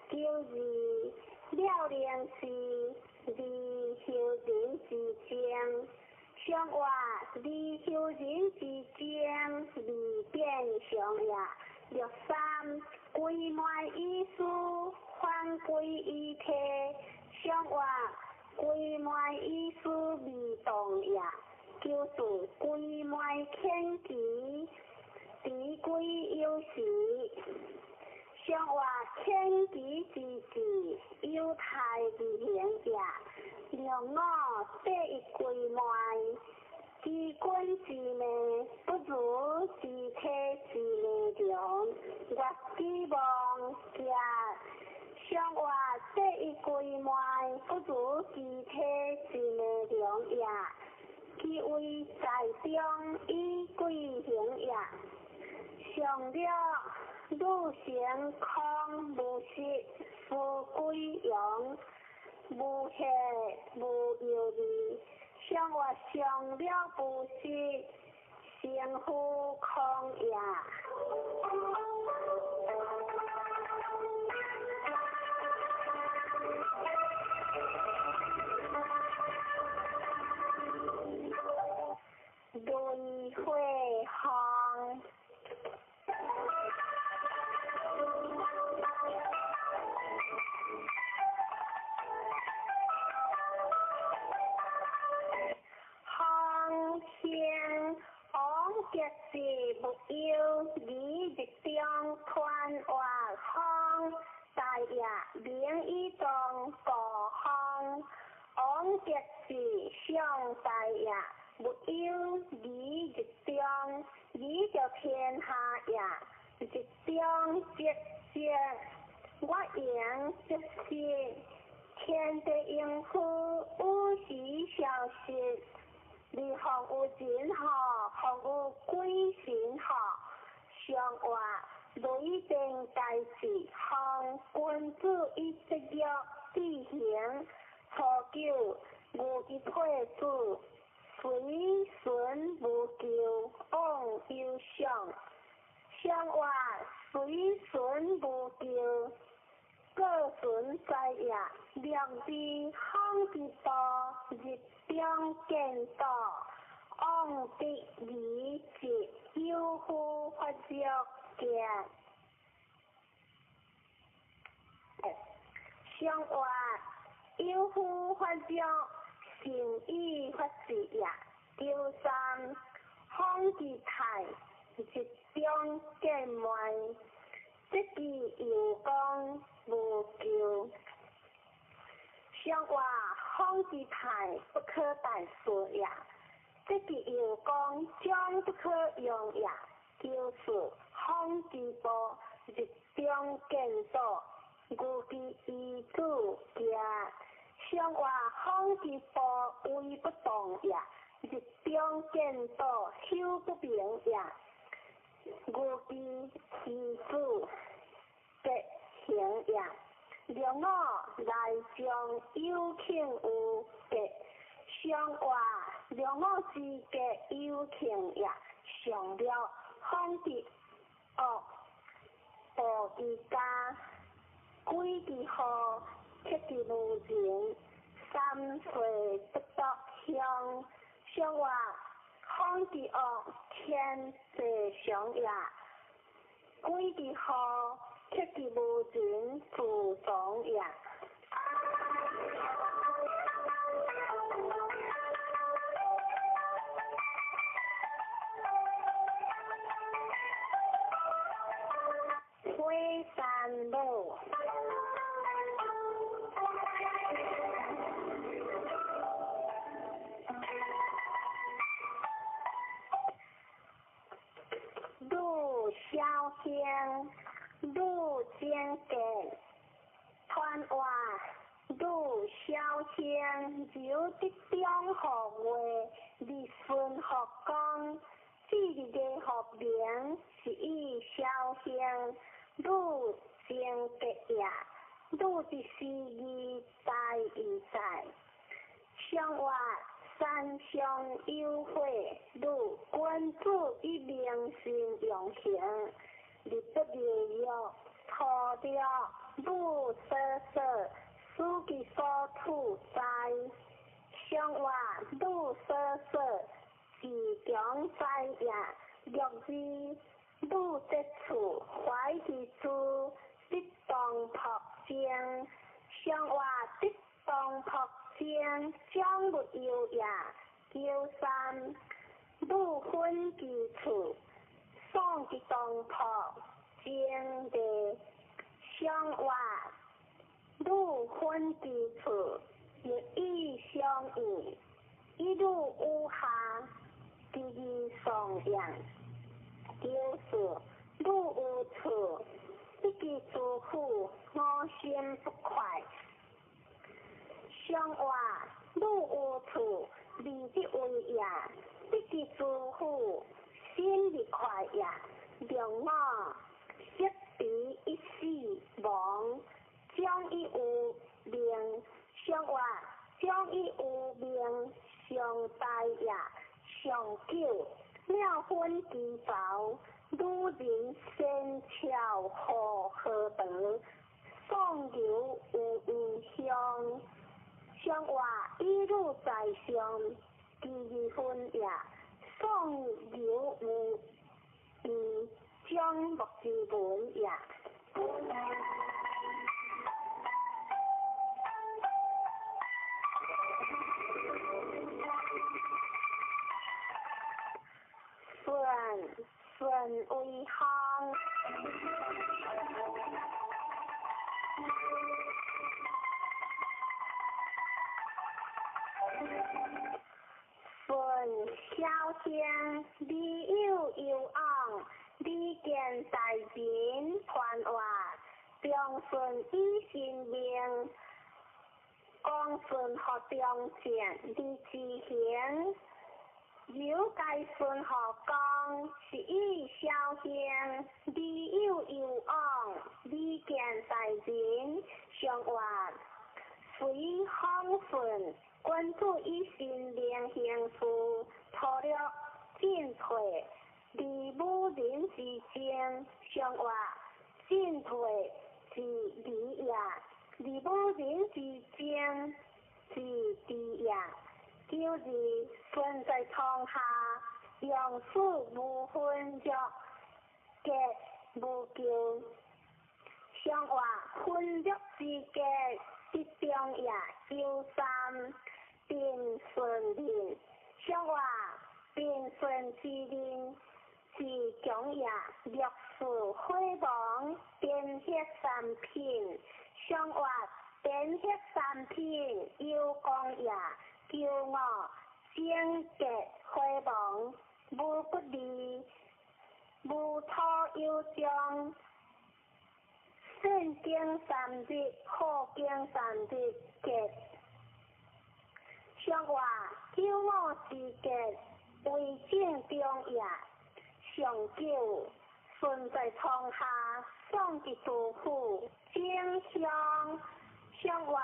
九二了灵是离修人之精，上话离修人之精，离变相也。六三归满以思，反归以体，上话归满以思未动也。九四归满天机，敌归有时。上话天机之志，有太之行也。六五第一归满，知君之命，不如知体之命长。月之望结。上话第一归满，不如知体之命长也。其为在中以贵行也。上了女成空无实，夫归阳无血无忧虑。上话上了无实，成夫空也。雷火风。风声明以當故鄉，王德志上大也，無憂禮日中，禮著天下也，日中積積，我贏積失，天地應付有時消失，日方有人吼，方有鬼神吼，上話。雷電大志，方君子以節約志行。初九，牛之退子，隨順無咎，往有上。上話隨順無咎，過順在也。兩字方之道，日中見道，往得理智，有夫發作。上話有夫發作，善以發志也。九三，方之泰，日中見邁，這句又講無咎。上話方之泰，不可代說也。這句又講將不可用也。九四，方之步，日中見道，牛之醫子行。上話方之步，威不動也。日中見道，修不明也。牛之醫子吉行也。兩五來將有慶有吉，上話兩五之吉有慶也。上了方之惡，暴之家，鬼之禍，乞之無人，三歲不得鄉。上話方之惡，天地常也。鬼之禍，乞之無人，自藏也。火山母。女小兴，女精格，传话女小兴，由得中学月，日顺学讲，至日个学名是以小兴，女精格也，女之思义在义在。上话山上有火，女君子以明心用行，日不日月，土着女所说，思其所处在。上话女所说，自强在也。六字女得处，怀之珠，得当朴精。上话得当朴精，将不忧也。九三，女分其处，丧之当朴精地。上话女分其处，日以相应，一路有下，第二双样。九四，女有处，得其诸苦，我心不快。上话女有处，利之为也，得其诸苦，心亦快也。两五，识彼一死亡，将以有命。上话将以有命，上大也。上九，妙分其薄，女人仙巧何何德，宋牛有异乡。上话一女在上，其二分也。宋牛有异，将木之文也。顺顺为行。孙小香，李有有昂，李见大人传话，长顺以神明，光顺学中正，李志行，有该顺学讲，是以小香，李有有昂，李见大人上话，随风顺。君子以身明行事，粗略进退，而武人之争，上话进退之理也；而武人之争之智也。九二，身在床下，用事无分弱，结无咎。上话分弱之结，得中也。九三，平顺人，上话平顺之人是强也。六四火亡，颠血三品，上话颠血三品有功也。九五，贞节火亡，无不利，无土有将。圣经三日，好经三日结。上话九五之结，为正中也。上九，顺在床下，送伫杜甫，正向。上话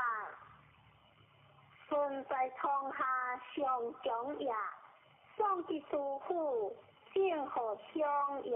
顺在床下，上强也。送伫杜甫，正好相也。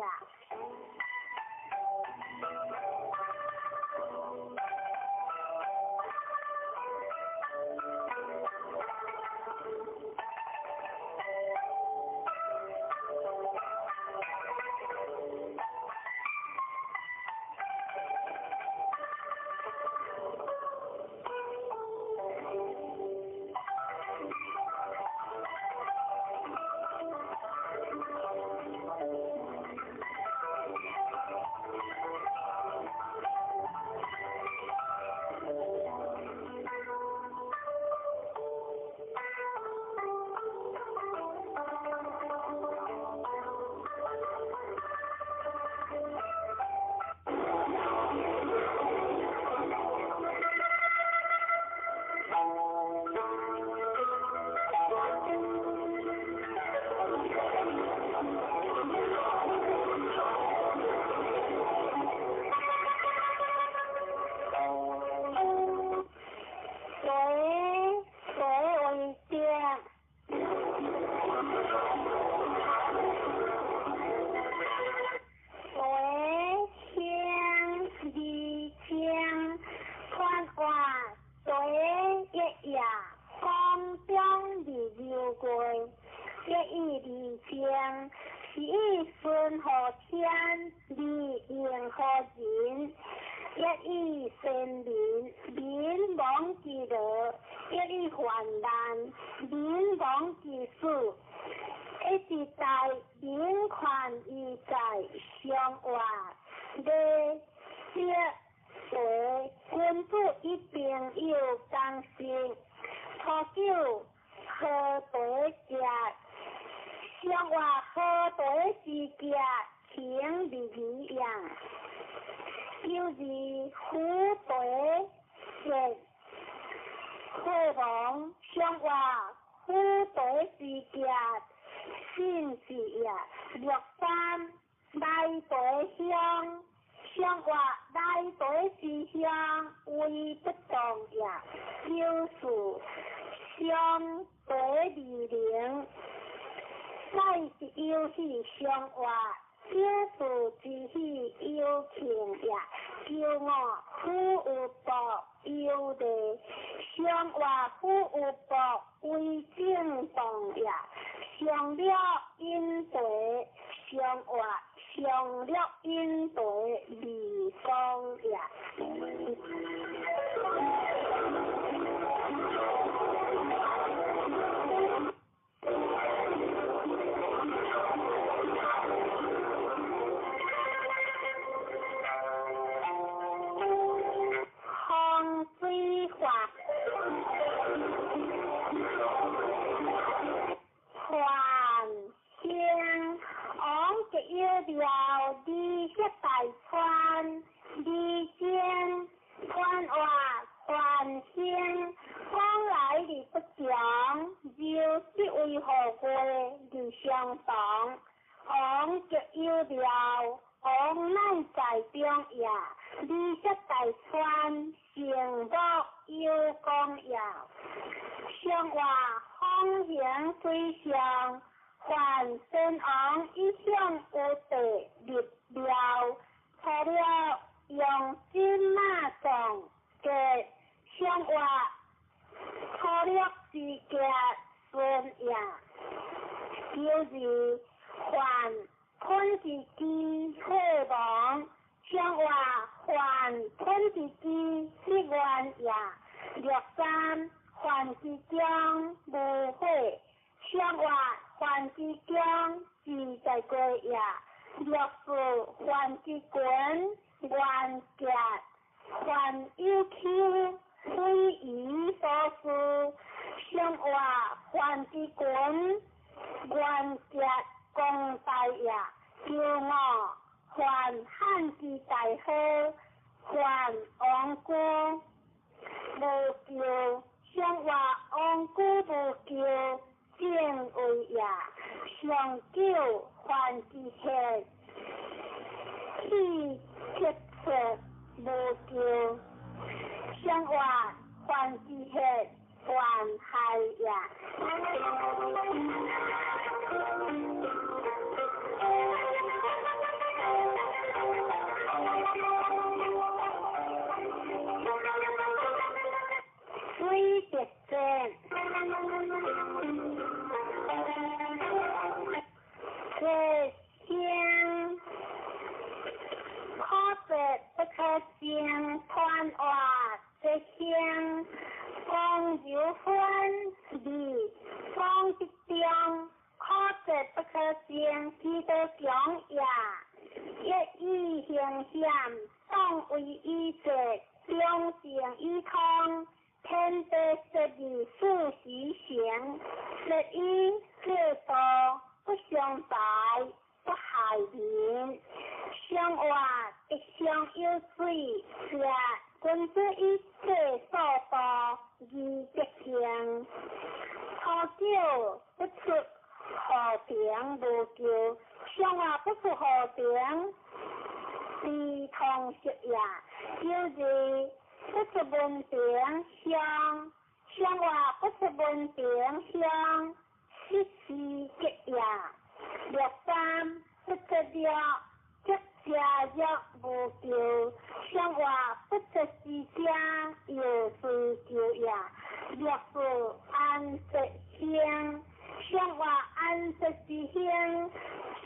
廟二色大川二正宽活繁兴，往来而不穷，就即为何过而相同。王极有庙，王乃在中也。二色大川成木有功也。上话风行水上，凡先王一向有地立庙，除了用金马藏嘅上话粗略之家孙也，就是凡吞之机火王，上话凡吞之机立愿也，六三凡之中无火，上话凡之中自在过也，六四凡之群愿结，凡有丘非夷所思，上话凡之群愿结公大也，九五凡汉之大好，凡王居无咎，上话王居无咎，正位也。上九凡之血，气结出无咎，上话凡之血，凡害也。水德正，这声可得不可争，团话这声讲有分离讲之中，可得不可争，其道强也。一意行险，当为以节，中正以通。天地设立四时行，设以制度不相败，不害民。相活必相有水，是君子以制所度而德行。初九不出和平无咎，相活不出和平，非通识也。就是不出文凭乡，乡话不出文凭乡，失时吉也。六三不出了，即家若无咎，乡话不出之家又随咎也。六四安吉兴，乡话安吉之兴，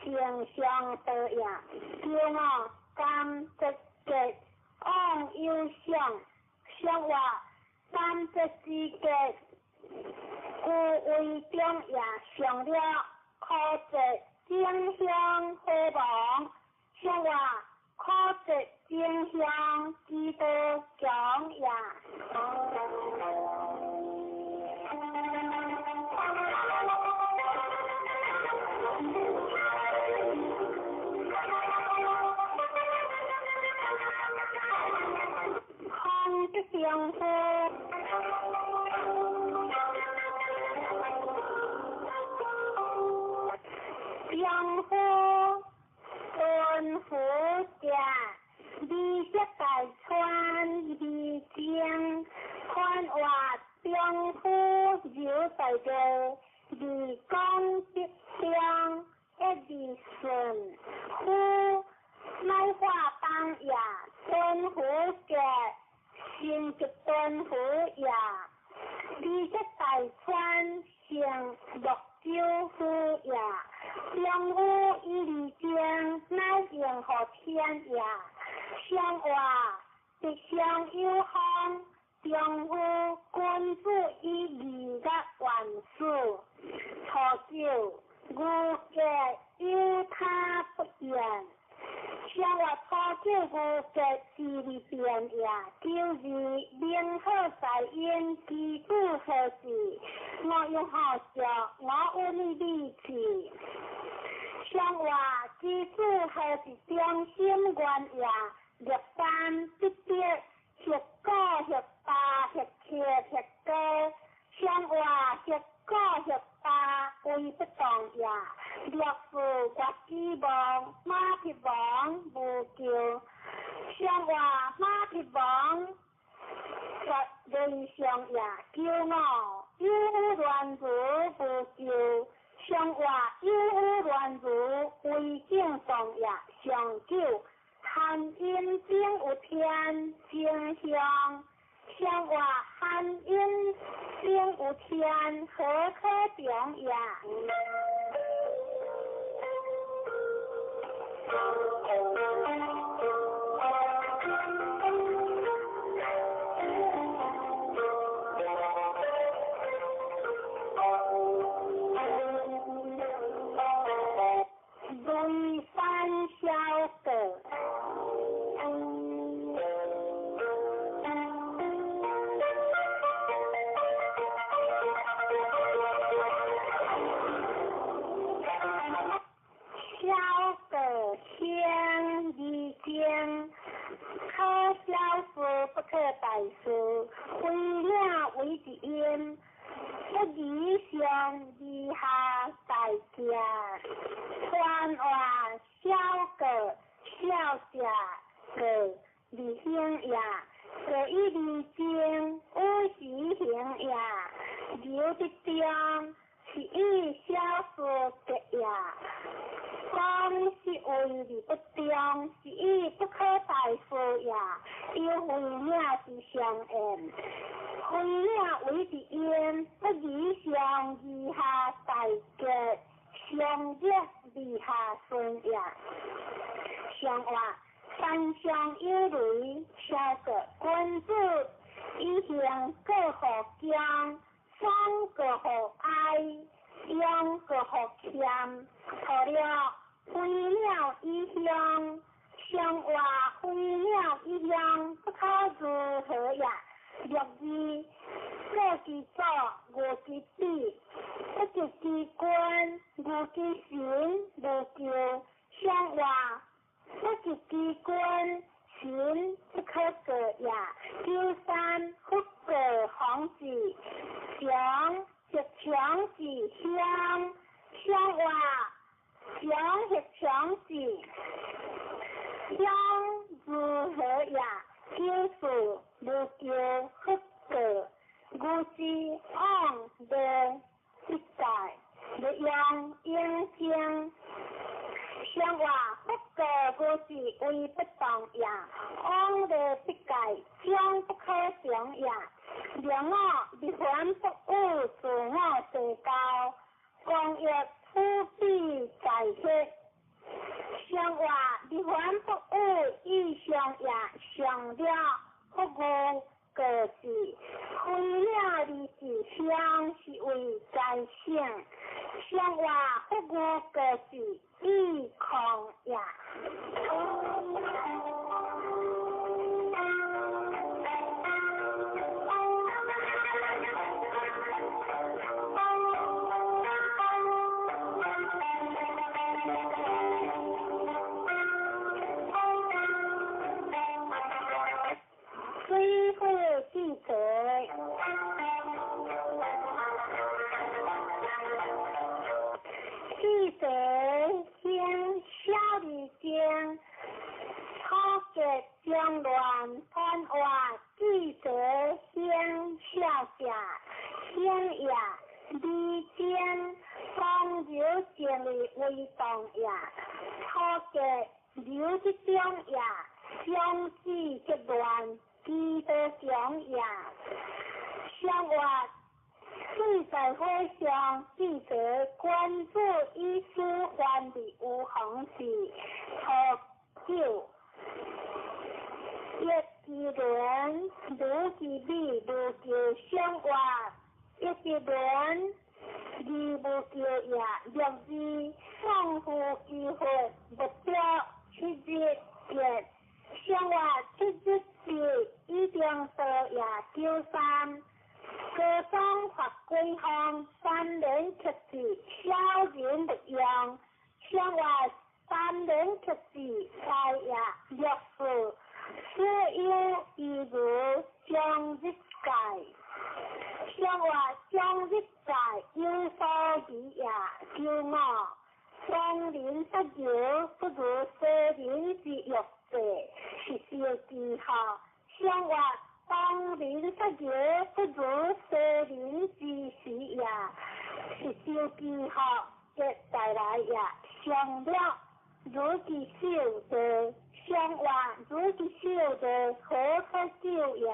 成相道也。九五甘吉吉。往有相，相话三节之节，故为中也。上了可节正香火王，相话可节正香之道强也。中夫，中夫敦福者，二色大川二正，宽活中夫柔大个，二讲德中，一二顺夫乃化当也，敦福者。成吉敦福也，二色大川成泸州府也，中府以二正乃应和天也。相话吉祥有方，中府君子以义甲万事。初九牛结有他不言。上话初九牛结是二变也，就是明好在因，基础何事？我用好笑，我有你理智。上話其子何是中心原也？六三得得，學果學八學七學高。上話學果學八為不動也。六四月之望馬匹王無救。上話馬匹王絕人上也。九五有亂如無救。上話有亂如為正動也。上九含陰頂有天正向。上話含陰頂有天何可長也？雷山小阁。小阁先二经，可小事不可大事，非领为一因，不宜上二下大件。传话小阁小者阁二行也，阁以二经有时行也，留得中是以小事结也。讲是为而不中，是以不可大事也。有非领之相应，非领为之因，不宜上二下大结，上热二下顺也。上话山上有雷，小阁君子以行过予强，爽过予哀，勇过予谦，错了飞鸟以乡，上话飞鸟以乡，不可如何也？六二过其祖，无其子，不及其君，无其神，无救。上话不及其君，神不可过也。九三不过方子，强是强是乡，上话强是强是乡如何也？九四无救不过，无之往的一界，不用应经。上话不过无是为不动也，往的不界，将不可长也。两我立凡不有自我地交，光欲普比在血。上话立凡不有意上也，上了不无过是，非了而是相是为在性。上话不无过是意空也。水火记者，记者先小二经，初结中乱传话，记者先小者先也，二经风流静的为动也，初结流之中也，相子结乱。基德强也，上话水在火上，记者关注以书还的有行是初九，一之轮，如之美，如就上话一之轮，二无叫也，六字送夫之佛，目标七日结。上话七日是一定多也。九三高中发归方，三年七字，小人勿用。上話三連克字大也六四，所有一如將日界，上話將日界有所疑也九五，當人不由不如世人之欲者，是小記號。上話當人不由不如世人之時也，是小記號。嘅帶來也上了如其手的上話如其手的何可救也？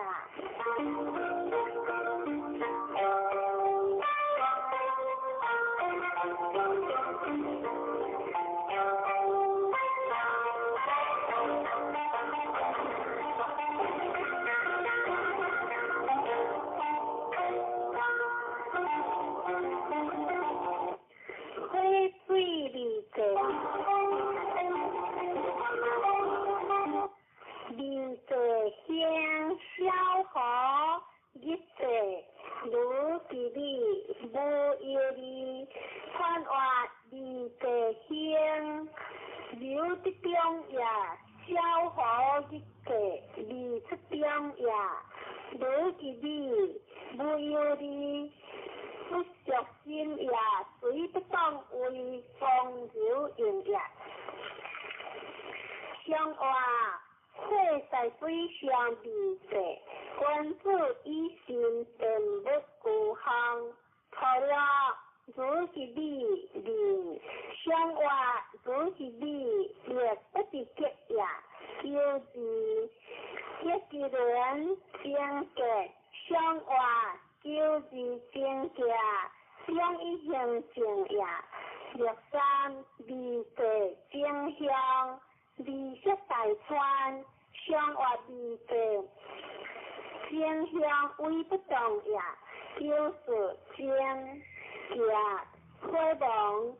二座香小河日座如其理無忧虑，宽话二座香刘德中也小河日座二出中也如其理无忧虑，不着心也随不当为风流用也。相话火在水上二座，君子以心定物故乡，除了如是理理，相话如是理也不是结也，九字一个人正结，相话九字正结，两一行正也，六三二座正向。二色大川，相话二座正向为不动也，九四正行火亡，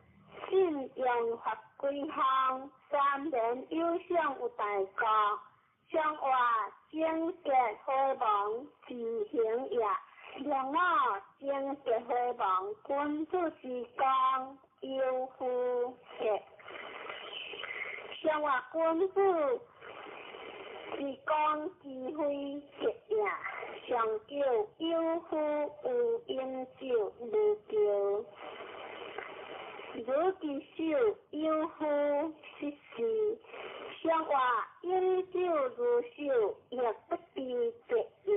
信用法归乡，三年有相有大国，相话正结火亡自行也，两五正结火亡，君子之功有夫结。上话君子之功之非结也，上叫有夫有饮酒无叫，如其手有夫失事，上话饮酒如手，亦不知节也。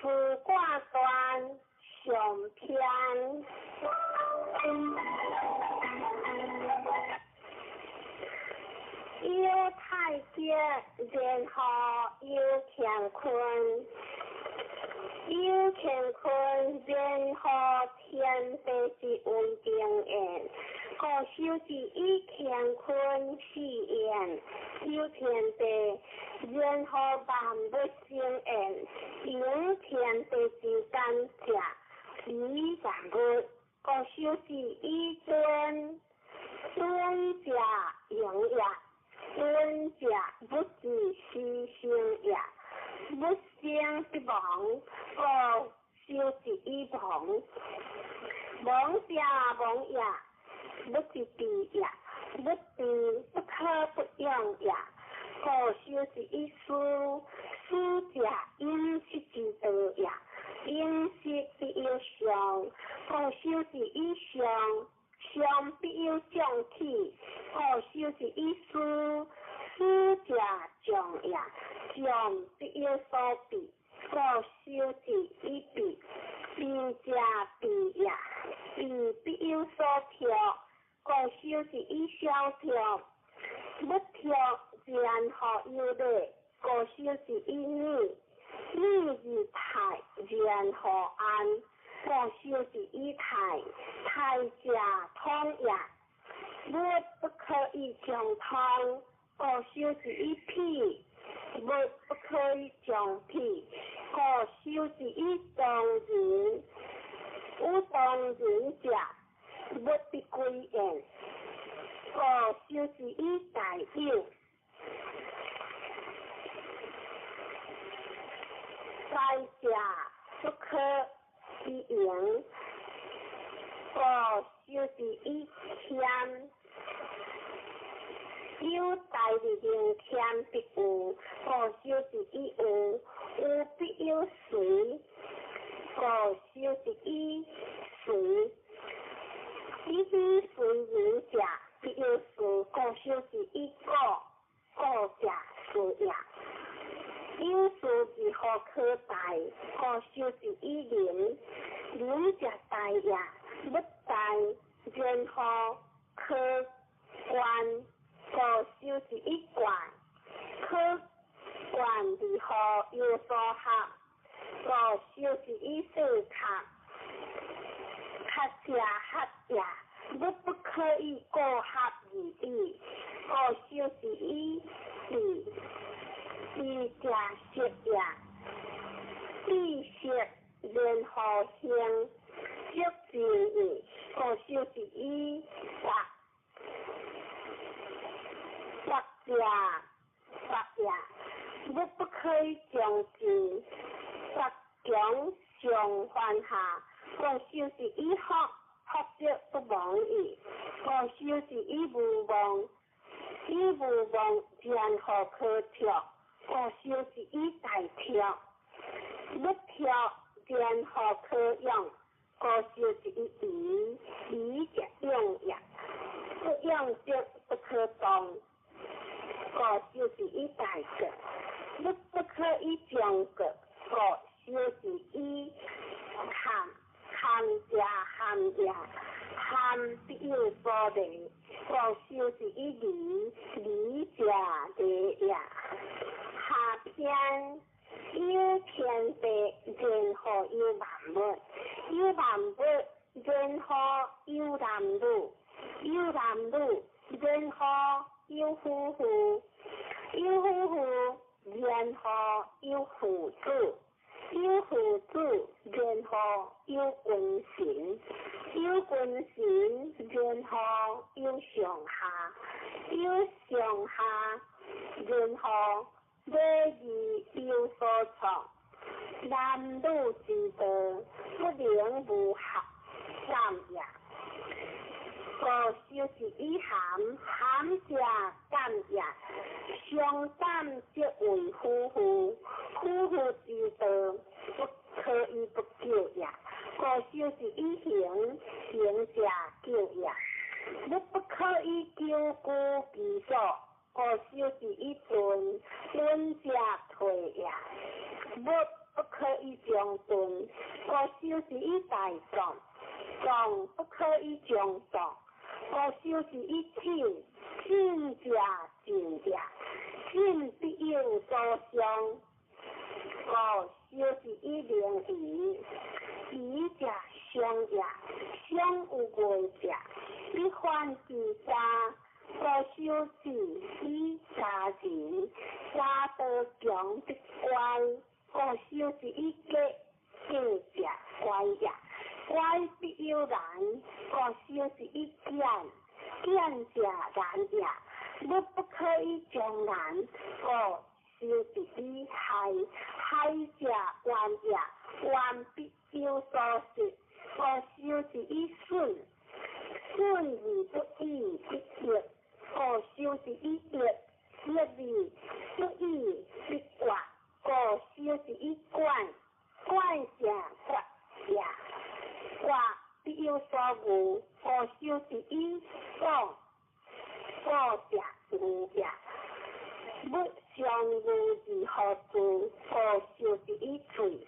四卦端上篇，有太极，然后有乾坤，有乾坤，然后天地之为定言，故修之以乾坤四言，有天地，然后万物生言，有天地之间者，以万物，故修之以尊，尊者荣也，尊者不知其生也，不生必亡，故修之以亡，亡者亡也，不知知也，不知不可不用也。故修之以思，思者饮食之道也，饮食必有上，故修之以上，上必有将起，故修之以思，思者将也，将必有所避，故修之以避，避者避也，避必有所跳，故修之以小跳，不跳然后有礼，故修之以礼，礼而泰，然后安，故修之以泰，泰者通也。物不可以将通，故修之以辟；物不可以将辟，故修之以当人。有当人者，物必归焉。故修之以大有。大者不可以盈，故修之以谦。有大而能谦必有，故修之以有，有必有随，故修之以随。以彼随仁者，必有事，故修之以故，故者事也。有事如何可大？故修之以仁，仁者大也。不大，然后可观，故修之以观，可观如何有所合？故修之以四合，合者合也，不不可以过合而已。故修之以利，利者色也，利色然后行，色之义，故修之以法，法者法也，不不可以将之，法强上犯下，故修之以福，福则不忘矣。故修之以无忘，以无忘然后可跳，故修之以大跳，不跳然后可用，故修之以愚，愚者用也，不用则不可动，故修之以大国，不不可以将国，故修之以堪，堪者含也，含必有所利，故修之以利，利者利也。下篇有天地，然后有万物，有万物，然后有男女，有男女，然后有夫妇，有夫妇，然后有父子，有父子，然后有君臣，有君臣，然后有上下，有上下，然后礼义有所创。男女之道，不能无合感也。故修之以含，含者感也。相感则为夫妇，夫妇之道，不可以不救也。故修之以行，行者救也。不不可以久居其所，故修之以钝，钝者退也。不不可以将钝，故修之以大壮，壮不可以将壮，故修之以进，进者进也，进必有所伤，故修之以明仪，仪者相也，相有过者，必犯其家，故修之以家人，家道强必乖，故修之以过，过者乖也，乖必有难，故修之以简，简者难也，不不可以将难，故修之以害，害者冤也，冤必有所失，故修之以损，损而不已必益，故修之以益，益而不已必决，故修之以管，管者决也，决必有所恶，故修之以广，广者恶也。不相恶而何助？故修之以罪，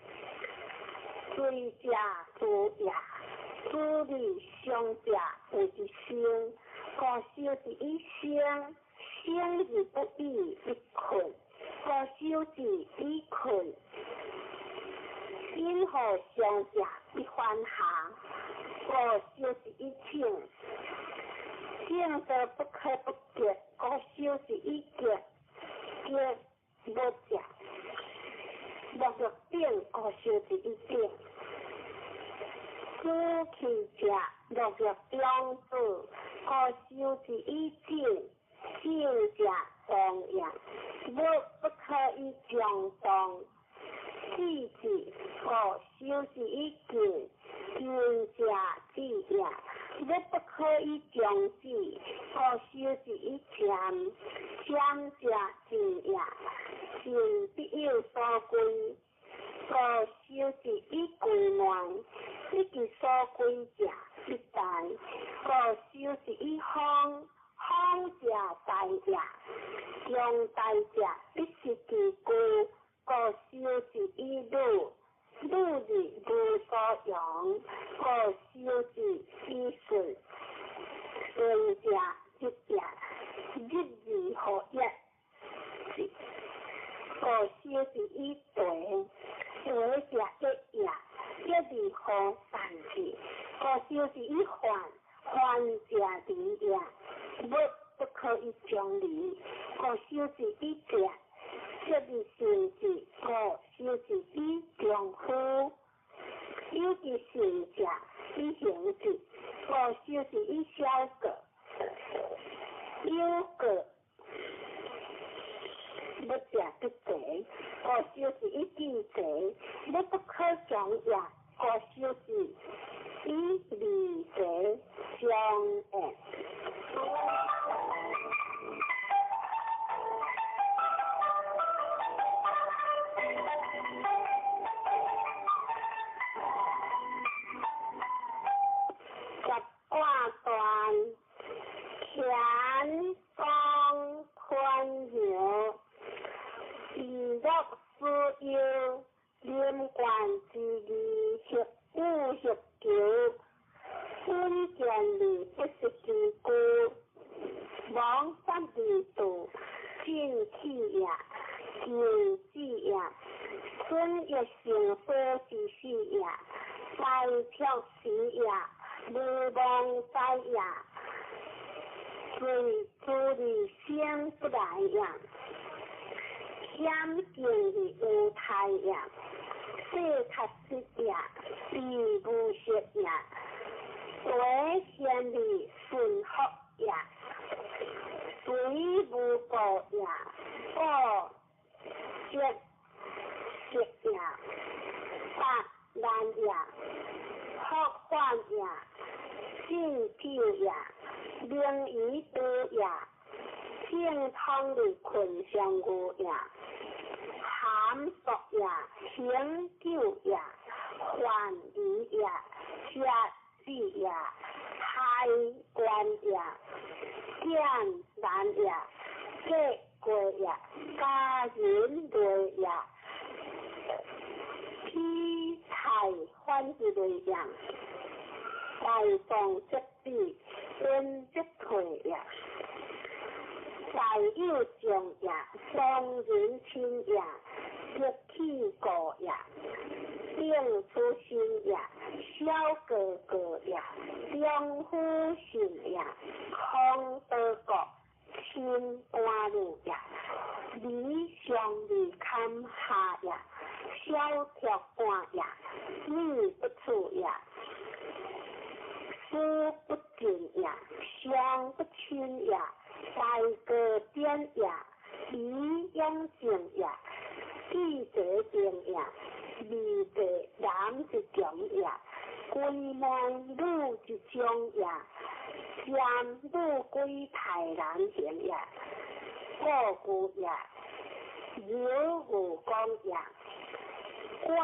罪者诛也，诛而伤者谓之生，故修之以生，生而不已必困，故修之以困。因何伤者必犯下，故修之以正，正道不可不结，故修之以结，结无者，无欲顶，故修之以顶。主气者，乐欲中子，故修之以将智智，故修是以近，近者智也。欲不可以将止，故修是以渐，渐者进也。进必有所归，故修是以归内，得其所归者必大。故修是以方，方者大也。将大者必失其故，故修是以女，女字无所用，故修是以顺，顺者日也，日而何一？故修是以地，地者一也，一而何善治？故修是以患，患者离也，物不可以将离，故修是以者，这是性质，故修是以丈夫，有其性者以行之，故修是以小过，有过欲者必济，故修是以智济，欲不可将也，故修是以利济相应。十卦断，乾宫坤爻，以乐思忧，临官之义，协武协求，稳健利不失其故，亡三二度，进气也，进智也，春月成花之始也，大朴时也，无妄灾也，随诸利生不来也，险境的无态也，世确实也，必无失也，为贤的顺福也，随无过也，过节节也，八难也，福患也，进酒也，灵鱼多也，正通的困上牛也，含索也，行久也，患鱼也，食子也，海关也，剑难也，结过也，家人类也，披菜反之类也，大众则比，温则退也，大有将也，双人亲也，得气过也，定出身也，小哥哥也，中夫信也，空德国，亲官路也，理上理坎下也，小条官也，女不处也，思不尽也，相不亲也，大哥典也，李永正也，记者定也，二个男一强也，归门女一将也，占女归太难行也，故故也，有无讲也，怪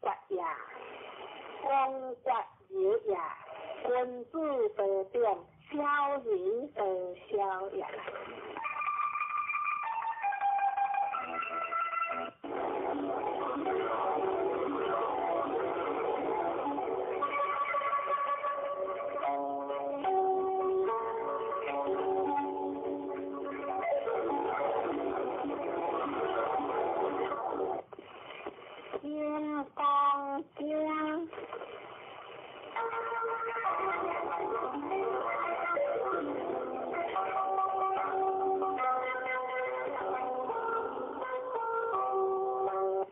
怪也，光怪有也，君子得定，小人得小也。金刚经。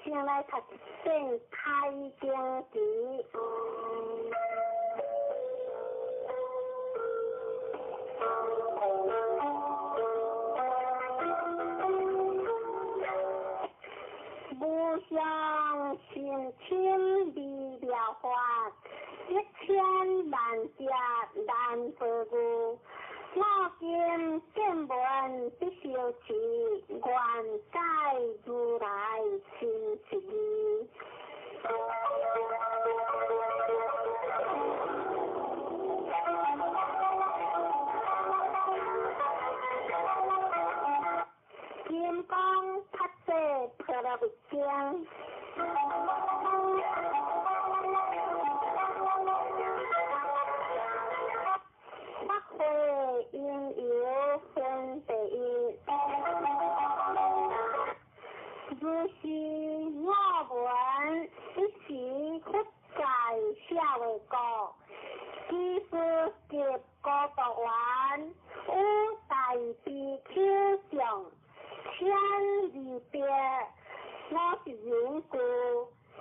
先来读《正开经题》。无心清微妙法，一千万劫难遭遇。我今见闻得受持，愿解如来真实义。金刚菩萨婆罗蜜经。法会因由分第一，如是我闻，彼时佛在舍卫国，居士及孤独园，与大比丘众千二百五十人俱，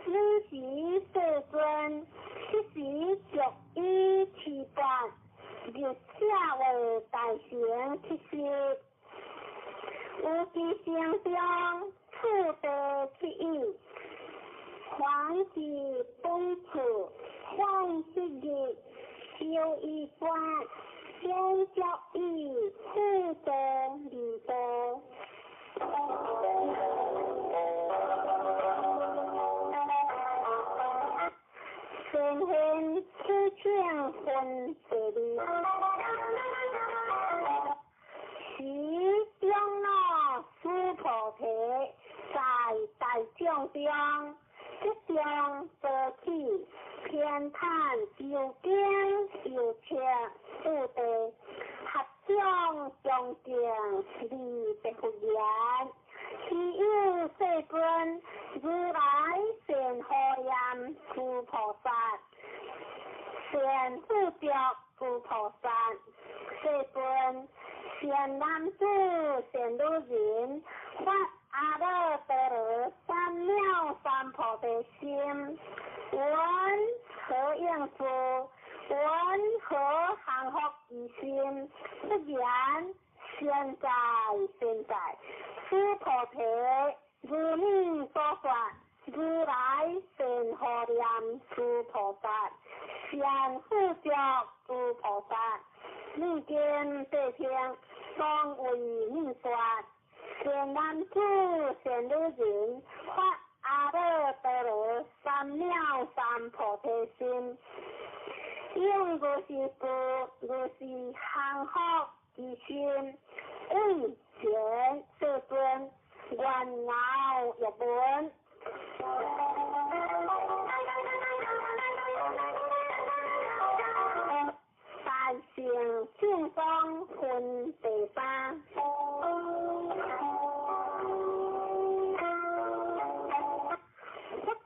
尔时世尊，彼时足以持钵，入舍卫大城乞食，有其城中次第乞语，凡是本处，凡是日，修一观，先教以次第二地。善现此请分第二，时长老须菩提在大众中，即将坐起，偏袒右肩右侧次第，合掌恭敬礼白佛言：希有世尊，如来善护念诸菩萨，善护着诸菩萨。世尊，善男子、善女人，发阿耨多罗三藐三菩提心，闻何应事？闻何降伏其心？不然，善哉善哉，须菩提，如你所说，如来善护念诸菩萨，善护着诸菩萨。你今谛听，当为你说。善男子、善女人，发阿耨多罗三藐三菩提心，应如是事，如是降伏其心，为前世尊，愿饶欲闻。大乘正宗分第三。佛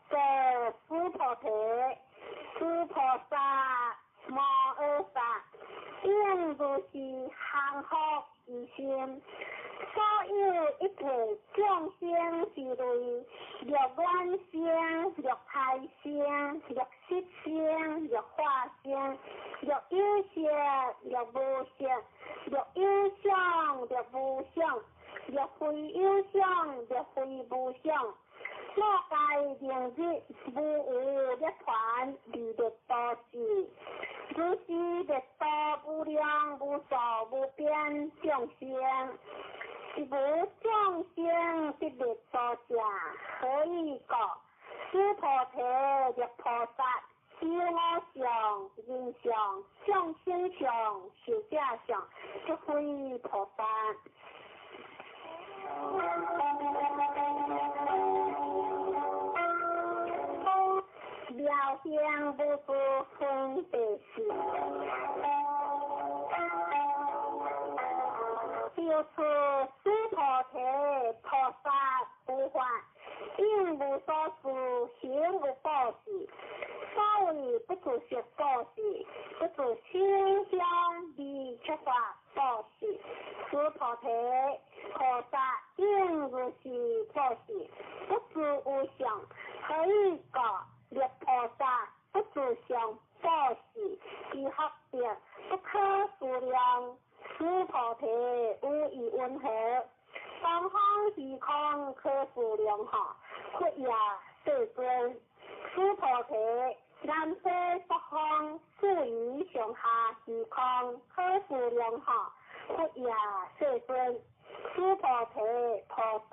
告须菩提：诸菩萨摩诃萨，应如是降伏其心，所有一切众生之类，若卵生，若胎生，若色生，若化生，若有色，若无色，若有相，若无相，若非有相，若非无相。我该明日无有涅槃，离灭度时，如是灭度无量无数无边众生，是无众生得灭度者，何以故？须菩提，若菩萨有我相、人相、众生相、寿者相，即非菩萨。妙行无住分第四，就此须菩提，菩萨不法，应无所住，行无布施。所谓不住色布施，不住声香味触法布施。须菩提，菩萨应如是布施，不住无相，何以故？若菩萨不住相布施，其福德不可思量。须菩提，有疑云何？东方虚空可思量哈，佛也世尊，須菩提，南西北方，四夷上下虛空，可思量哈。佛也世尊，須菩提菩薩，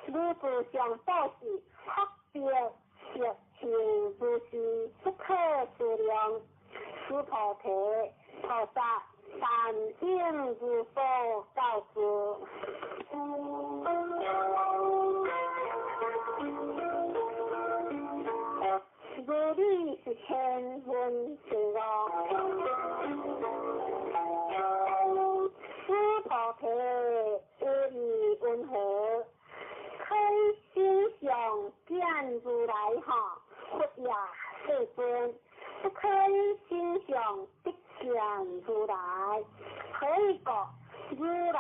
如自相布施，福德德行如是，不可思量。須菩提菩薩，但應如所教示。如理是千分之五。須菩提有意云何？可心相見如來哈，佛也世尊，不可心相得見如來。何以故？如來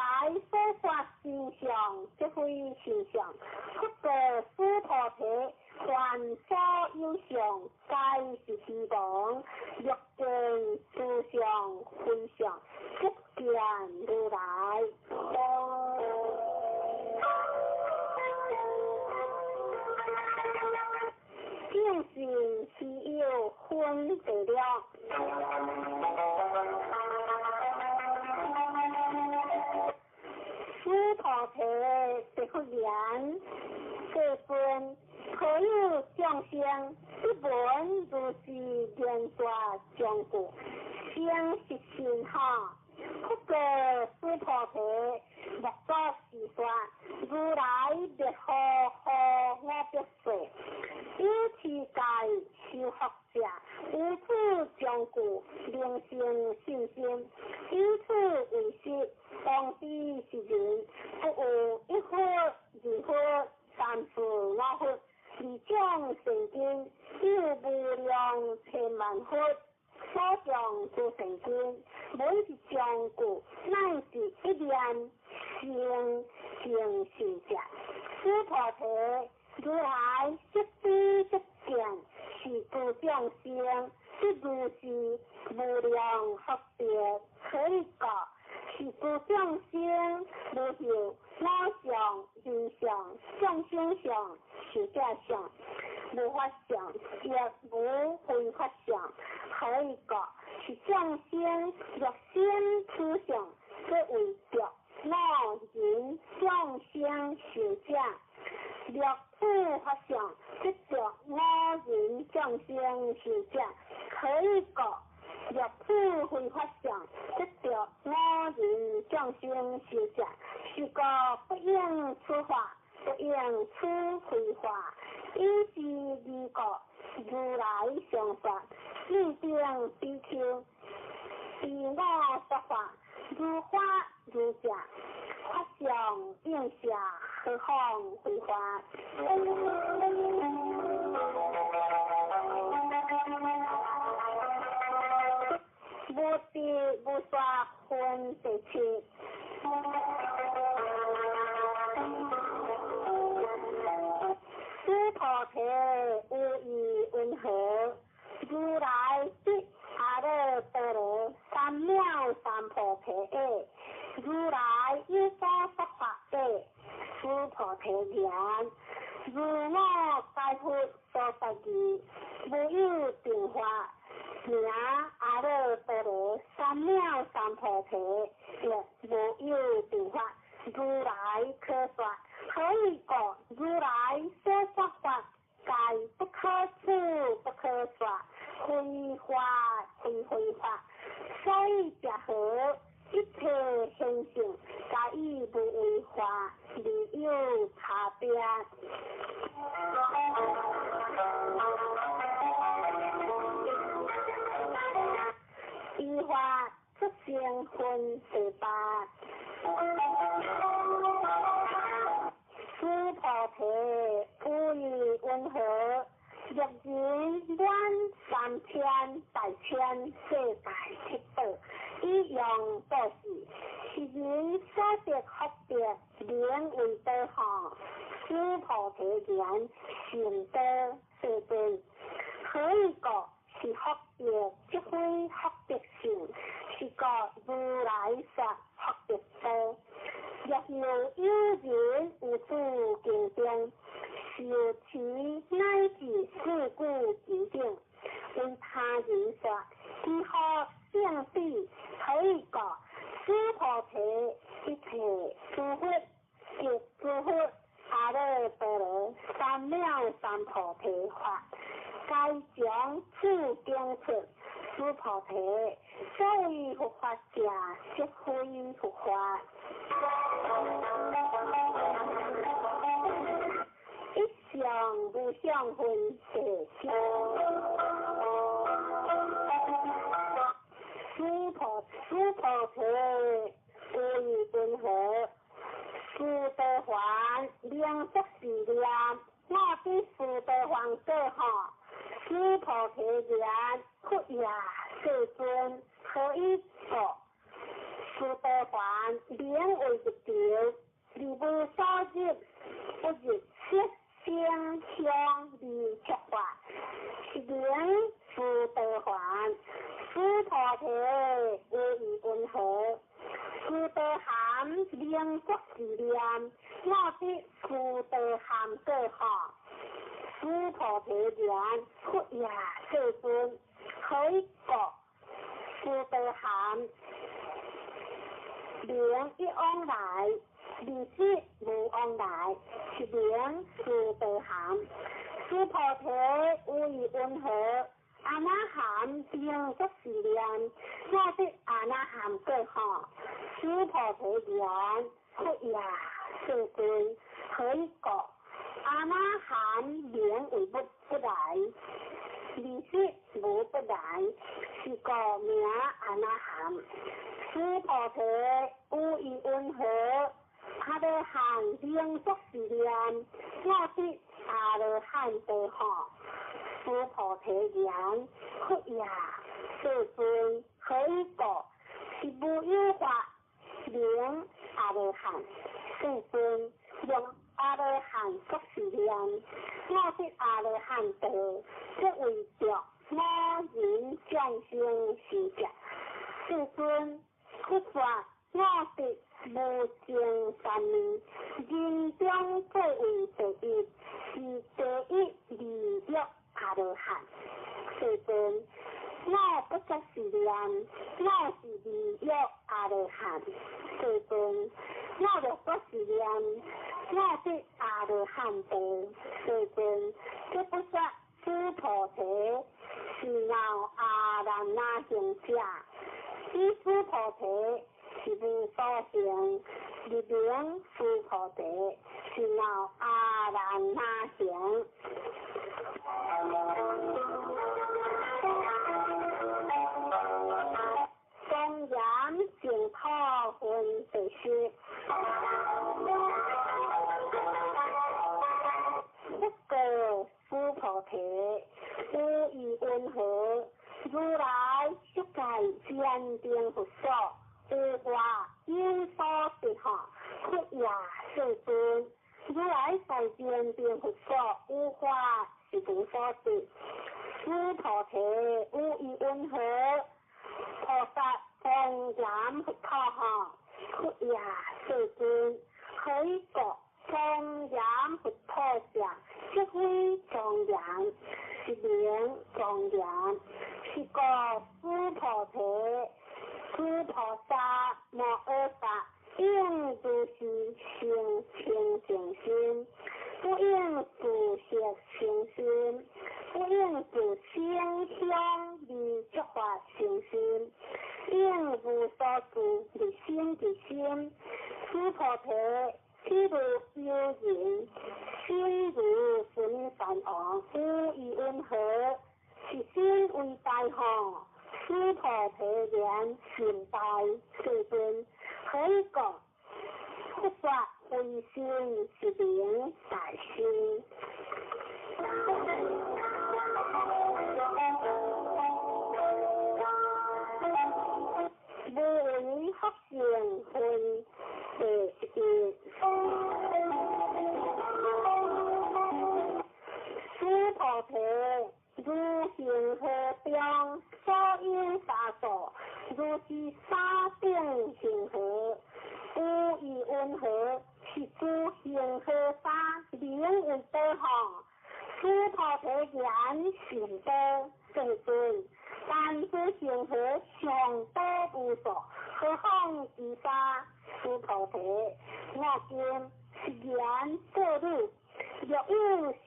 所說心相，即非心相。不過須菩提，凡所有相，皆是虛妄。若見諸相非相，即見如來。正信是有分別了。須菩提答佛言：世尊，何有眾生一聞如是言說章句，生是信哈？不過須菩提，莫作是說，如來滅後何我百歲？有持戒修福者，有此章句，能生信心。以此為實，當知是人，不有一佛、二佛、三四五佛，二種聖經，有無量千萬佛所講諸聖經，每一章句乃是一念生成信者。須菩提，如來悉知悉見，是諸眾生，即如是無量福德，何以故？是諸眾生無有我相、人相、眾生相、壽者相、無法相，亦無非法相。何以故？是眾生若生此相，即為著我人眾生壽者；若此法相，即著我人眾生壽者。何以故？若此非法相，即著我人眾生壽者。是故不應此法，不應此非法。以是義故，如來常說：汝等比丘，依我說法，如法如教，法相應下，何況非法？無知無說分第七。須菩提有意云何？如來得阿耨多羅三藐三菩提耶。如來有所說法者，須菩提言：如我解佛所說義，無有定法，名阿耨多羅三藐三菩提，亦無有定法，如來可說。何以故？如來所說法，皆不可取，不可說，非法非非法。所以者何？一切現象，皆以無為法而有差別。依法出生分第八。須菩提有意云何？若人滿三千大千世界七寶，以用布施，是人所得福德，名為多哈。須菩提言：善多世尊，何以故？是福德，即非福德性，是故如來說福德多。若有有人有諸經中，受持乃觀了三菩提法，該將此經出須菩提，所謂佛法者，即非佛法。一相無相分第四。須菩提有義云何？須陀洹名作是念，我得須陀洹果吼。須菩提言：佛也，世尊，何以故？須陀洹名為入道，而無所入，不入色聲香味觸法，是名須陀洹。須菩提有義云何？須陀含名作是念，我得須陀含果吼。須菩提言：佛也，世尊，何以故？須陀含名一往來，二識無往來，是名須陀含。須菩提有義云何？阿那含名作是念，我得阿那含果吼。須菩提言：佛也，世尊，何以故？阿那含名為不來，二識無不來，是故名阿那含。須菩提有義云何？阿羅漢名作是念，我得阿羅漢果吼。須菩提言：佛也，世尊，何以故？是無有法名阿羅漢。世尊，用阿羅漢作是念，我得阿羅漢道，即為著五蘊眾生是者。世尊，佛說我得無上三昧，人中最為第一，是第一利益阿羅漢。世尊，我不作是念，我是利益阿羅漢。世尊，我若不是念，我得阿羅漢道。世尊，這不說須菩提是鬧阿難那行者，此須菩提是無所行，入名須菩提是鬧阿難那行。莊嚴淨土分第十。不過須菩提有義云何？如來色界堅定佛所，有法有所得吼。佛也，世尊，如來在堅定佛所，有法是無所得。須菩提有義云何？菩薩莊嚴佛土吼。佛也，世尊，何以故？莊嚴佛土者，即非莊嚴，是名莊嚴。是故須菩提，諸菩薩摩訶薩應如是生清淨心，不應住色生心，不應住聲香味觸法生心，應無所住而生其心。須菩提，譬如有人心如孫山王，有義云何？是心為大吼。須菩提言：心大，世尊，何以故？佛說非心是名大心。無為福善分第一。須菩提，如恒河中所有沙數，如是沙等恒河，有義云何？是諸恒河沙名為多吼。須菩提言：甚多，世尊，但此恒河尚多無數，何況其沙？須菩提，我今是言作汝，若有上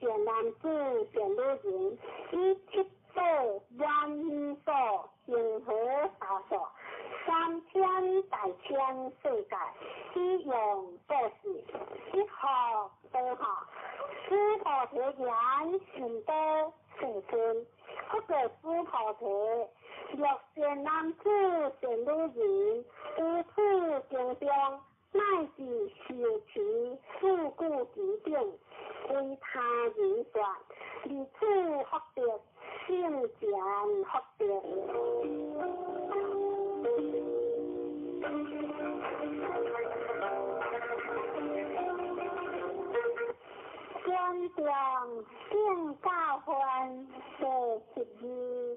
子善女人，以七宝满所恒河沙数，三千大千世界，以用布施，一福多哈，须菩提言善道世尊，佛告须菩提：若善男子善女人，于此经中，乃至受持四句偈等，为他人说，离此福德，胜前福德。尊重圣教分第12，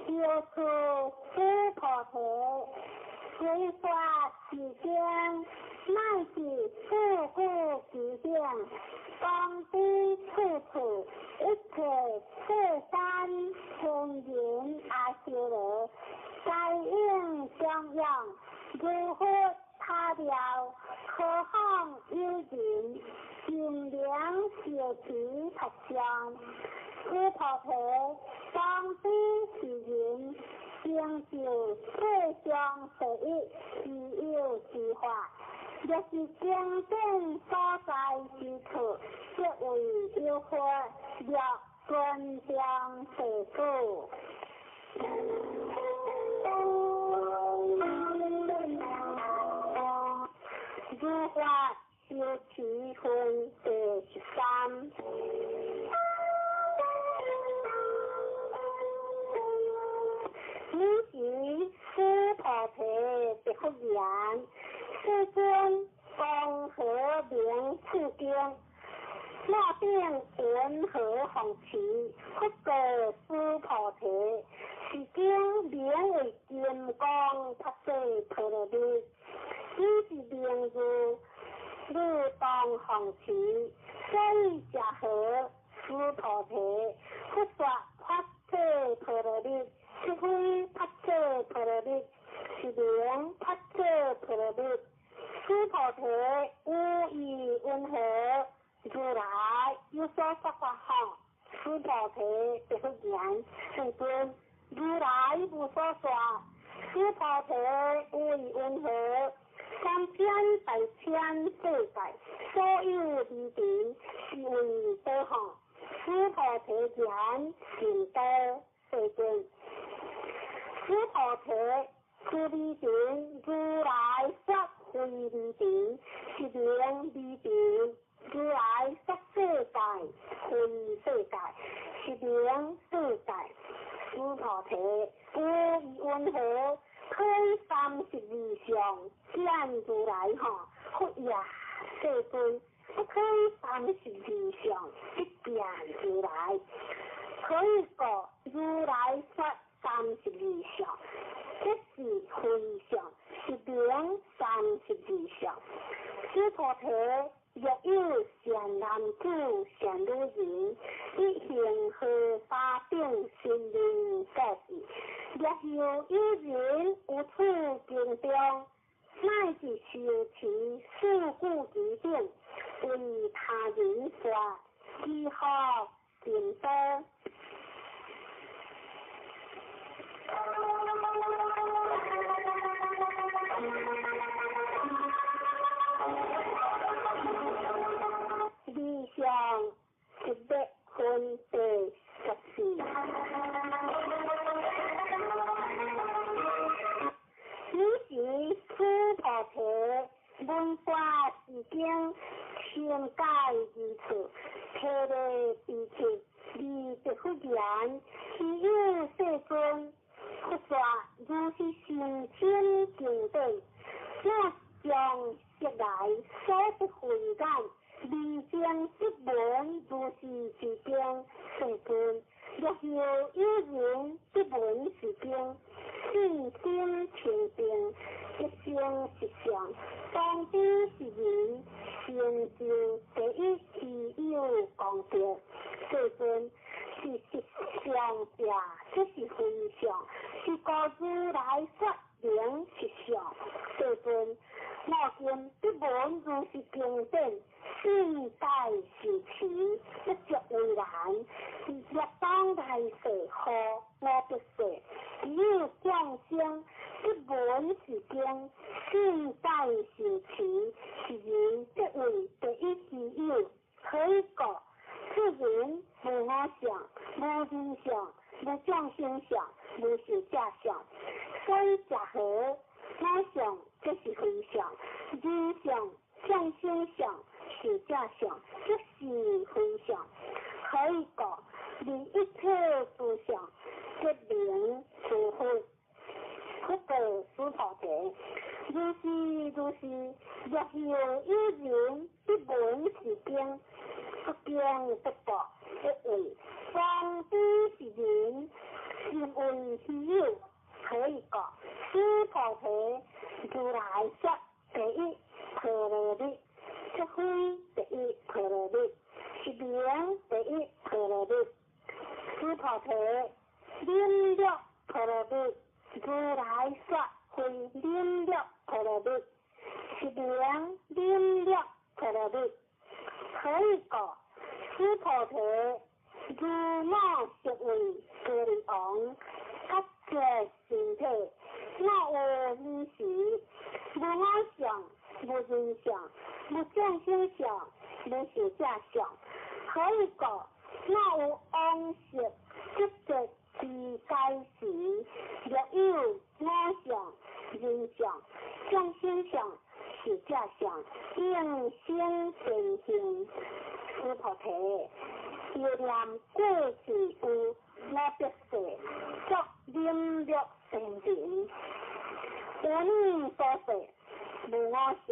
由此须菩提，随说是经，乃至四句偈等，当知处处一切世间天人阿修罗，皆应供养，如佛塔庙，何况有人，尽灵受持佛像。须菩提，当知是人，成就世上第一稀有之法。若是经典所在之处，即为有佛，若尊重世主。如法修持分第13。尔时须菩提答复言：世尊，光何名此经？我等云何奉持？佛告须菩提：是经名为金刚菩萨陀罗尼，以是名字，汝当奉持。所以者何？须菩提，佛说菩萨陀罗尼，是非菩萨陀罗尼，是名菩萨陀罗尼。须菩提，有意云何？如来有所说法吼。须菩提答复言：世尊，如来无所说。须菩提，有意云何？三千大千世界，所有离尘，是为导向。须菩提言：善道，世尊。须菩提，此离尘，如来说非离尘，是名离尘。如来说世界，非世界，是名世界。须菩提，有意云何？推32相见如来吼，佛也，世尊，不推32相不见如来。可以讲如来说32相，这是非相，是名32相。须菩提，若有善男子、善女人，以恒河沙等身命布施，若有有人于此经中，乃至受持四句偈等，为他人说，其福甚多。理想一百分第14。尔时须菩提，闻法是经，听解而处，提礼彼此，而答复言：希有世尊，佛说如是甚深经典，我将昔来所得慧眼，未经得闻如是之经，世尊，若有有人得闻是经，信心清净，一生实相，当知是人，成就第一稀有功德。世尊，是实相者，这是非相，是故如来说明实相。世尊，我今得闻如是经典，信解受持，不足为难。故？此人无我相，无人相，无众生相，无寿者相。所以者何？我相即是非相，人相、众生相、寿者相，即是非相。何以故？离一切诸相，即名诸佛。佛告须菩提：如是如是，若有有人不闻是经，不经不布，不为方知是人，心为虚有。何以故？须菩提，如来说第一波罗蜜，即非第一波罗蜜，是名第一波罗蜜。须菩提，忍辱波罗蜜，如来说非忍辱波罗蜜，是名忍辱波罗蜜。何以故？须菩提，如我昔为歌利王，割截身体，我有尔时，无我相，无人相，无众生相，无寿者相。何以故？我有往昔积集之该时，若有我相、人相、众生相、寿者相，应生善行。须菩提，忆念过去有五百世，作忍辱善人。有尔所说，无我相、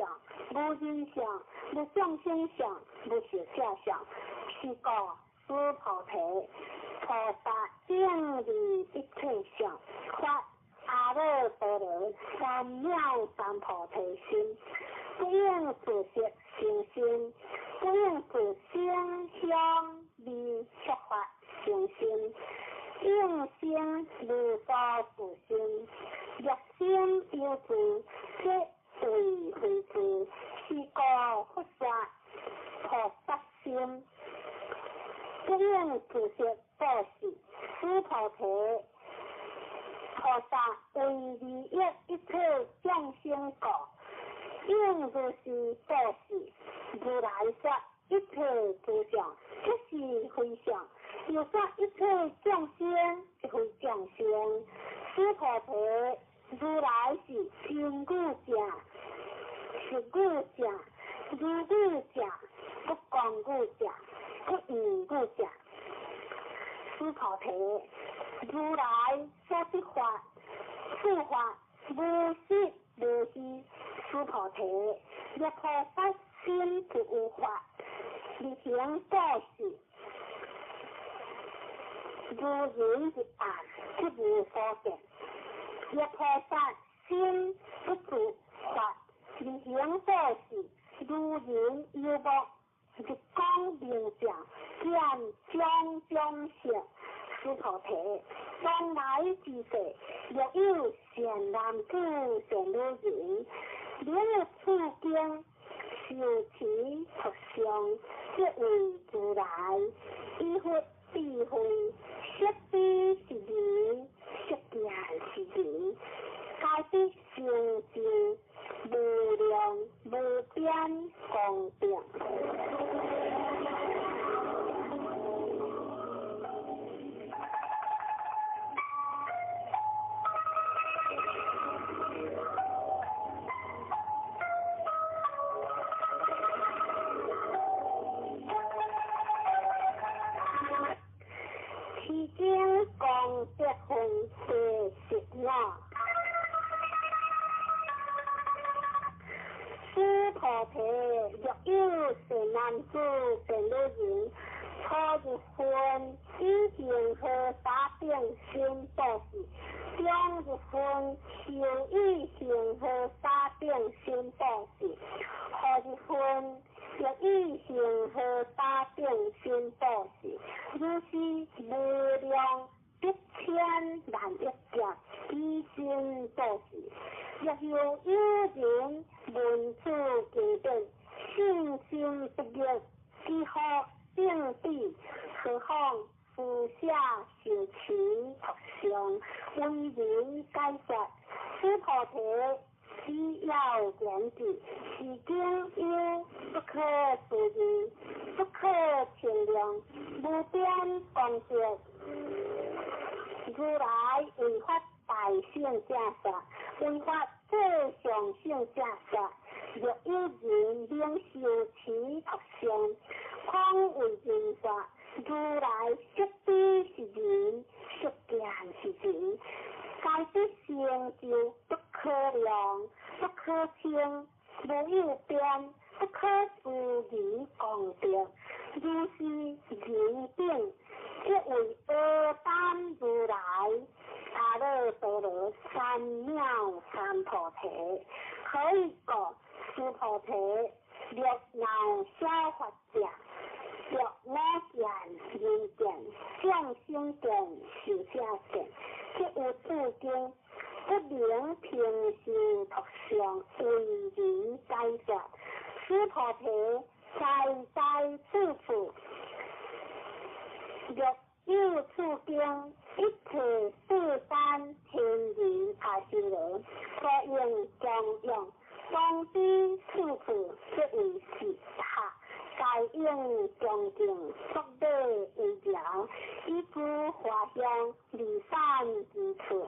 无人相、无众生相、无寿者相，是故须菩提，菩萨应离一切相，发阿耨多罗三藐三菩提心，不应自色生心，不应自声香味触法生心，应生无所住心。若心有住，即为非住，是故佛说菩萨心，不应自色布施。须菩提，菩萨为利益一切众生故，应如是布施。如来说一切诸相，即是非相；又说一切众生，即非众生。须菩提，如来是真语者、实语者、如语者、不空语者、不异语者。须菩提，如来所得法，此法无实无虚。须菩提，若菩萨心不有法，力行布施，如人入暗，即无所见。若菩萨心不住法，力行布施，如人游目，日光明净，见种种色。须菩提，将来之世，若有善男子、善女人，能于此经受持读诵，即为如来以佛智慧，悉知是人，悉见是人，皆得成就无量无边功德。功德分第十五。须菩提，若有善男子、善女人，初入分以恒河沙等身布施，中入分修以恒河沙等身布施，后入分欲以恒河沙等身布施，如是无量百千万亿劫以身布施。若有有人闻此经典，信心不灭，几乎正彼，何况施舍受持读诵，为人解说。须菩提，需要点滴，是经有不可思议、不可称量、无边功德。如来为法大圣正说，为法最上圣正说。若有人能修持托相，况为人说，如来色知是人，色见是人，该得成就不可量、不可称、无有边、不可思议功德。如是人等，即为阿单如来阿耨多罗三藐三菩提。何以故？须菩提，若闹小法者，若我见、人见、众生见、寿者见，即有诸经不能平修托相，为人解说。须菩提，在在处处，若有处经，一切世间天人阿修罗，所应供养。当知处处即为是塔，该应恭敬作礼为条，以诸华香离散之处。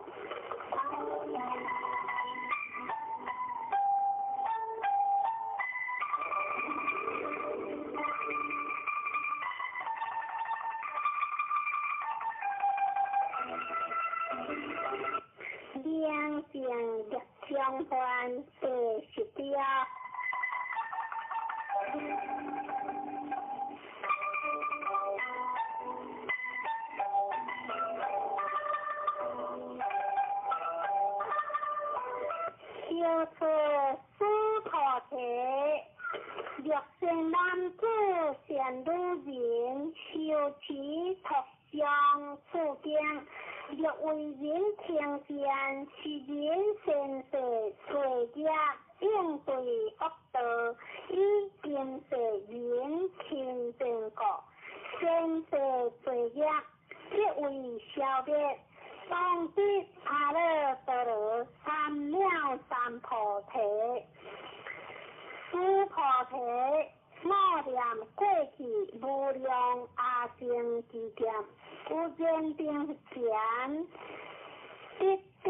两净六相还第十条。小出须菩提，若善男子、善女人，修持托相处经。若为人听见，是人善世罪业，应对恶道，以今世人清净故，善世罪业即为消灭。当得阿耨多罗三藐三菩提。须菩提，默念过去无量阿僧只劫，有人顶前得得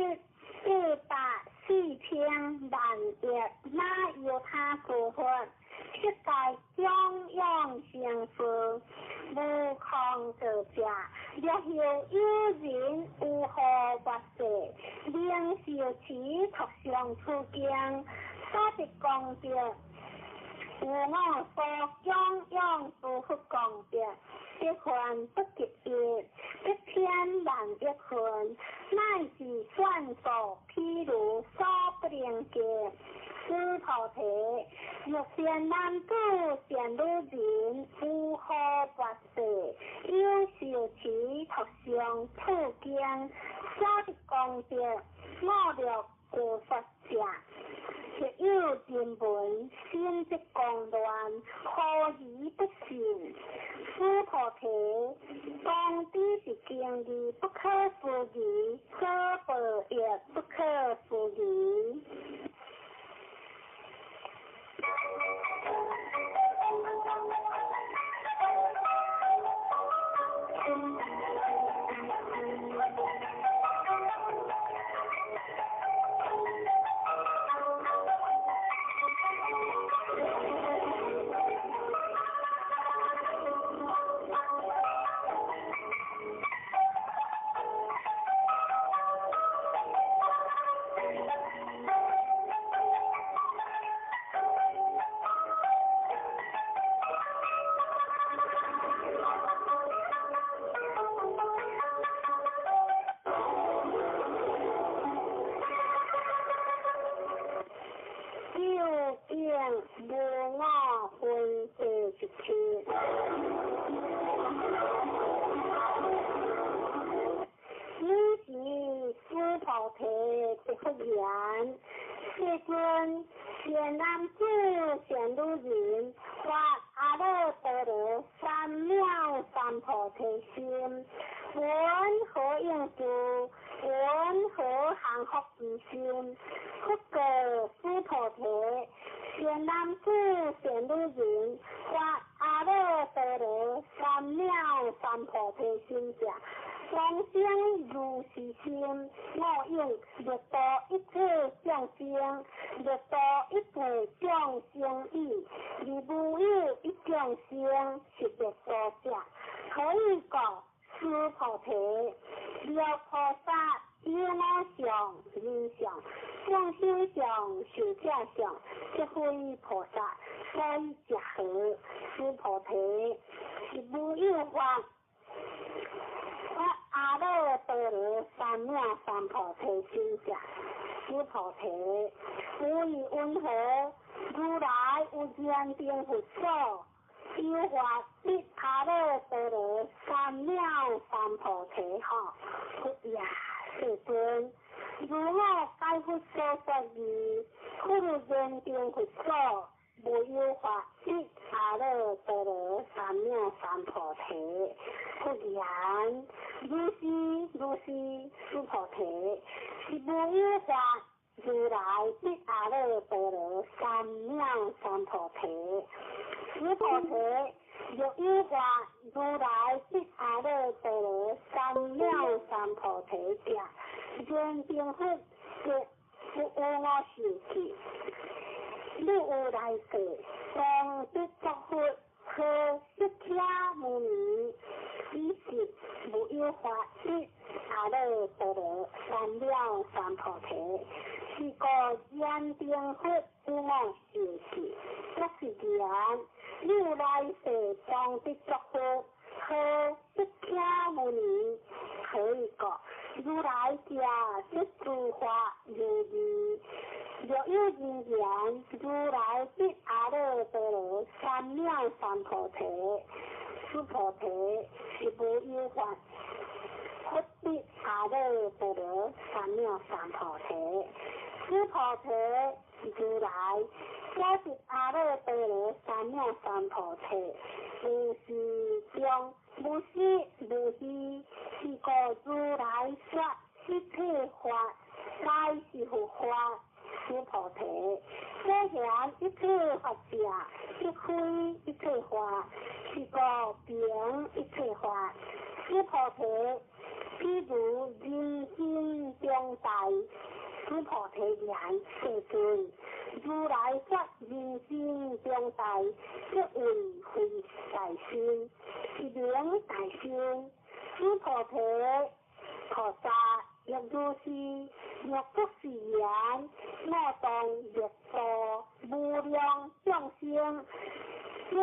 8百四千万亿那由他诸佛，悉皆供养成佛，无空过者。若后有人有何法世，能受持托相处经，所得功德，有我所供养诸佛功德，得还不及一，一千万亿分，乃至算数譬如所不能及。须菩提，若善男子、善女人，有何法世，有受持托相处经，所得功德，我乐故法者，若有人闻，心即狂乱，何以不信？须菩提，当知是经义不可思议，所报亦不可思议。无我分第十七。尔时须菩提答复言：世尊，善男子、善女人，发阿耨多罗三藐三菩提心，闻何应知？云何降伏其心？佛告须菩提：善男子、善女人，发阿耨多罗三藐三菩提心者，往生如是心，我应欲度一切众生，欲度一切众生已，而无有一众生是欲度者。何以故？须菩提，若菩萨有我相、人相、众生相、寿者相，即非菩萨，所以者何？须菩提，是无有法发阿耨多罗三藐三菩提心者。须菩提，有意云何？如来有燃灯佛所，有法得阿耨多罗三藐三菩提吼，佛也，世尊，如我解佛所说义，佛有燃灯佛所，无有法得阿耨多罗三藐三菩提。佛言：如是如是，须菩提，是无有法如来得阿耨多罗三藐三菩提。须菩提，若有法如来得阿耨多罗三藐三菩提者，燃灯佛即不有我受记。你有来世，当得作佛，号释迦牟尼，彼时无有法得阿耨多罗三藐三菩提。是故燃灯佛有我受记，作是言：你有来世当得作佛，号释迦牟尼。何以故？如来者，说诸法如义。若有人言：如来得阿耨多罗三藐三菩提，须菩提，是无有法佛得阿耨多罗三藐三菩提。须菩提，如来所得阿耨多罗三藐三菩提，无是中，无实无虚，是故如来说一切法，皆是佛法。须菩提，所言一切法者，即非一切法，是故名一切法。须菩提，譬如人心中大。须菩提言：世尊，如来说人心中大，即为非大心，是名大心。须菩提，菩萨亦如是，若不是言，我当欲度无量众生，即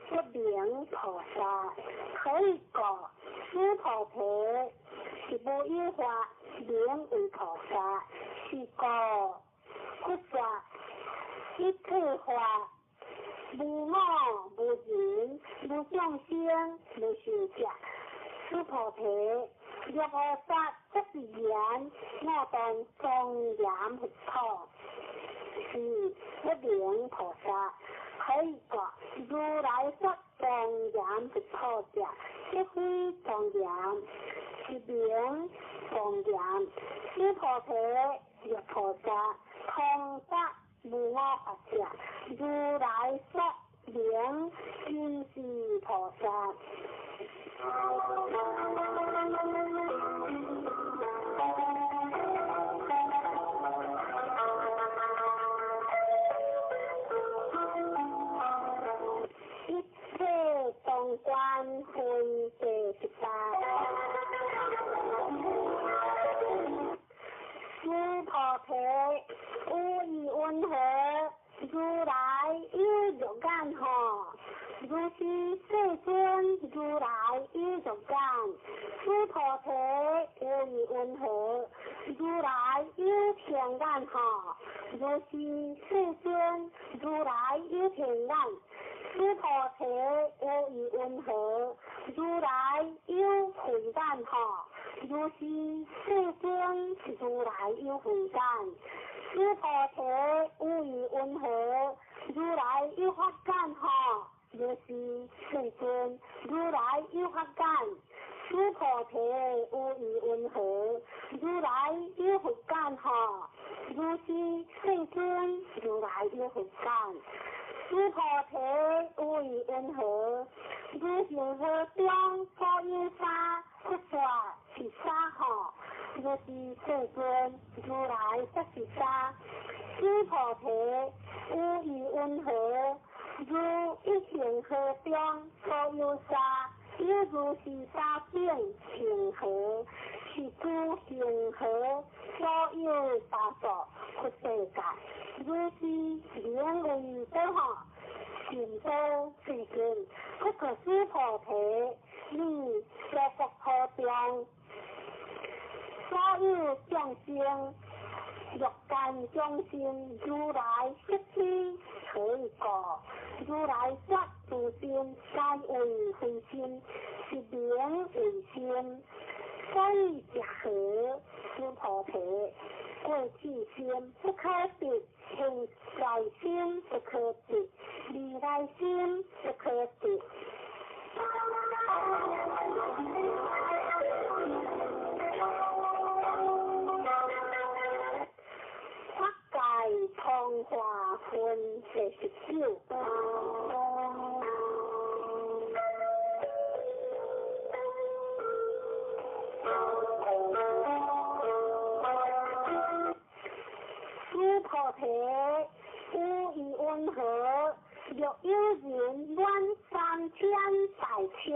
不名菩萨。何以故？须菩提，是无有法名为菩萨，是故佛说一切法无我无人无众生无寿者。须菩提，若菩萨作是言，我当庄严佛土，是不名菩萨。何以故？如来说庄严佛土者，即非庄严，是名庄严。须菩提，若菩萨通达无我法者，如来说名真是菩萨。一切中观分第18。须菩提，有意云何？如来有肉眼吼？如是世尊，如来有肉眼。须菩提，有意云何？如来有天眼吼？如是世尊，如来有天眼。须菩提，有意云何？如来有慧眼吼？如是世尊，如来有慧眼。须菩提，有意云何？如来有法眼吼？如是世尊，如来有法眼。须菩提，有意云何？如來有慧眼吼，如是世尊，如來有慧眼。須菩提，有意云何？如恒河中所有沙，佛說是沙吼，如是世尊，如來說是沙。須菩提，有意云何？如一恒河中所有沙，有如是沙境恒河，是諸恒河所有沙數佛世界，如是名為多吼，善多世尊。不過須菩提，你說國土中所有眾生，欲界眾生，如來悉知何以故？如來說諸心皆為非心，是名為心。所以者何？須菩提，過去心不可得，現在心不可得，未來心不可得。法界通化分第19。須菩提，有意云何？若有人滿三千大千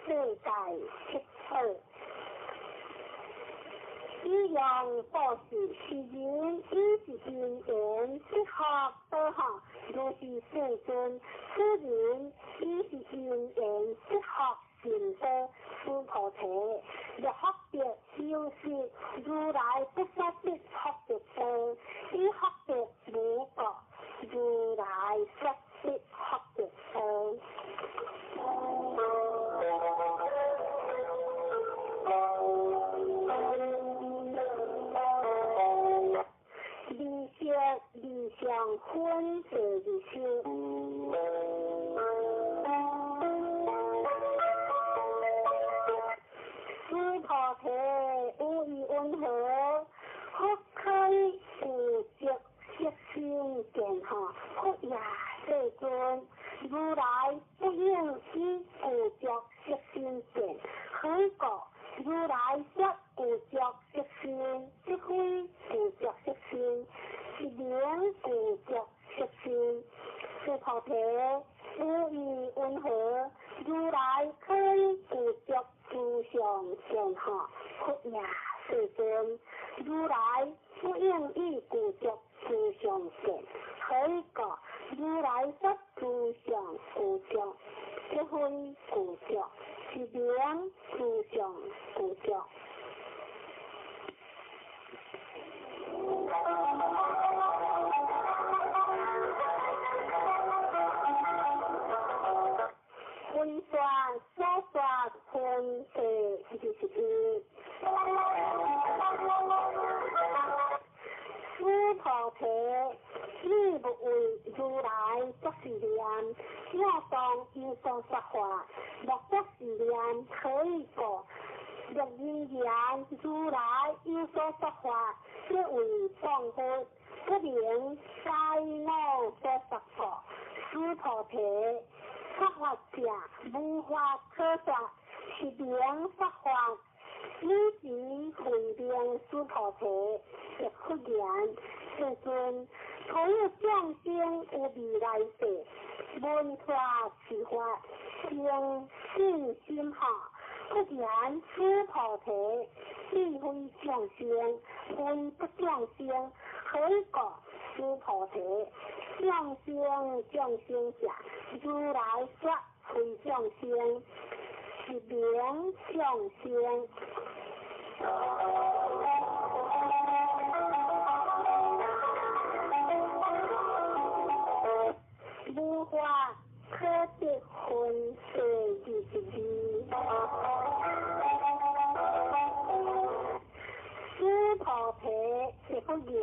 世界七寶，以用布施，是人以是因緣得福多吼，如是世尊，此人以是因緣得福甚多。須菩提，若福德有時，如來不說得福德多，以福德無過，如來說得福德多。二色二相分第20。須菩提，有意云何？佛可以具足色身見吼，佛也世尊，如來不應以具足色身見，何以故？如來說具足色身，即非具足色身，是名具足色身。須菩提，有意云何？如來可以具足諸相見吼，佛也世尊，如來不應以具足諸相見，何以故？如來說諸相具足，即非具足，是名諸相具足。分段所說分第21。須菩提，你勿為如來作是念，應當有所說法，莫作是念，何以故？若人言如來有所說法，即為謗佛，不能該我所說故。須菩提，說法者無法可說，是名說法。汝時慧明須菩提，亦復言：世尊，所有眾生有未來世，聞法是法，生信心吼。復言須菩提，彼非眾生，非不眾生，何以故？須菩提，眾生眾生者，如來說非眾生，是名眾生。無法可得分第22。須菩提，亦復言：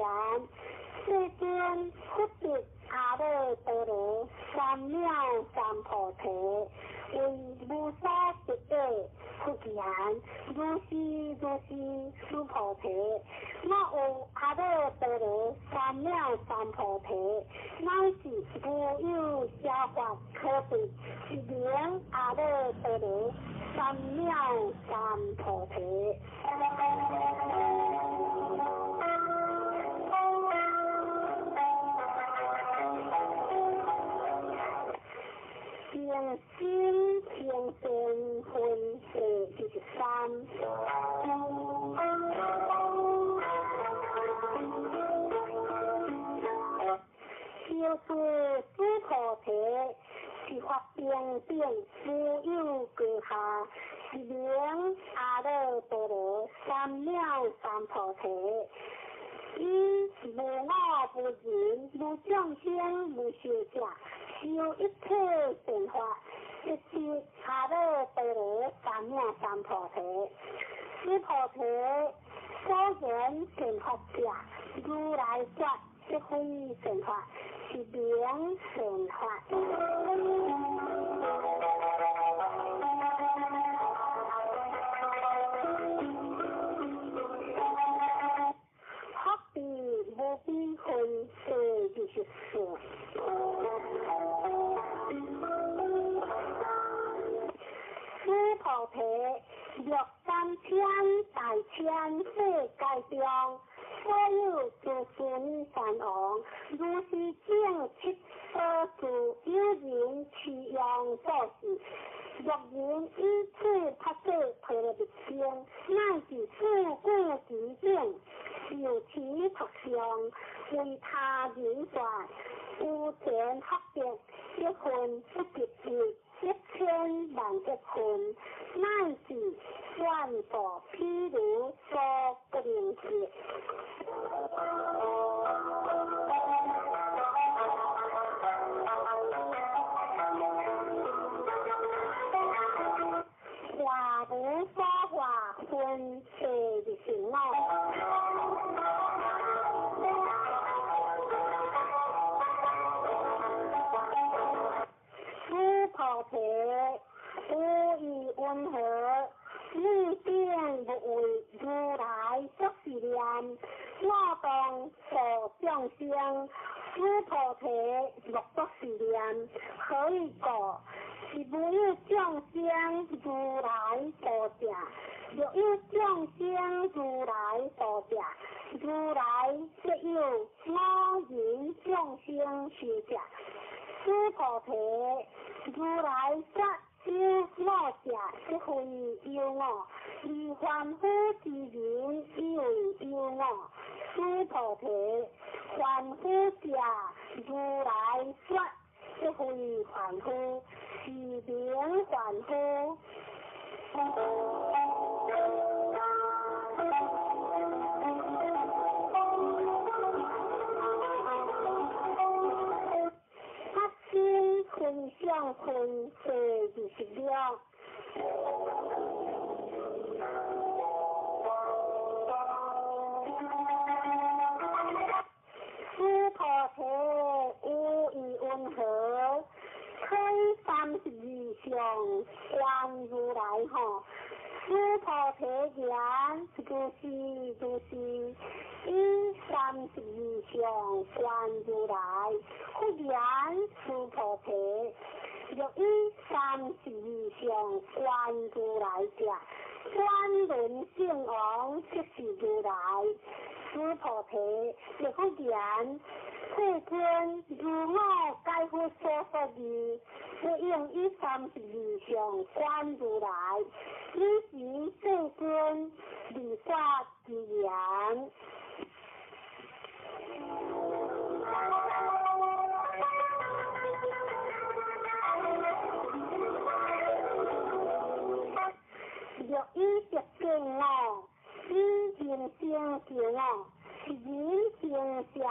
世尊，佛得阿耨多羅三藐三菩提，為無所得者，佛言：如是如是，須菩提，我有阿耨多羅三藐三菩提，乃至無有小法可得，是名阿耨多羅三藐三菩提。平心平善分第23。修持诸菩提是法平等，無有高下，是名阿耨多羅三藐三菩提。以無我無人無眾生無壽者，修一切善法，即是阿耨多羅三藐三菩提。此菩提所言善法者，如來說即非善法，是名善法。福地無邊分第24。此菩提欲三千大千世界中，所有諸須彌山王，如是正七所住，有人持用做事，若人以此菩薩毗羅蜜經，乃至四句之等，受持讀誦，為他人說，有田福德，一分不及一，1000萬億分，乃至全部譬如所不能及。化無所化分第25。此菩提無異雲何，你定不為如來作是念：我當度眾生。此菩提莫作是念，何以故？是無有眾生如來度者。若有眾生如來度者，如來則有我人眾生壽者。此菩提如來說有我者，即非有我；而凡夫之人以為有我。此菩提凡夫者，如來說即非凡夫，是名凡夫。發心分享分第26。此菩提無異雲何，推32相觀如來吼。此菩提言如是如是，以32相觀如來。佛言：此菩提，若以32相觀如來者，轉輪聖王即是如來。此菩提，若佛言：世尊，如我解佛所說義，不應以32相觀如來。彼時世尊利說之言。若以得見我，以人生求我，是人生邪道，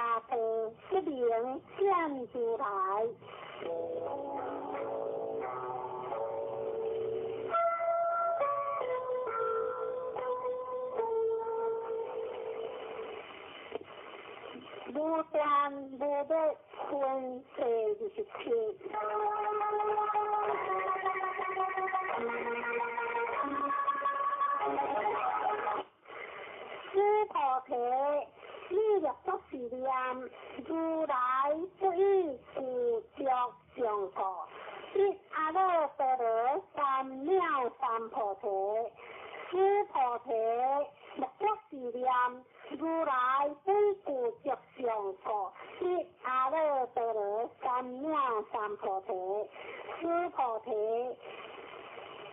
不能見如來。無斷無滅分第27。须菩提，你若作是念，如来不以具足相故，得阿耨多罗三藐三菩提。须菩提，若作是念，如來不以具足相故，得阿耨多羅三藐三菩提。須菩提，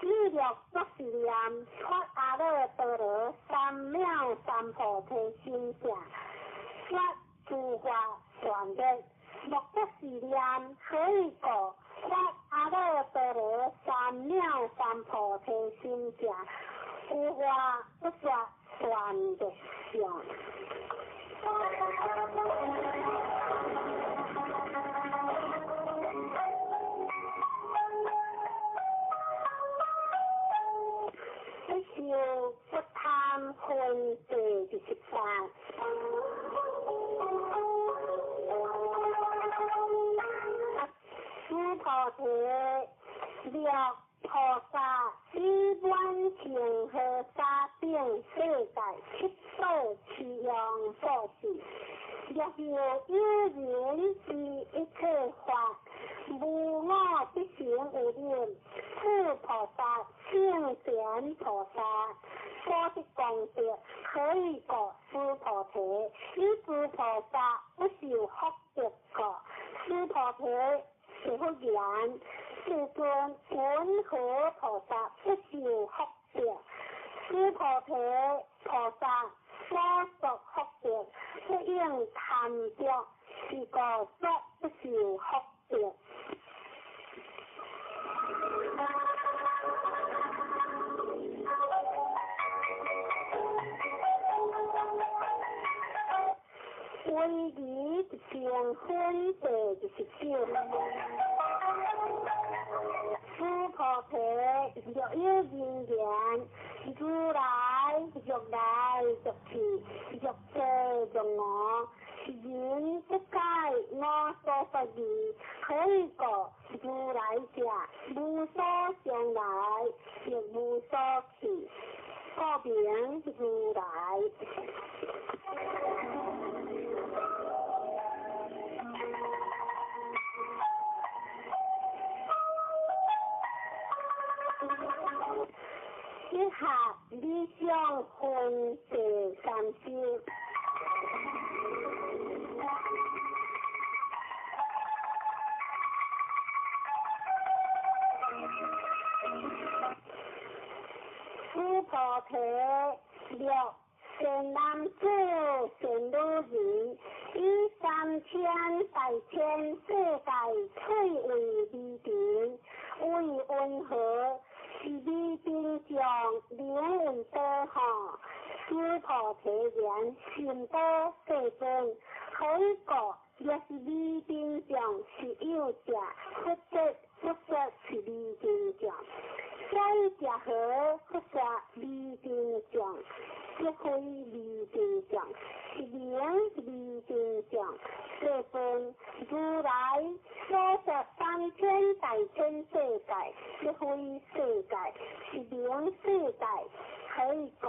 你若作是念，發阿耨多羅三藐三菩提心者，說諸法斷滅。若作是念，何以故？發阿耨多羅三藐三菩提心者，有法不說斷滅相。不受不貪分第28。須菩提，若菩薩以滿恒河沙等世界七寶七樣布施，若有有人知一切法，無我必成有忍，此菩薩聖賢菩薩所得功德，何以故？須菩提，以諸菩薩不受福德故。須菩提，是佛言：世尊，雲何菩薩不受福德？須菩提，菩薩所作福德，不應貪著，是故說不受福德。威儀一千分第29。須菩提，若有人言，如來欲來欲去，欲坐欲臥，人不解我所說義，何以故？如來者，無所將來，亦無所去，故名如來。一合理想分第30。須菩提，若善男子、善女人，以三千大千世界翠為微塵，為雲何？是微塵眾，名為寶吼。須菩提言：善寶世尊，何以故？若是微塵眾是有者，佛說佛說是微塵眾，所以者何？佛說微塵眾，即非微塵眾，是名微塵眾。世尊，如來所說三千大千世界，即非世界，是名世界。何以故？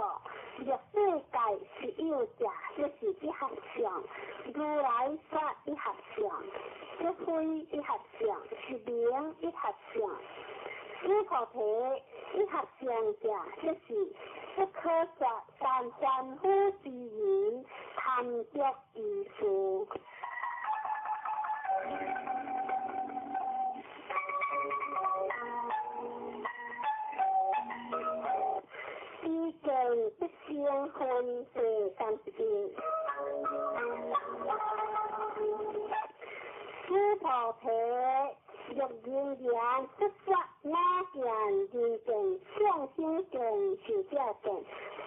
若世界是有者，即是一合相。如來說一合相，即非一合相，是名一合相。須菩提，一合相者，即是不可說，但凡夫之人貪著之事。知見不生分第31。須菩提，若人言不說我見、人見、眾生見、壽者見，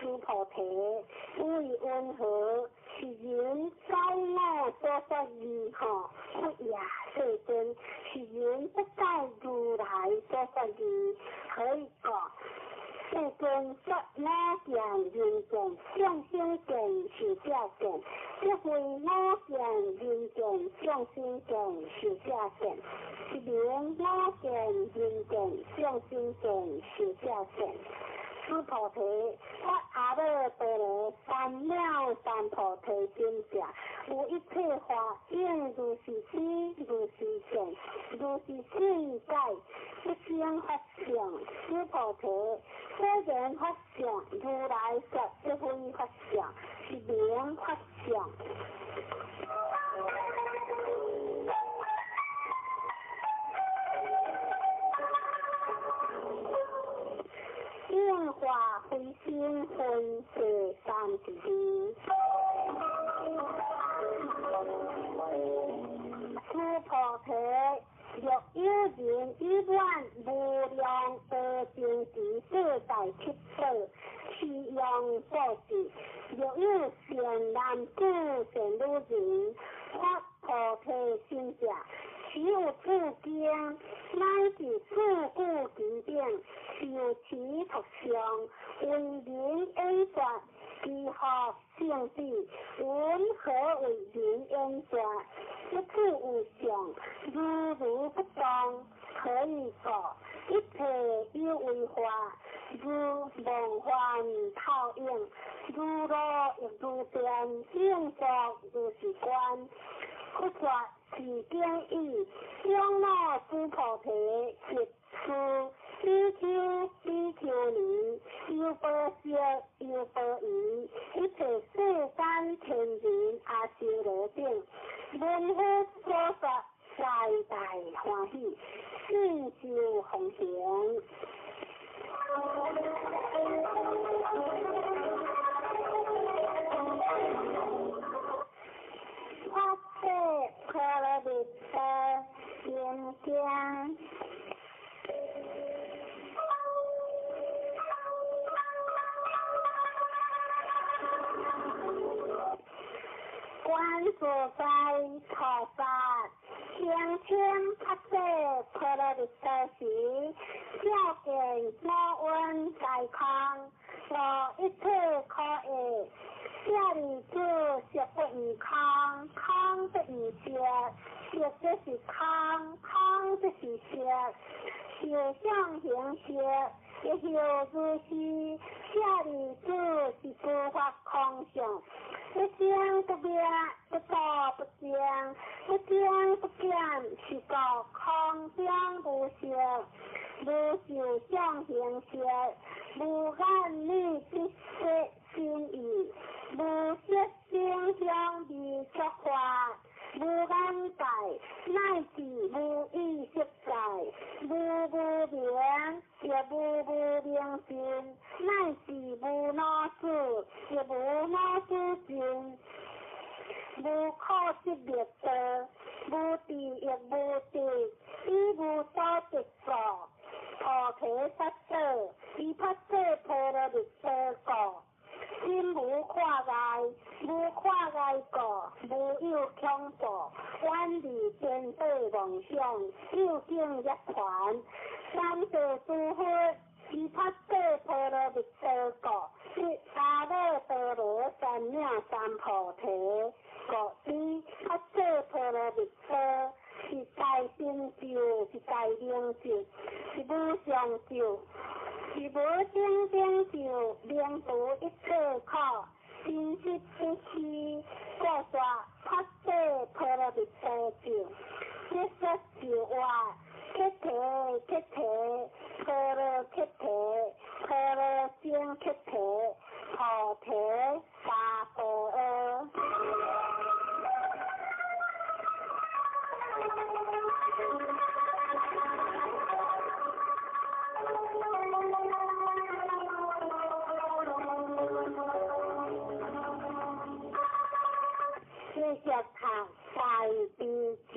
須菩提，為云何？是人解我所說義吼？佛也，世尊，是人不解如來所說義，何以故？世见说五见人见众生见寿者见，即非五见人见众生见寿者见，是名五见人见众生见寿者见。须菩提，发阿耨多罗三藐三菩提心者，有一切法应如是知，如是见，如是信解，不生法相。须菩提，所言法相，如来说即非法相，是名法相。应化非心分第32。须菩提，若有人以满无量阿僧祇世大七宝，持用布施；若有善男子、善女人，发菩提心者，持有此经，乃至四句其顶，受持读诵，为人演说，其福胜彼。云何为人演说？一切有相，如如不动，何以故？一切有为法，如梦幻泡影，如露亦如电，应作如是观。佛说是经已，长老须菩提及诸比丘、比丘尼、优婆塞、优婆夷，一切世间天人阿修罗等，闻佛所说，皆大欢喜，信受奉行。发誓波罗蜜多心经。观自在菩萨声称发誓波罗蜜多时，照见五蕴皆空，无一切可爱。舍利子，色不异空，空不异色，色即是空，空即是色，受想行识，亦复如是。舍利子，是诸法空相，不生不灭，不住不增，不增不减，是故空中无色，无受想行识，无眼耳鼻舌身意，无色声香味触法，无眼界，乃至无意识界，无无明，亦无无明尽，乃至无老死，亦无老死尽，无苦集灭道，无智亦无得，以无所得故，菩提萨埵，以发誓波罗蜜多故。心无挂碍，无挂碍故，无有恐怖，远离颠倒梦想，究竟涅槃。三世诸佛，以发誓波罗蜜多故，得阿耨多罗三藐三菩提。故知发誓波罗蜜多是大成就，是大明咒，是无上咒，是无顶顶咒，能除一切苦，真实不虚。故说发誓波罗蜜多咒，这说咒话，菩提菩提，波罗菩提，波罗僧菩提，菩提萨婆诃。继续读大悲咒。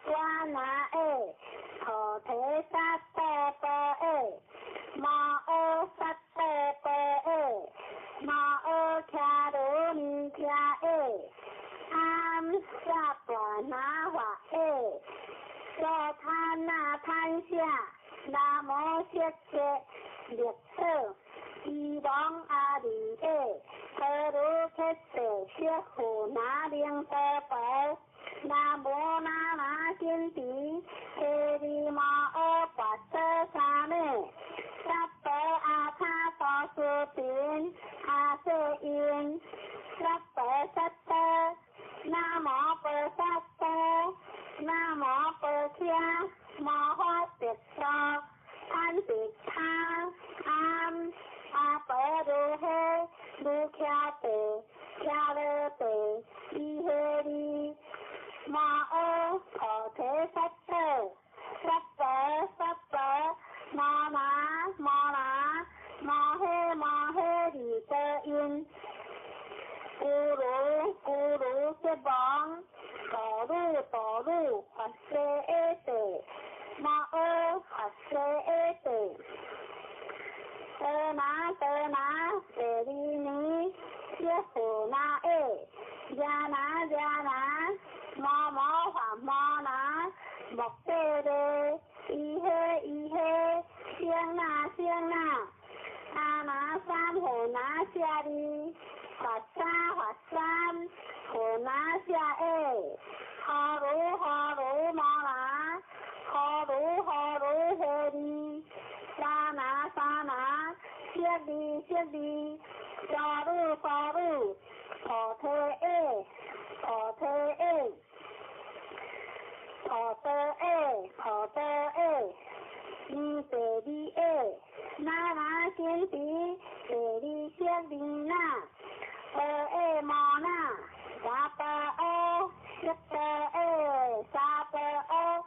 波那耶，菩提萨埵波耶，摩诃萨埵波耶，摩诃迦罗尼迦耶，阿萨婆那华耶，娑檀那檀舍，南无色伽绿草，伊王阿弥耶，婆卢羯帝释佛那灵多婆，南无那那金毗，提利摩诃跋陀沙美，萨婆阿他多斯频，阿瑟因，萨婆萨多，南无婆萨多，南无婆伽摩诃萨多，堪比他阿阿婆如诃卢伽帝伽罗帝伊诃利摩诃菩提萨埵萨婆萨婆摩那摩那摩诃摩诃利多因咕噜咕噜吉王哆噜哆噜法师阿帝摩诃法师阿帝哆那哆那舍利尼耶佛那耶耶那耶那摩摩法摩那目帝勒伊诃伊诃声那声那阿那三佛那舍利法沙法三佛那舍耶哈鲁哈鲁摩那哈鲁哈鲁诃利沙那沙那舍利舍利沙鲁沙鲁菩提耶菩提耶菩提耶菩提耶尼地利耶那那金毗地利舍利那婆耶摩那萨婆诃悉陀耶萨婆诃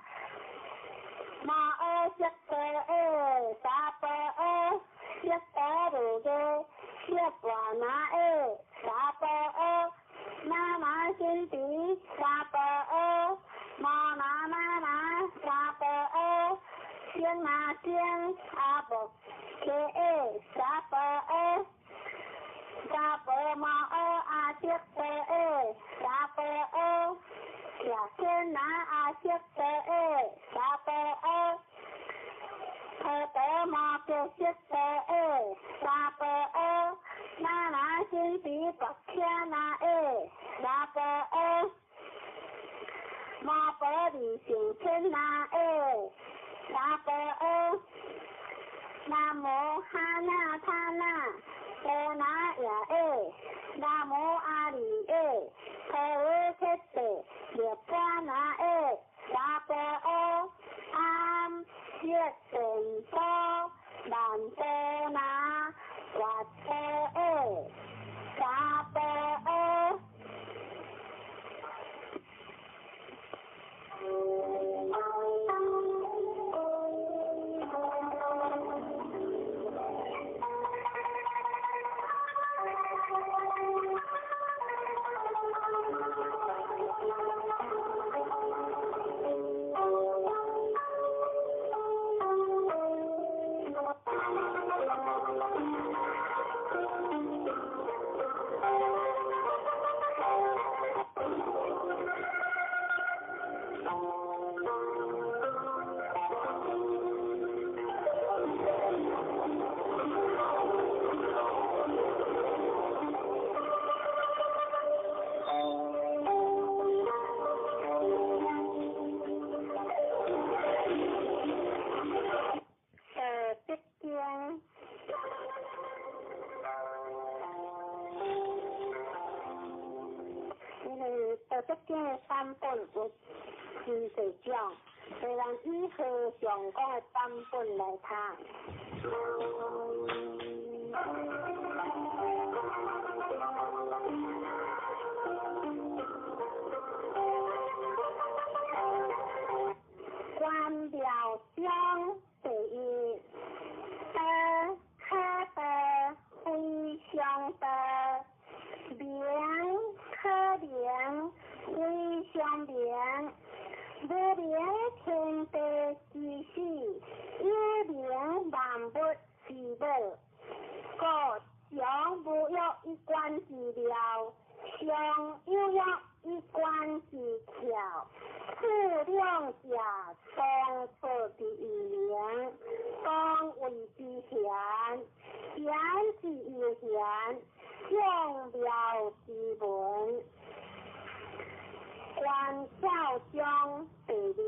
摩诃悉陀耶萨婆诃悉陀罗耶悉婆那耶萨婆诃那那金毗萨婆诃摩那那那萨婆诃声那声阿婆伽耶萨婆诃萨婆摩诃阿悉陀耶萨婆诃迦天那阿悉陀耶萨婆诃婆陀摩伽悉陀耶萨婆诃那那金毗婆伽那耶萨婆诃摩婆利胜天那耶萨婆诃南无哈那他那多那耶耶南无阿弥耶婆卢羯帝涅槃那耶萨婆诃阿悉殿多曼多那跋陀耶萨婆诃。版本有真濟種，所以咱以和尚講的版本來讀。關廟中第一，道可道非常道，名可名非常名，無明天地之始，有明萬物之母。故常無欲以觀之妙，常有欲以觀之巧。此兩者，當錯之以明，當謂之玄。玄之又玄，眾妙之門。觀巧章第二，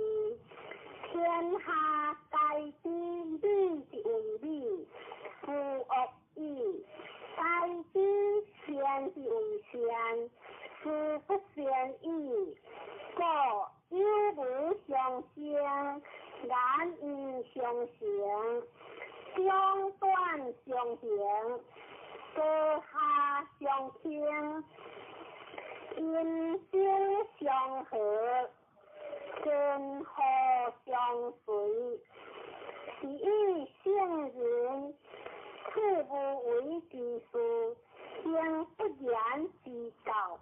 天下皆知美之為美，斯惡已；皆知善之為善，斯不善已。故有無相生，難因相成，長短相形，高下相傾。音聲相和，前後相隨，是以聖人處無為之事，行不言之教，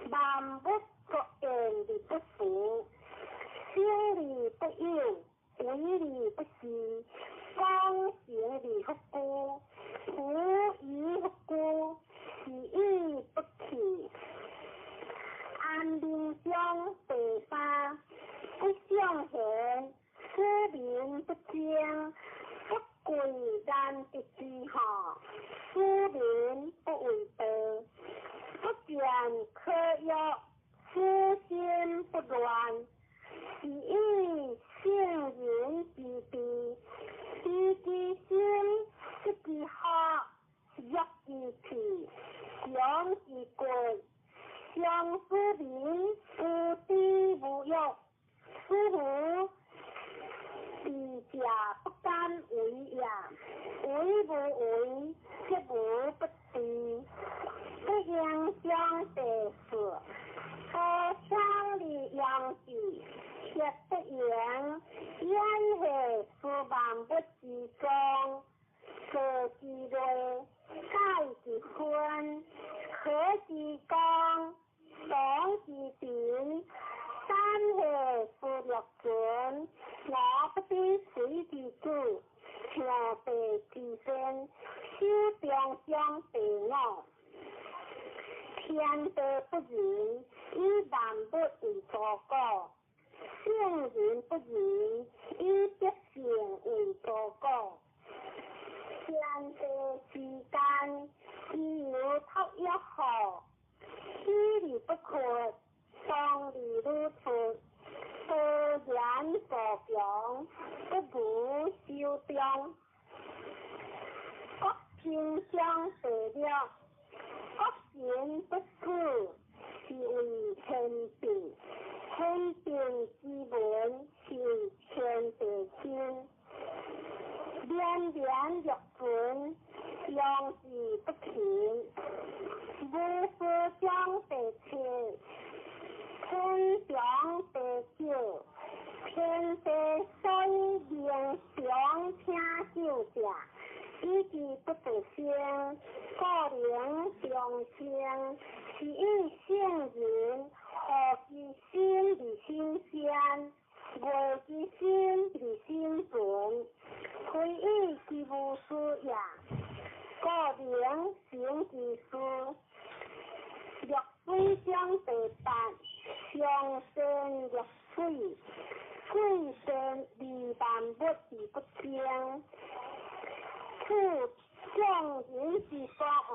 萬物各現而不辭，生而不有，為而不恃，功成而弗居，浮而弗居，是以不去。安民章第三，不尚賢，使民不爭，不貴難得之好，使民不為盜，不見可欲，使心不亂，是以聖人之治，知其心，得其福，弱其氣，強其骨。常使民無知無欲，使乎智者不敢為也。為無為，則無不治。不應章第四，高強而養之，血不盈，演化是萬物之宗，造之類，改之分，和之光，動之平，三下是六全，我不知水之主，象地之先，守中章第五。天地不仁，以萬物為刍狗；聖人不仁，以百姓為刍狗。天地之間，其有托育好，起而不屈，動而愈出，多言助強，不無修長。國平章第六，國神不死，是謂天地；天地之文，是謂天地心。連連若存，養之不勤。無事章第七，天長地久，天地所以能長聽久者，以其不得生，故能長青。是以聖人護其身而心善，愛其身而心存，非以其無事也，故能成其事。濁水章第八，上善若水，水善利萬物而不爭。此眾人之所往，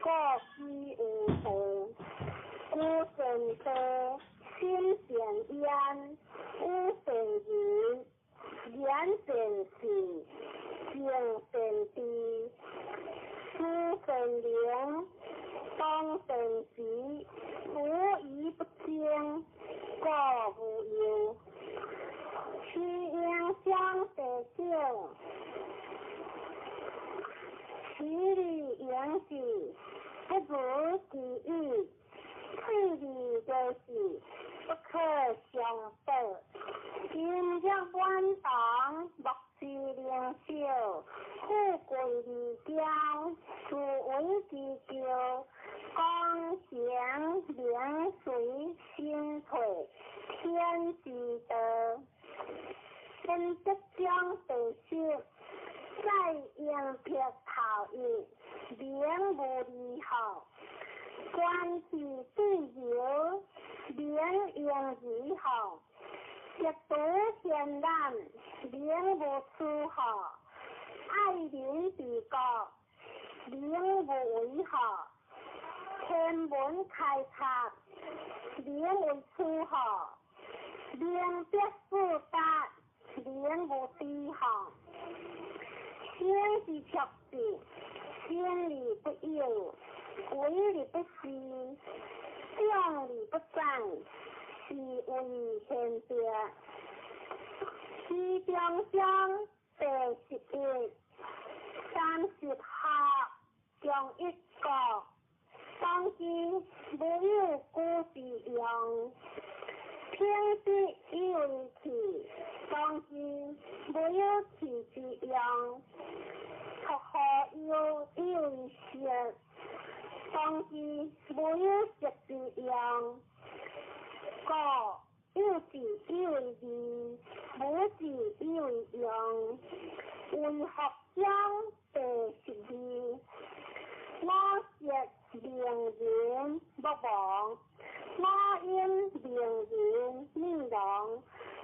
故居有道。居善地，心善焉，語善言，言善信，行善知，思善靈，動善時，無疑不爭，故無憂。虛應章第九，其利用之，不如其已；退而就是，不可相報。心若滿堂，莫之能少；富貴而驕，斯為之驕。功成名遂身退，天天之道。本德章第十，在应辟头一，名无离号。官之对流，名应离号。极度天然，名无出号。爱民治国，名无为号。天文开拓，名为出号。明别四达，名无低号。生之卓志，生而不有，为而不恃，长而不长，是谓贤德。其中章第11，30学，中一国，当今无有古之用。品德以为器，当今无有器之用。托何有以为色，当今无有色之用。故有志以为义，无志以为用。为学章第12，我色名人莫忘，我音名人灭亡，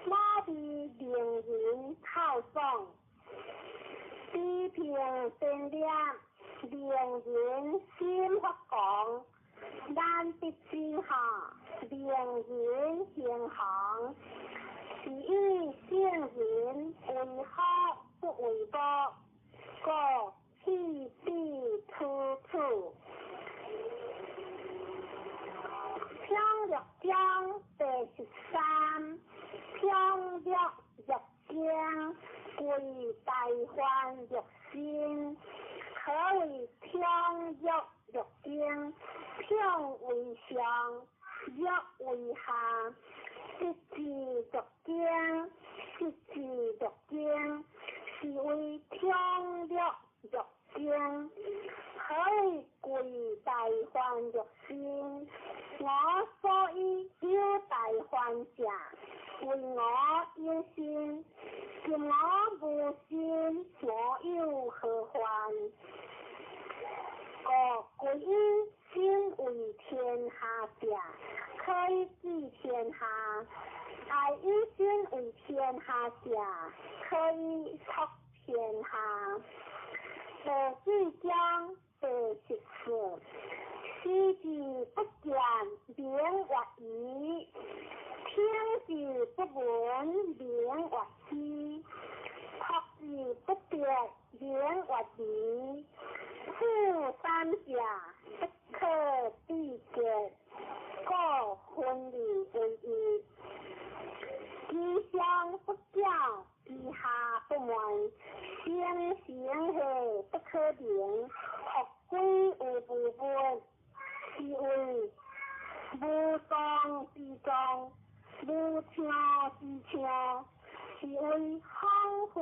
我味名人透爽。比平天念，名人心发狂。难得之下，名人行行，是以圣人为好不为过，故弃彼处处。平乐章第13，平乐入经，归大梵入心。何谓平乐入经？平为上，乐为下。得之入经，失之入经，是谓平乐入经。何谓归大梵入心？我所以有大梵者，为我有心。今我无心，我有何患？故归以心为天下者，可以治天下；爱以心为天下者，可以托天下。第四章第14，视之不见，名曰夷；听之不闻，名曰希；托之不得，名曰离。此三者，不可比较，故分而为一。其上不矫，其下不昧，声行下不可名，复归有无物，是谓无状之状，无听之听，是谓恍惚。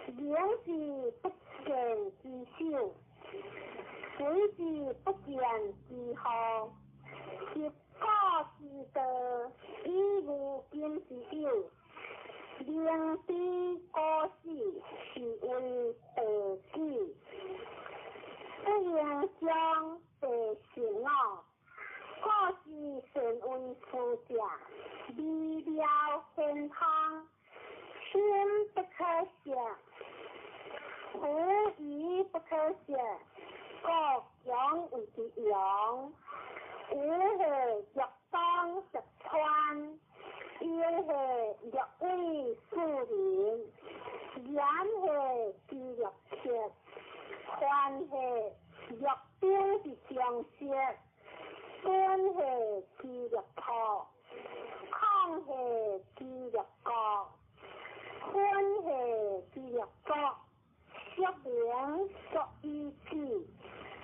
明之不见之首，随之不见之后，习古之道，以无今之有。明知古死，是谓道举。不应将第15，古之善为师者，微妙玄通，深不可测，狐疑不可测，故强为之用。有下欲当十川，有下欲为士人，言下之欲切，凡下欲兵之将色，敦下之欲破，抗下之欲国，分下之欲国，说明作以止，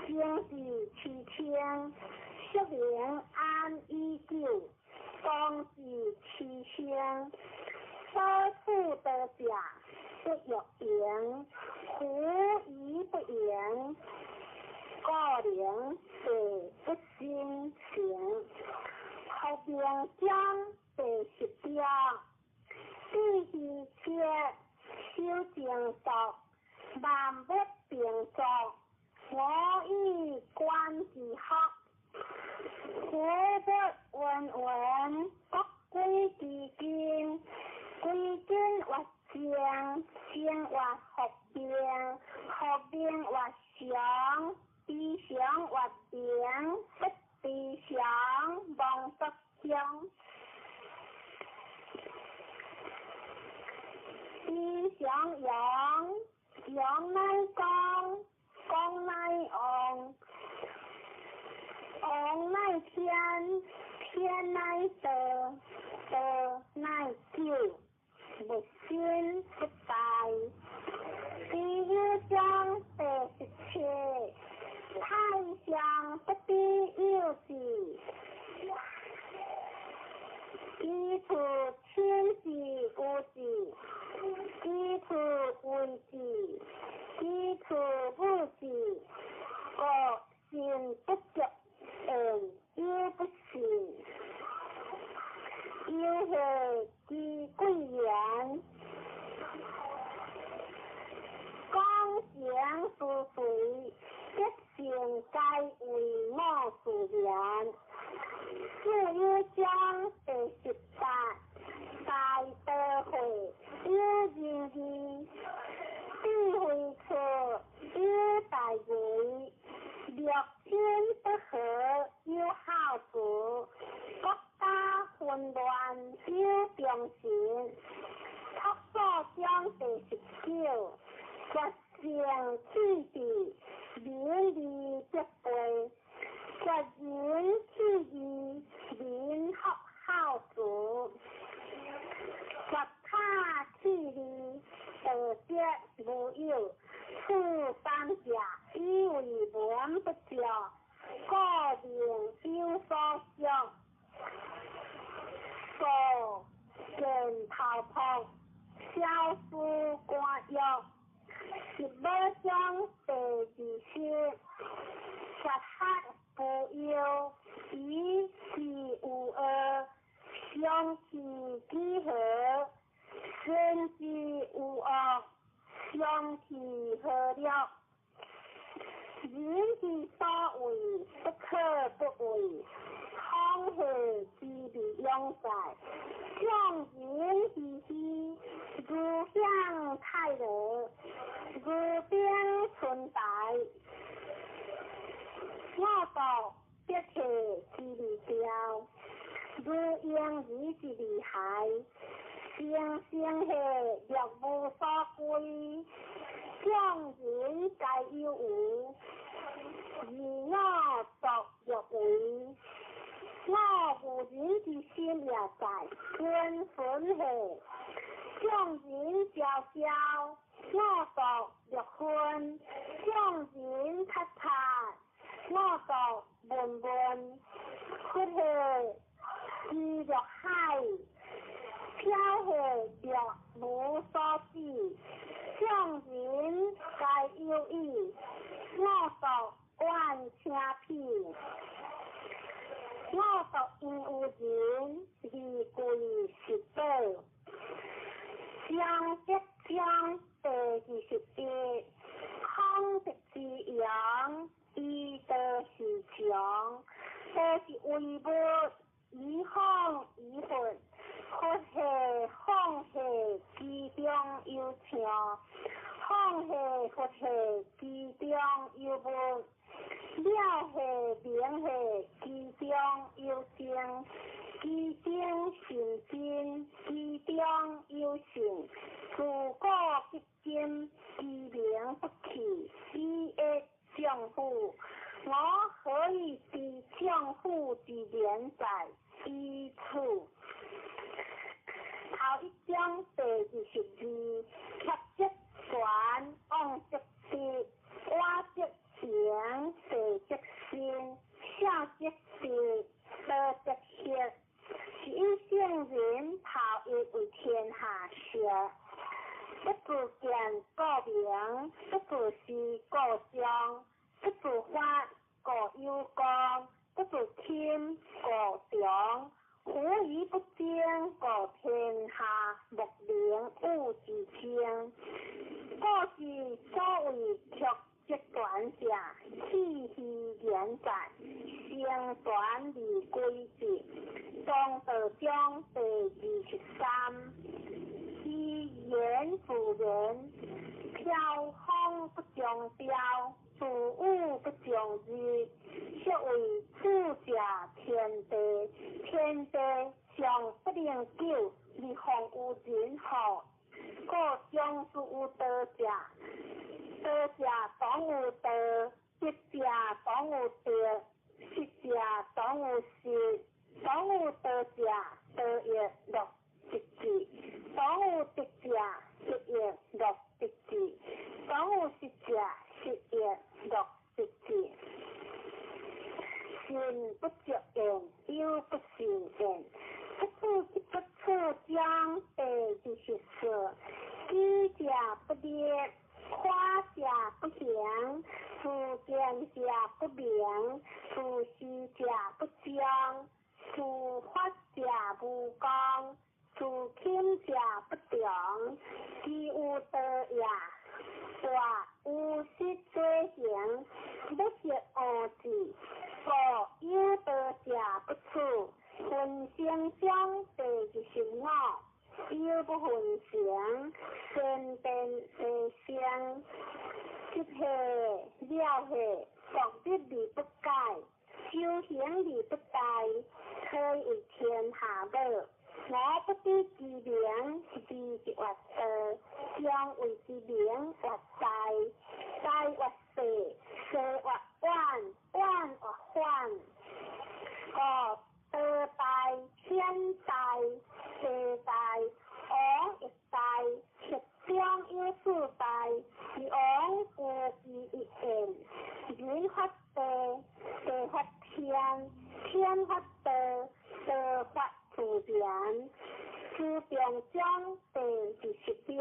经之其清，说明安以久，当之其声。所处得者，不欲盈，狐疑不盈，故能地不生成。学名经章第十六，智虚切，修正作，万物并作，我以观之学，学不云云，国归其根，归根活静，静活复明，复明活常，非常活明，不非常忘不乡。非常阳，阳乃光，光乃旺，旺乃天，天乃道，道乃久，物生不败。第一章第十七，太上不必有志，其处亲之无志，其处为之，其处无志，故信不足言，犹不信。犹何之贵言？讲行思随，德性皆为我自然。四有章第十八，大道会有仁义，智慧处有大为，六亲不和有孝慈，国家混乱有忠臣。朴素章第十九，决胜气质，民利必备；决人气义，民福孝慈；决他气义，道德无有。此三者，以为文不足，故名有所想。数见头破，小事官约。十五章第二十，绝学不忧，以事无恶，相去几何？身之无恶，相去何了？人之所为，不可不为。康何之必永在？众人之虚，如享泰乐，如冰春白。我道必体之利雕，如婴儿之利孩。生生下若无所归，众人皆有无，而我独欲为。我无人之心也在，君分下，众人昭昭，我独欲昏；众人察察，我独闷闷。佛下知若海，飘下若无所指。众人皆有意，我独愿听彼。我独因有人，而贵是宝。章德章第二十一，孔德之扬，以德是强，德是为物，以方以佛，佛下放下其中有听，放下佛下其中有物，了下明下其中有精，其中信真，其中有信，自古至今，其名不去，以益丈夫。我何以知丈夫之言哉？以此。头一章第二十二，曲则全，往则直，我则行，地则生，孝则直，道则行。是以圣人头一为天下师，不自见故明，不自思故彰，不自发故有功，不自谦故强。夫而不爭，故天下莫能與之爭。故是所謂曲則全者，氣虛言在，成全而歸之。莊道章第23，虛言自然，飄風不終朝，自雨不終日，俗謂處者天地，天地尚不能久，而況有人乎？故終事有道者，道者當有道，德者當有德，失者當有失。當有道者，道亦樂得之；當有德者，德亦樂得之；當有失者，失亦樂得之。信不足焉，憂不慎焉。不處不處章第24，舉者不立，誇者不行，自見者不明，自是者不彰，自發者無功，自謙者不長。其有道也，大有失左行，不識惡字，故有道者不處。分成章第25，憂不分成，善變為生，執下了下，獨日而不改，修行而不怠，可以為天下母。我不知其名，而越道，將為其名越大，大越細，細越遠，遠越反。故道大、天大、地大，王亦大，其中有四大，王有其一焉。人發地，地發天，天發道，道發自然。自中章第26，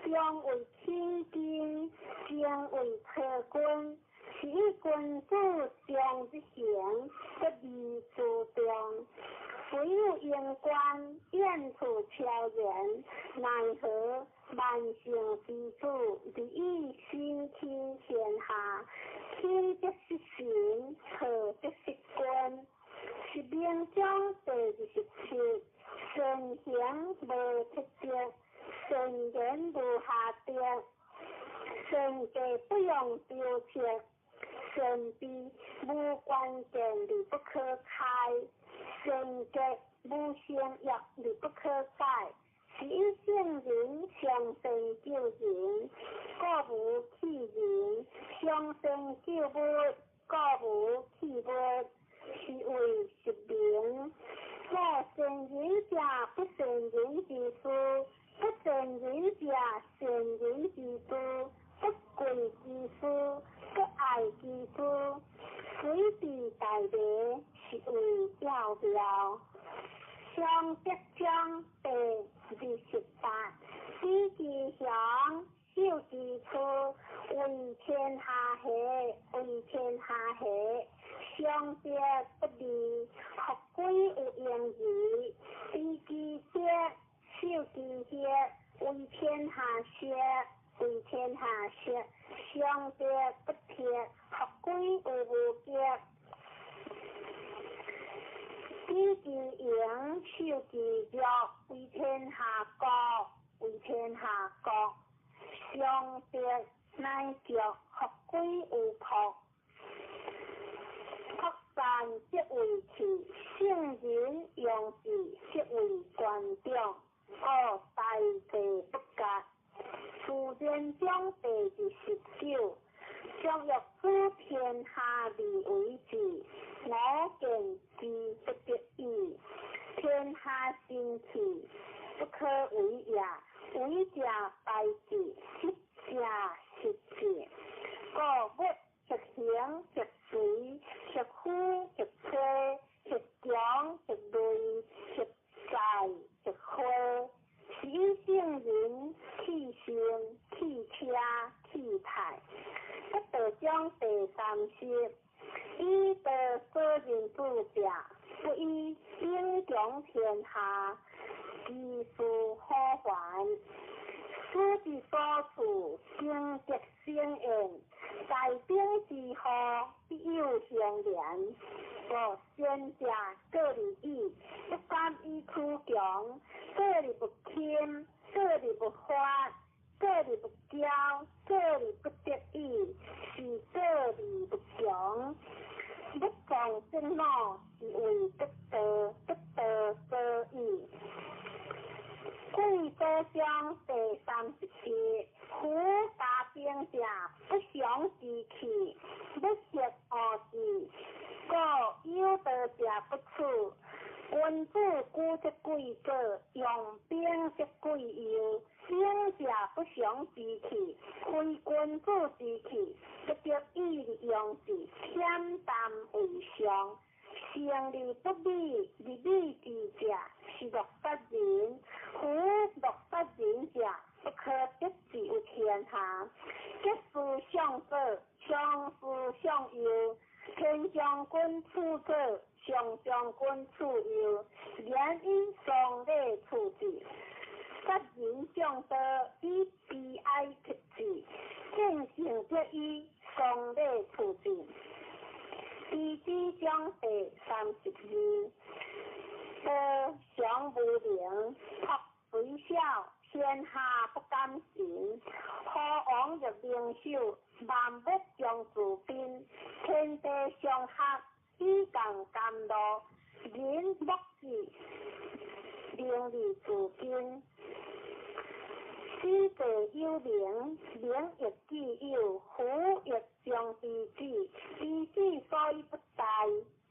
中為起根，精為體君。是以君子常日行，不離自重。唯有用官，遠處超然，奈何萬乘之主，而以身輕天下。輕則失神，錯則失君。是明章第27，善行無特色，善言無瑕德，善計不用雕刻，善悲無關鍵而不可開，善結無成約而不可解。是以聖人上善救人，故無棄人；上善救物，故無棄物。是謂實名。故善人者，不善人之師；不善人者，善人之助；不貴之師，不愛之師。隨地大迷，是謂要妙。上德章第28，知其雄，守其雌，為天下下，為天下下。上德不離，復歸有盈矣。知其德，守其血，為天下學，為天下學。上德不鐵，復歸有無極。知其榮，守其弱，為天下國，為天下國。上德乃足，復歸有朴。朴善則為器，聖人用之則為官長。故大地不割。自然章第29，將欲主天下而為之，我見之不得已。天下神器，不可為也。為者敗之，失者失之。故物或形或隨，或虛或吹，或強或銳，或在或虛。是以聖人棄身、棄車、棄泰。不道章第30，以道所認主者，不以兵強王天下，其事可还。此之所处，经德生焉，在兵之后，必有相连。无先者过而已，不敢以趋强，过而不轻，过而不发，过而不骄，过而不得已，是过而不强。欲壮则恼，是为得道，得道所以。贵州乡第37，夫家兵者，不祥之气，欲食恶事，故有道者不处。君子居则贵左，用兵则贵右。兵者不祥之气，非君子之气，不得已而用之，恬淡为上。成而不美，而美之者，是乐杀人。夫乐杀人者，不可得志于天下。得失相左，相思相右。天将军处左，上将军处右，连以双礼处之。杀人将刀，以悲哀克之；见性则以双礼处之。地支将第32，道常无能，朴虽小，天下不敢信。何王欲灵首，万物将自宾。天地相合，以共甘露。人莫之，名利自根。此地有名，名亦既有，福亦将之子。之子所以不大，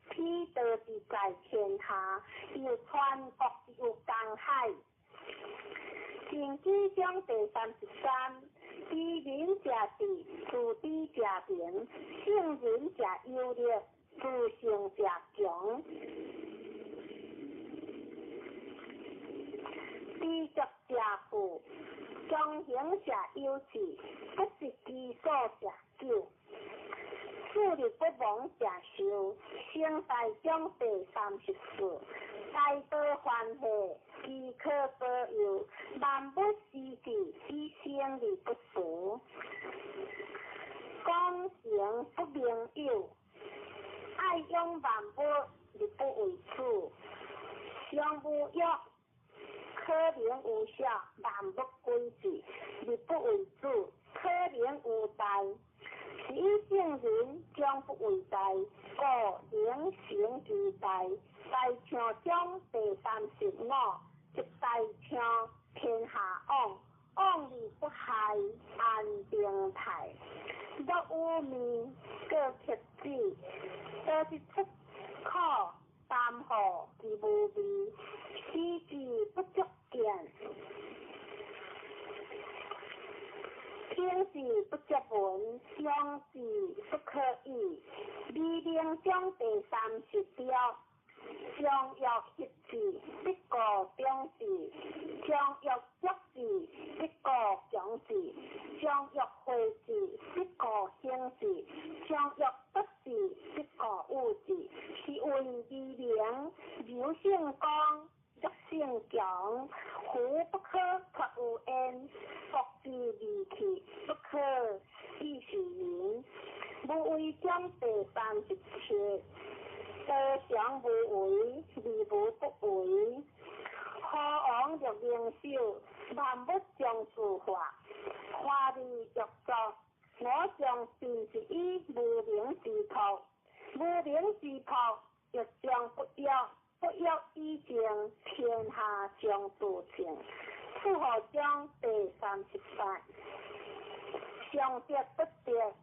彼道之在天下，又传国之有江海。经济章第33，知人者智，自知者明；圣人者有力，自胜者强。知足者富，庄行者有志，不择其所者久。树立不亡者寿。成大章第34，大道欢喜，其可保佑；万物之志，以生而不俗。讲诚不明有，爱养万物而不为主。上无欲，可能有小，万物归之，而不为主；可能有大，是以圣人将不为大，故能成其大。大象章第35，即大象天下往，往而不害，安定泰。若有面，过克子，多是出苦，担负其无味，使之不足见。听之不足闻，想之不可语。美名章第36，将欲克之，必故中之；将欲足之，必故强之；将欲废之，必故兴之；将欲不之，必故有之。是为美名，谋胜功，欲胜强。夫不可脱有焉，国之利器，不可以是人。无为章第37，道常无为，而无不为。何王欲灵首，万物将自化，华而欲作，我将尽是以无名之朴，无名之朴，欲将不欲，不欲以静，天下将自清。楚河章第38，上德不德，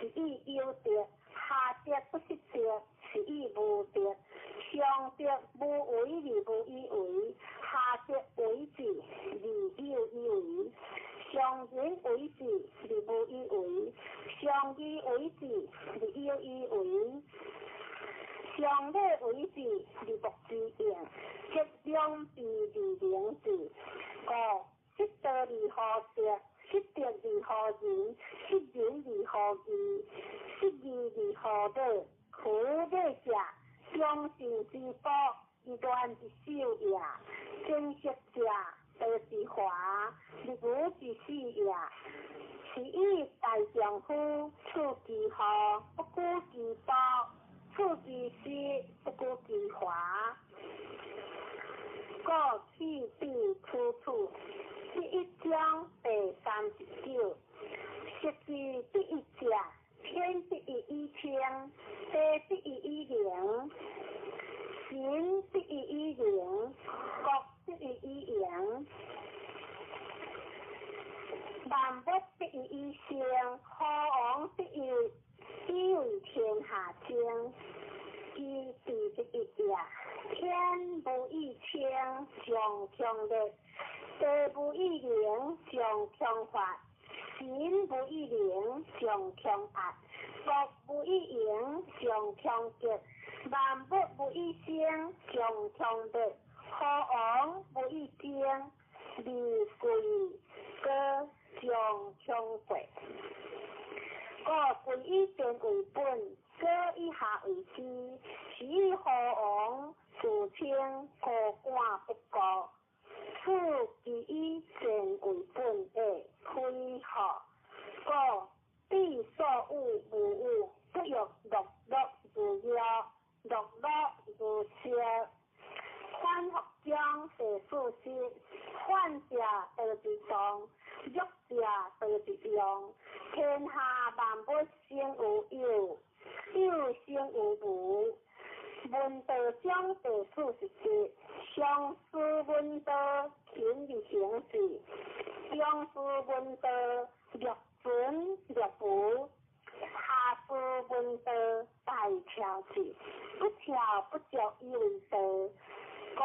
是以有德；下德不失德，是以无德。上德无为而无以为，下德为之而有以为。上仁为之而无以为，上义为之而有以为。上礼为之而莫之用，则两弊而明之。故失道而后德，失德而后仁，失仁而后义，失义而后礼。夫礼者，忠信之宝，而乐玄之首也。正色者，道之华，日无之始也。是以大丈夫处其祸，不顾其暴；处其失，不顾其华。故去彼处处，第一章第39。失之第一者，天第一以清，地第一以灵，神第一以灵，国第一以盈。万物得以以生，何王得以以为天下精。其地第一也，天无以清，上强烈；地无以灵，上强发；神无以灵，上强压；国无以盈，上强极；万物无以生，上强烈；何王无以精，而贵高上强贵。故贵以贱为本，高以下为师。是以何王自称高官不顾，此其以贱为本的非何？故彼所有无有，不欲乐乐如药，乐乐如烧。反复章第40，反者道之动，弱者道之用。天下万物生有有，有生有无。闻道章第47，上师闻道，勤而行事；中师闻道，略存略无；下师闻道，大巧智，不巧不足以为道。故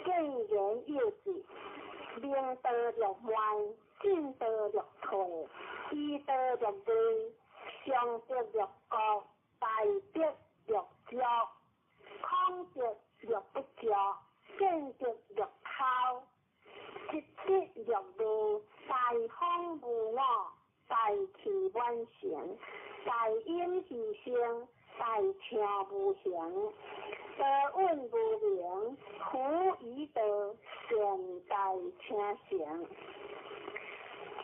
见言有智，明道略慢，进道略退，依道略微，上德略高，大德略足，空德略不足，见德略偷，积德略微，大方无我，大气满成，大隐牺牲，大唱无形，道运无名，夫以道善大成成。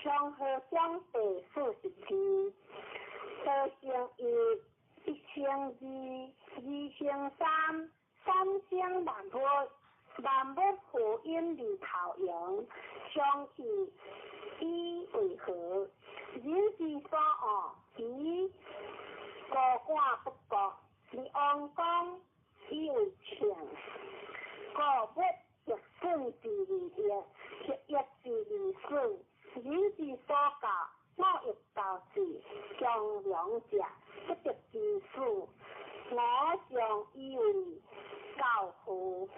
长河章第42，道成一，一成二，二成三，三成万物，万物负阴而头阳，相去以为和。人之所恶，其高官不顾，而王公以为称。故物逆损之而益，逆益之而损。人之所教，我欲教之，强梁者不得其死。我尚以为教父。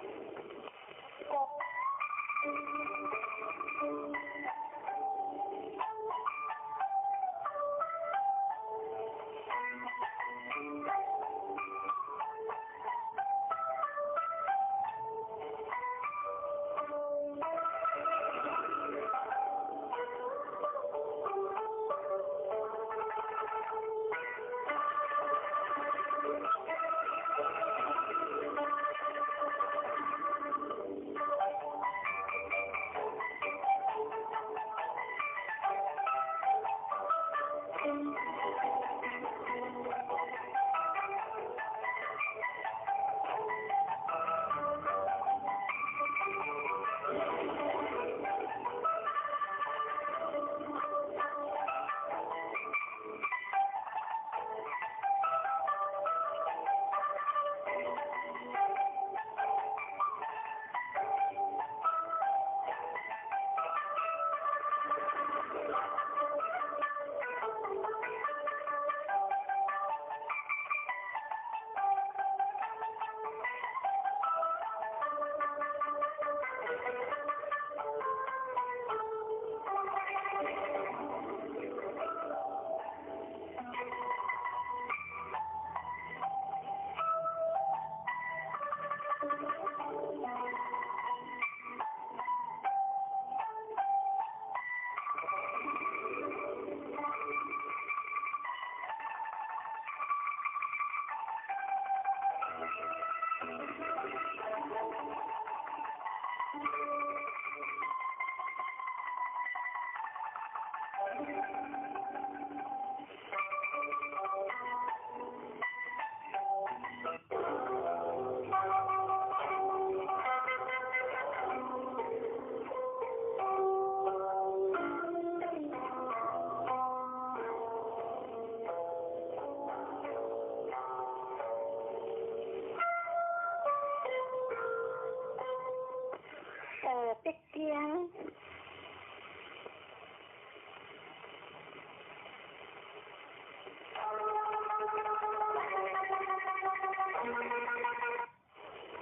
道德经。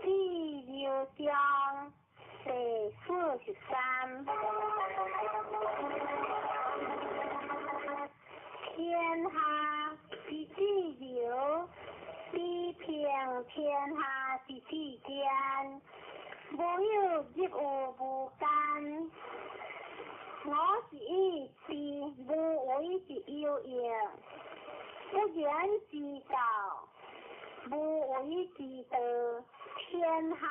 第六章第43。天下之至柔，比平天下之至坚，无有入于无间。我是以知无为之有益，不言之道，无为之道，天下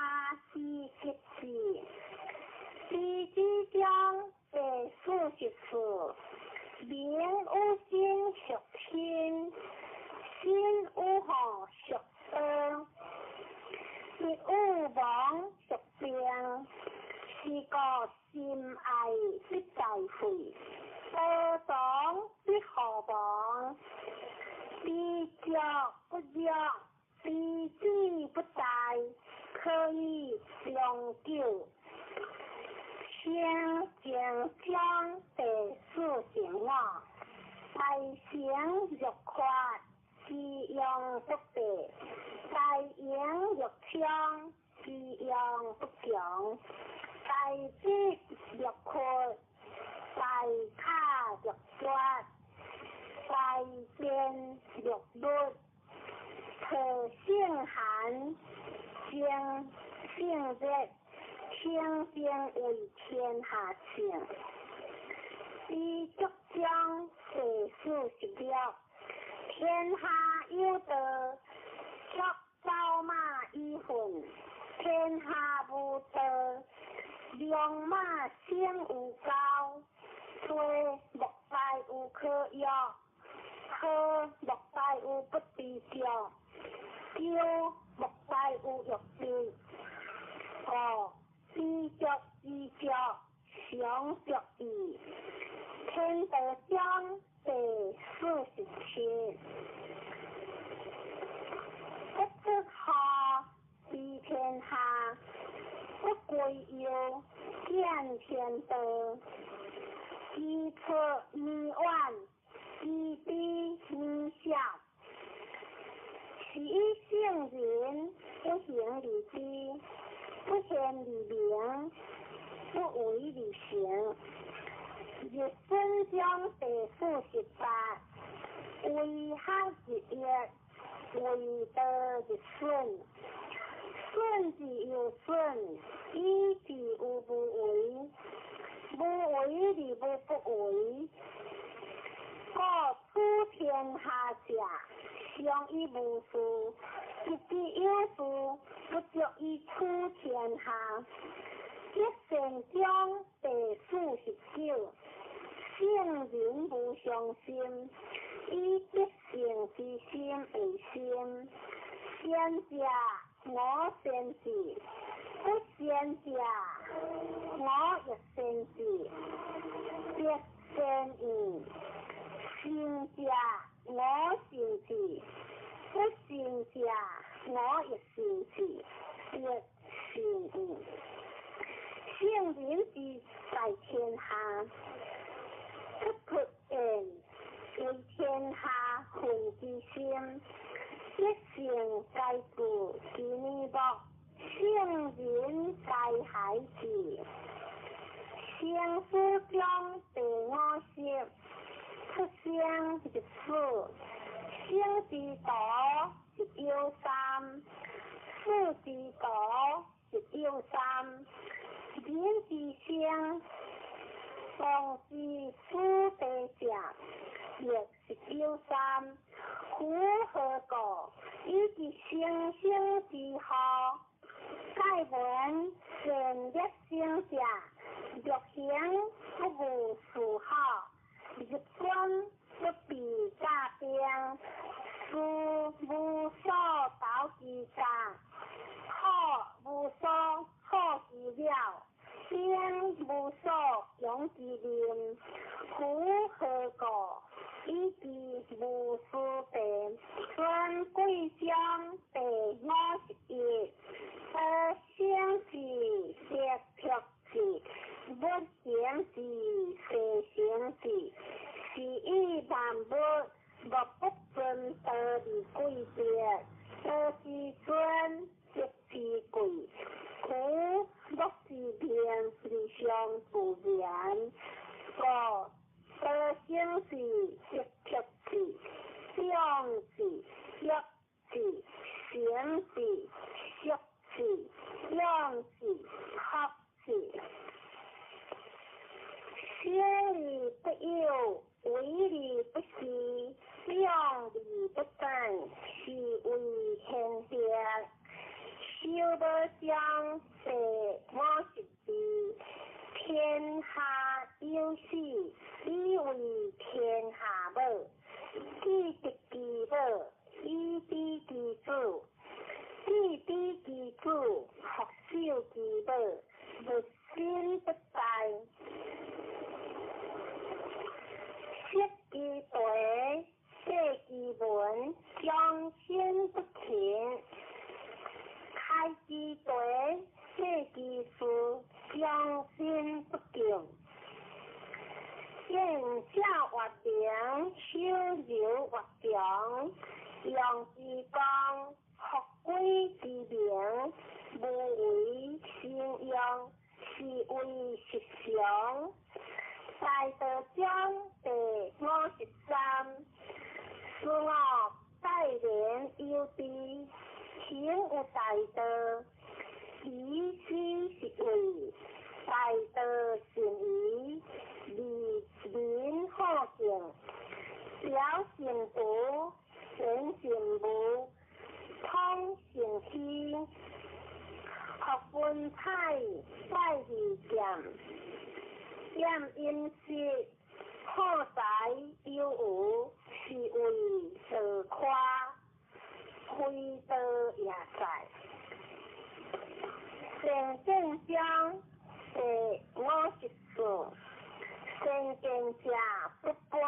之极致。知之章第44，民有心属心，心有祸属道，必有亡属病，是故心爱必在会，道长必何亡。知足不辱，知止不殆，可以长久。圣经章第45，大成若缺，其用不备；大盈若冲，其用不强；大智若缺，大卡若绝，大辩若鲁。特性寒，性性热，清净为天下圣。知足章第46，天下有道，足走马以奋；天下无道，良马生有高。做莫大有可约，好莫大有不知足，骄莫大有欲得。五知足知足，常足矣。天道章第47，不出河，治天下；不归右，见天道。知出弥远，知彼弥少。是以圣人不行而知，不见而明，不为而成。日损章第48，为学日益，为道日损。损之又损，以至于无为。无为而无不为。故处天下者，常以无事；不知有事，不足以处天下。德善章第49，圣人无上心，以德性之心为心。先者我先知，不先者我亦先知。德善焉，善者我善之，不善者我亦善之。德善焉。圣人之在天下，不出言，为天下分之心。德性皆具其面目，圣人皆孩子。生死章第50，出生入死，生之徒一有三，死之徒一有三。人之生，当知死地者，亦是有三。夫何故？以及生生之祸，盖闻善恶生者，欲行不务事好，入军不避甲兵，事无所投其诈，苦无所好其了，兵无所用其民。夫何故？以及无私地。尊贵章第51，得生之得朴之。之名而相自然。五道生是得克智、长智、约智、行智、色智、用智、福智。小而不有，为而不恃，用而不争，是为贤德。修无章第52，天下有死，以为天下母。既得其母，以知其子；既知其子，复守其母，勿信不殆。失其地，废其文，终身不勤；开其地，废其事，终身不敬。见正越明，守柔越强，用之光，复归之明，无为生用，是为实常。大道章第53，思我待人有知，行有大道，以此是为大道善疑，利民好敬，表善德，显善无，通善虚，学文采，拜二剑。掩阴湿，好财有余，是为道夸，非道也在。善见章第54，善见者不拔，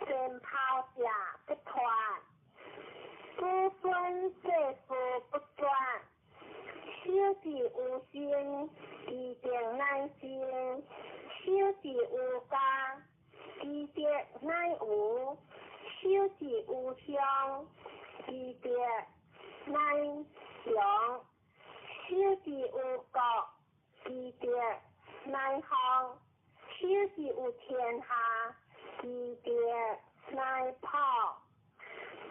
善抛者不脱，子孙世事不绝，守之有心，其德乃生；守之有家，其德乃无；守之有乡，其德乃强；守之有国，其德乃丰；守之有天下，其德乃普。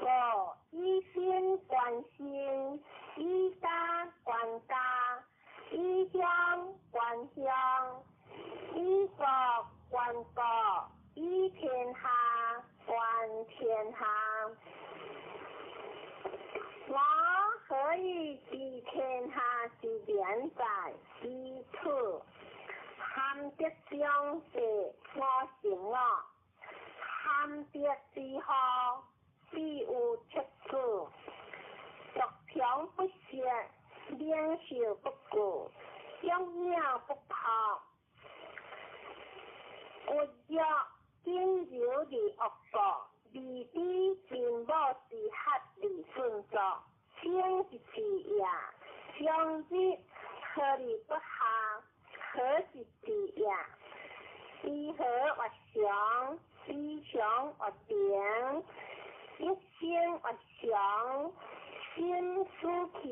五以身观身，以家观家，以乡观乡，以国观国，以天下观天下。我何以知天下之廉哉？以此含德章第55，含德之后，必有七子。独强不息，领袖不顾，永鸟不抛。骨弱仅柔而恶国，利之父母之合而顺作，生之治也。终日何而不下，何是治也？知和越常，知常越平，一生越常，心思气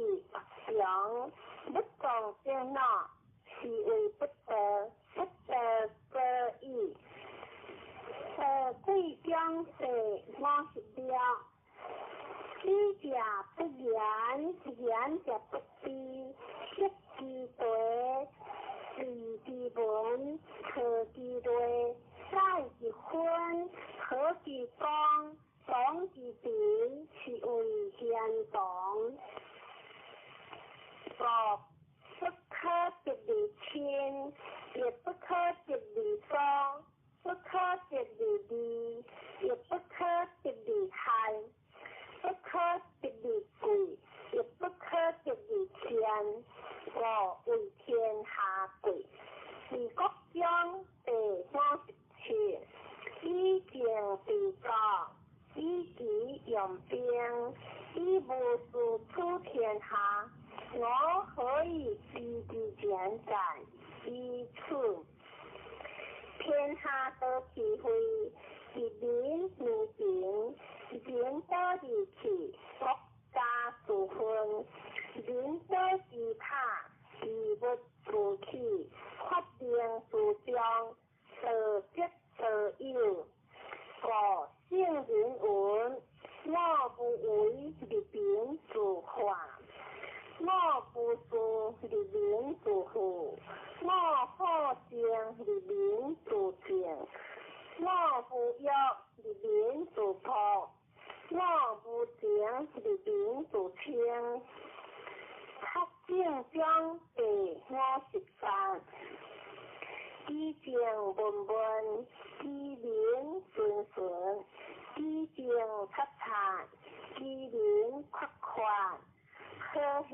越强。不动正脑，是为不得，不得过矣。贵章第56，知者不言，言者不知，失其地，利其文，错其类，改其分，和其光，同其平，是为贤同。五不可得而亲，亦不可得而疏，不可得而利，亦不可得而害，不可得而贵，亦不可得而贱。五為天下貴。治國章第57，以政治國，以己用兵，以無事取天下。我何以知之廉哉？以此天下得其会，一民如平，人得而去，国家自分；人得其塔，其物自自起，法令自彰，道德道有。五圣人云：我無為而民自化，我無事而民自富，我好靜而民自靜，我無欲而民自樸，我無情而民自清。學正章第53，其政文文，其民順順，其政察察，其民闊闊。和諧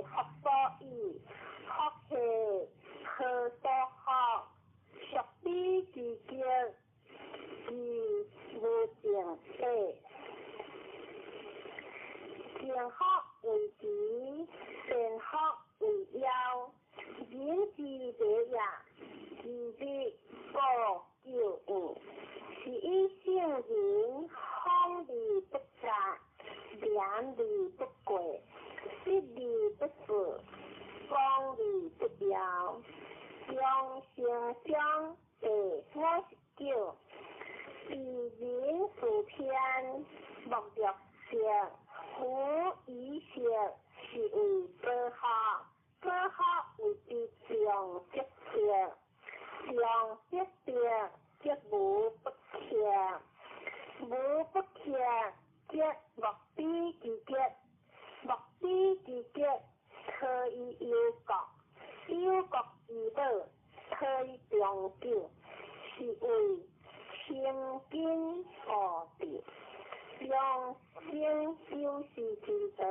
福所倚，福禍何所福？屬彼之極，其無正體。正福為慈，善福為夭。人之禮也，其日故久遠。是以聖人風而不雜，廉而不過，失而不肆，光而不耀。長生章第59，治民事天，莫若色。夫以色是為保福，保福謂之常則德，常則德則無不克，無不克則莫比之極，莫比之極可以憂國，憂國之寶可以長久，是謂清謹惡治。養生修士之道，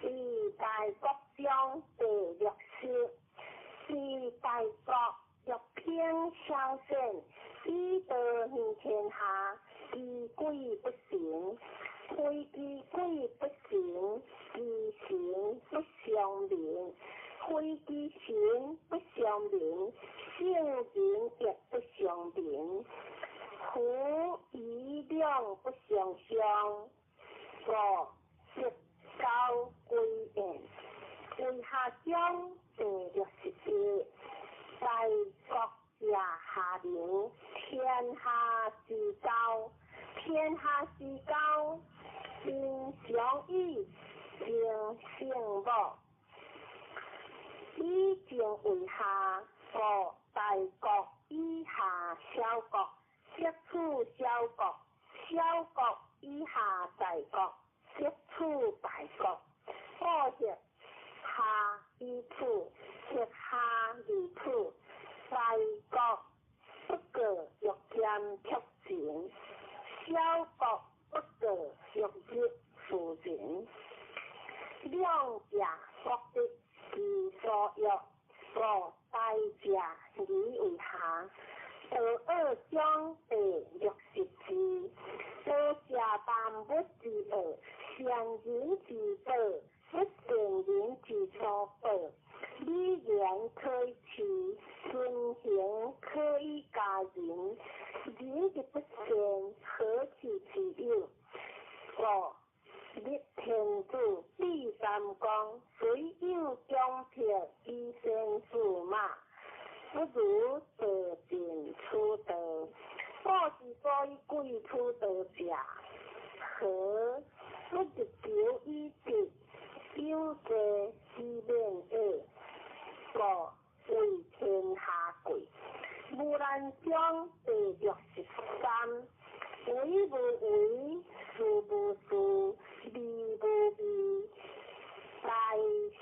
以大國章第60，是大國欲平朝鮮，以道行天下，其鬼不神，非其鬼不神，其神不相民，非其神不相民，聖人亦不相民。夫以兩不相傷，故得交歸焉。為下章第61，大國者下民，天下之交，天下之交，民常以情聖母。以情為下，故大國以下小國。則處小國，小國以下大國，則處大國。故協下以處，協下而處。大國不過欲兼卻情，小國不過欲入庶人。兩者國得其所欲，故大者以為下。道惡章第64，道者萬物之奧，善人之寶，不善人之所寶。禮言可以辭，尊行可以加人。人之不善，何其之有？故立天子，立三公，雖有強迫以先駟馬，不如道盡此道。古之所以貴此道者，何不日求以德，有罪以免也？故為天下貴。無難章第63，為無為，事無事，利無利，大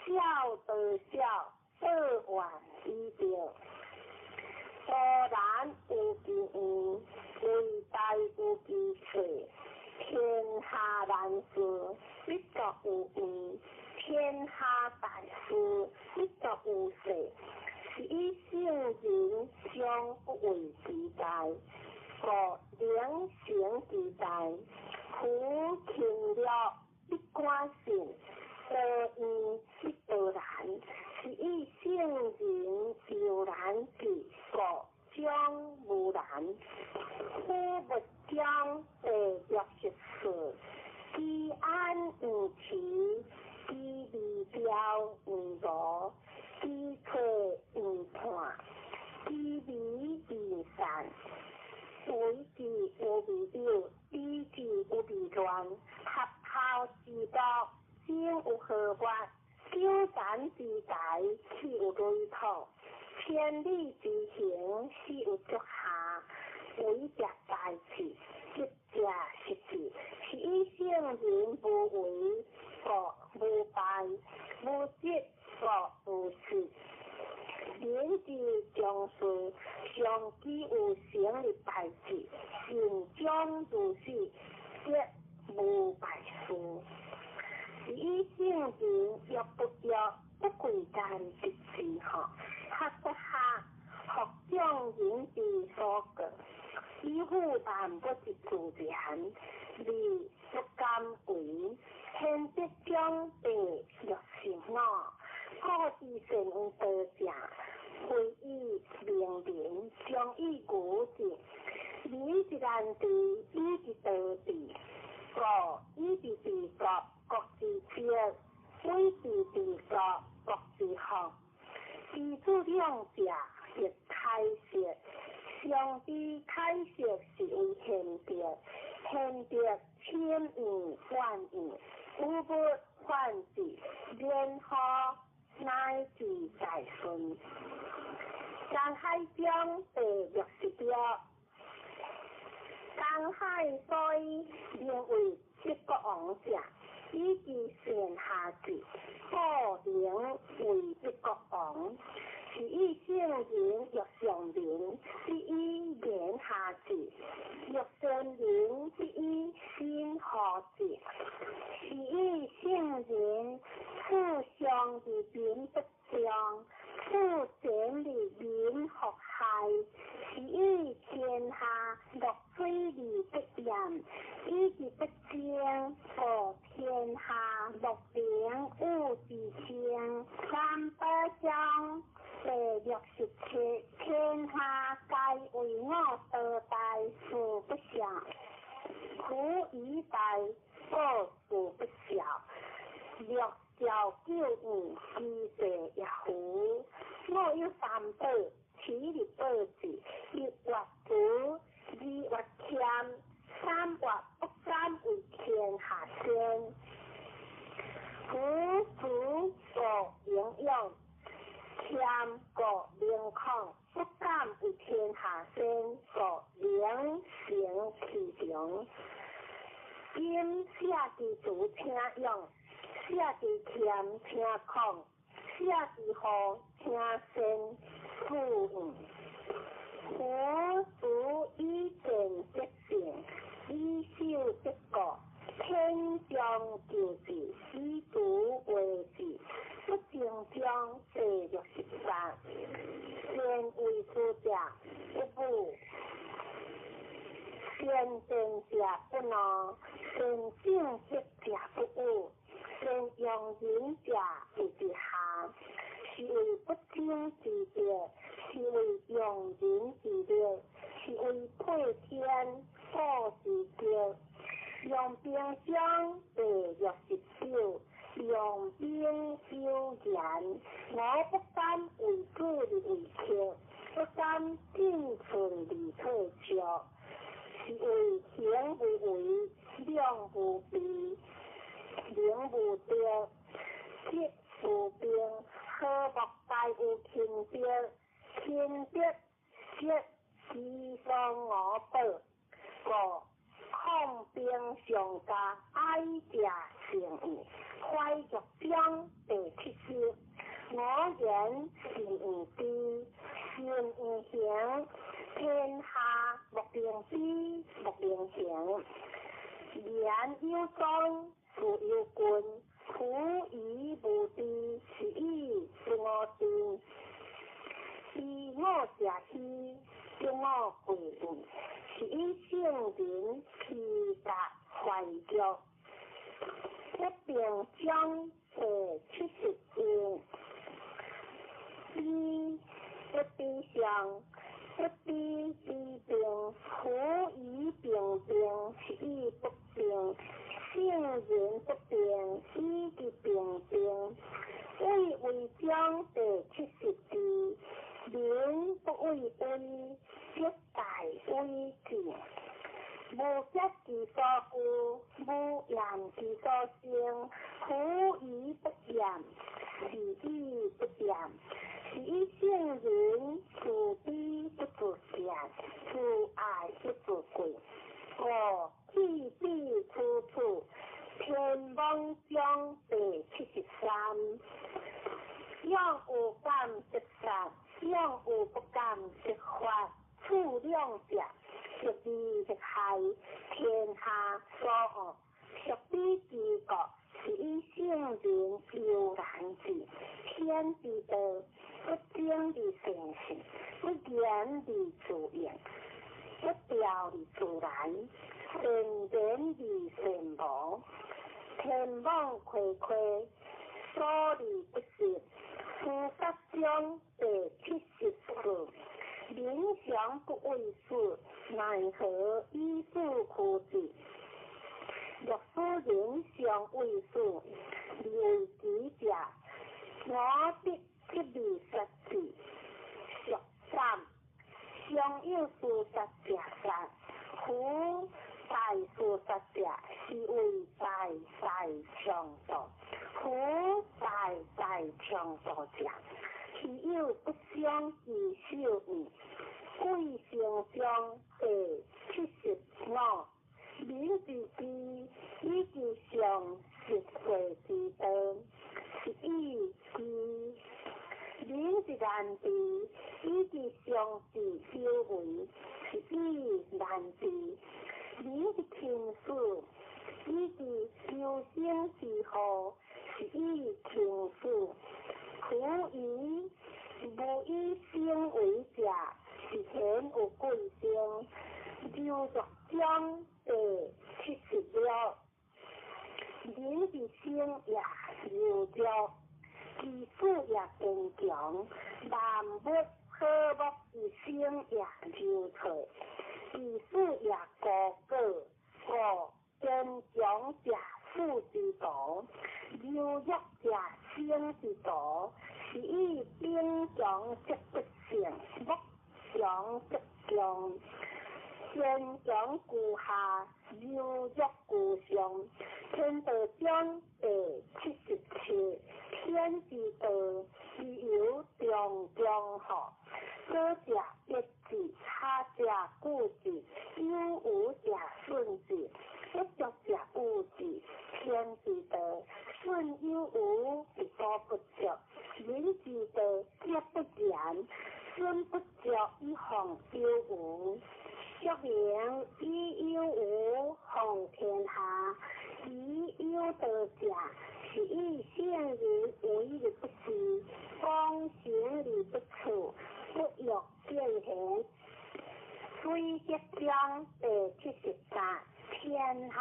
小道小，報怨以德。固然有其怨，為大有其錯。天下難事，必作有怨；天下大事，必作有勢。是以聖人常不為其大，故能成其大。夫勤樂必寡信，多怨必多難。是以聖人猶難至，故將無難。虎物章第64，居安毋遲，居未兆毋無，居錯。千里之行，始有足下，為者大志，得者失志，是以聖人無為，故無敗；無積，故無失。人之將死，常期有成的代誌，善終如始，則無敗事。是以聖人欲不欲，不貴賤之事吼，學不學，復眾人之所過，以輔萬物之自然，而不敢為。賢德章第65，古之善有道者，非以明民，常以愚之。民之難治，以之多治。故以之治國，國之治；以之治國，國之福。知足兩者，亦開釋。上之開釋是為賢德，賢德千萬萬萬，無不反之，然後乃至大順。江海章第66，江海所以名為北國王者，以其善下治，故名為北國王。是以聖人欲上民，必以言下治；欲善民，必以心和治。是以聖人處上而民不爭，處賤而民復害。是以天下樂水而不淹，以其不爭，故天下樂靈武之稱。三寶章第67，天下皆為我道大，事不肖；夫以大，故事不肖。六兆九五，其地也夫。我有三寶，七日寶智，一月慈，二月謙，三月不敢為天下先。夫慈故能勇，謙故能孔，不敢為天下先，故能成其長。今寫之慈請勇，寫之謙請孔，寫之和請先，夫毋。夫慈以賤則勝，以守則固。天將救治，以慈為治。不正章第68，善為士者不武，善辯者不撓，善正直者不怙，善用人者為之下。是謂不爭之德，是謂用人之力，是謂配天古之德。陽兵章第69，陽兵有言：我不敢為主而為客，不敢進寸而退卻，是謂行無為，量無備，能無德，則無兵。和睦大有勤德，勤德則其喪我寶，故抗兵上加愛者成義，懷玉章第70，我言是毋知，心毋行，天下莫能知，莫能行。言有宗，事有君，夫疑無知，是以不我知。知我者希，得我貴矣。是以聖人披甲懷玉，不平章第71，比不比上，不比比平，夫以平平，是以不平。聖人不平，以其平平。畏威章第72，民不畏威，則大威至。無德之所居，無言之所生。夫疑不言，是以不言。是以以聖人慈悲不自善，慈愛不自貴。五去彼處處，天網章第73。養有感則殺，養有不感則罰。處兩者，屬利則害，天下所惡。屬彼之國，是以聖人悠然智。天之道，不爭而成事，不言而自應，不調而自然，善言而善無。天網恢恢，疏而不失。司法章第74。民常不畏死，奈何以死驅之？若使人常畏死，而為己者，我必極力殺之。俗三，常有司殺者殺，夫大司殺者，是謂大大強盜。夫大大強盜者，其有不傷其手矣。鬼神章第75。民之知，以其常實會之道，是以知；民之難知，以其常自有為，是以難知；民之輕死，以其求生之禍，是以輕死。夫以無以生為者，是顯有貴生。柔欲章第76。人之生也柔弱，其死也堅強。萬物和睦之生也柔脆，其死也高高。故堅強者死之徒，柔弱者生之徒。是以兵強則不勝，木強則強。堅強居下，柔弱居上。天道章第77。天之道，其猶中中乎？左者抑之，下者固之，有無者順之，不足者惡之。天之道，順有無而補不足；人之道，則不然。損不足以奉有無。說明以有無奉天下，以有道者，是以聖人為而不恃，廣行而不處，不欲見賢。水德章第73。天下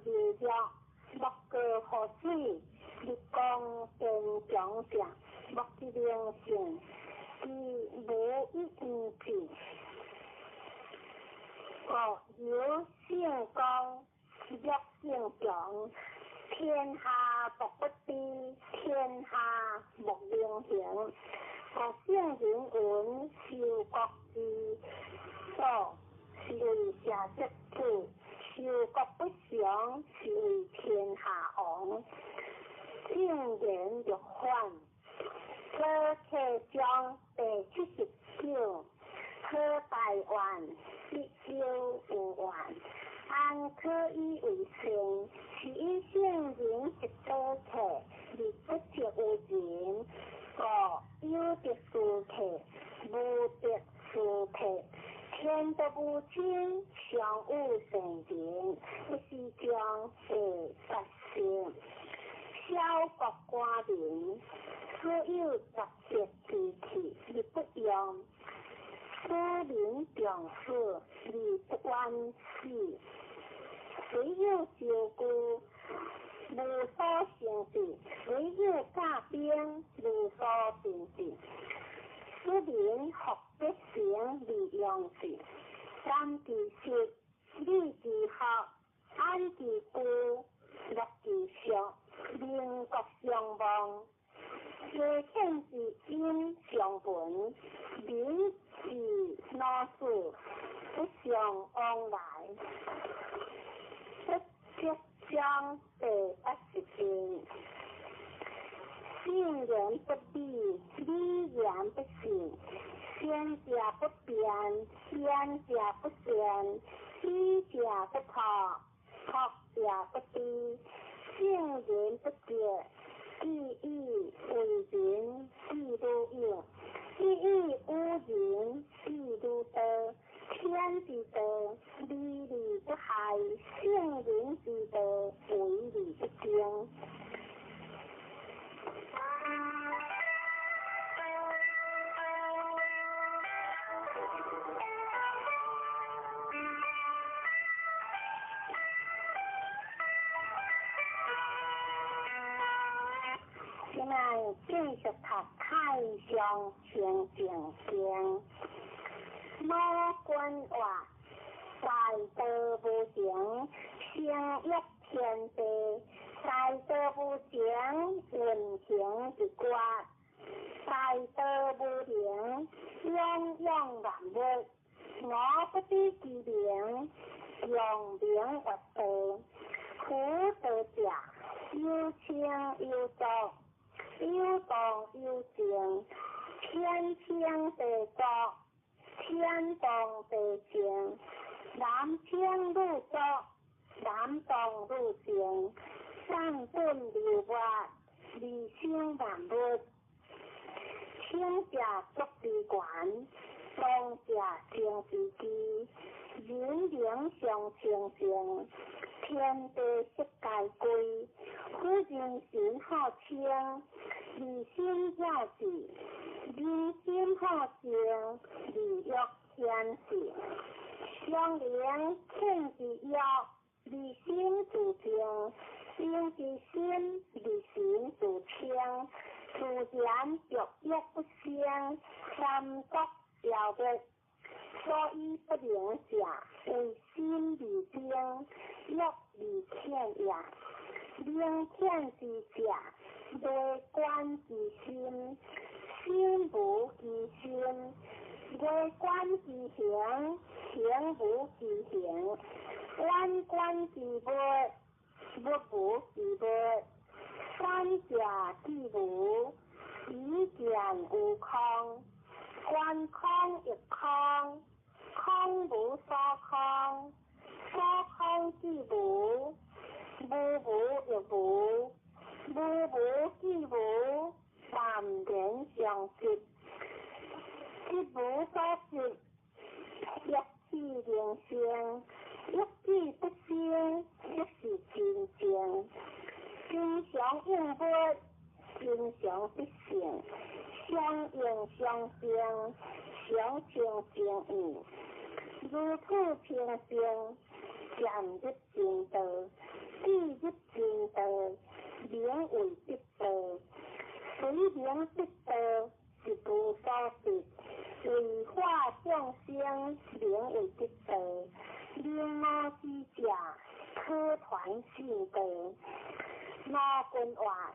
柔弱，莫過乎水；日光堅強者，莫之能勝。其無以御之。故柔勝剛，弱勝強。天下莫不知，天下莫能行。故聖人云：修國之所，是為社稷主；修國不常，是為天下王。正言若反。左契章第79。可大願，必有有怨。安可以為善？是以聖人一道客，而不得有人。故有德斯客，無德斯客。天道無親，常有善人。不是章第84。小國寡民，所有雜別之器而不用。使民重死而不遠死。雖有招具，無所成治；雖有甲兵，無所定治。使民復百成而用之。感其實，理其學，安其居，樂其俗，民國相望。家遣之音相聞，民之老死不相往來。不積章第81。聖人不立，理言不信，先者不变，先者不现，知者不破，破者不知，圣人不觉，既以为人，譬如影；既以无人，譬如道。天之道，理而不害；圣人之道，为而不争。现在继续读《太上清净经》。无君话，大道无形，生育天地；大道无形，运行一决；大道无形，养养万物。我不知其名，用名曰道。夫道者，有清有浊，有动有静，天清地浊，天动地静，男清女浊，男动女静，上顿流活，二生万物。清者足之源，动者生之基，人灵相清净，天地色皆归。夫人心好清，二心了智，人心好静，二欲显示。相灵庆之欲，二心自静，静之心，二心自清。自然欲欲不生，三毒消灭。所以不能者，为心而精，欲而浅也。明浅之者，内观之心，心无其心；内观之形，形无其形；远观之物，物无其物。三者既无，以见有空。观空亦空，空无所空，所空既无，无无亦无，无无既无，淡然相即，即无所执，欲起能生，欲起不生，即是真正。真常应物，真常必性，相应相生，常清净义，如此清净，渐入真道，既入真道，名为得道。随名得道，是无所得；为化众生，名为得道。明悟之者，可传信道。无君话，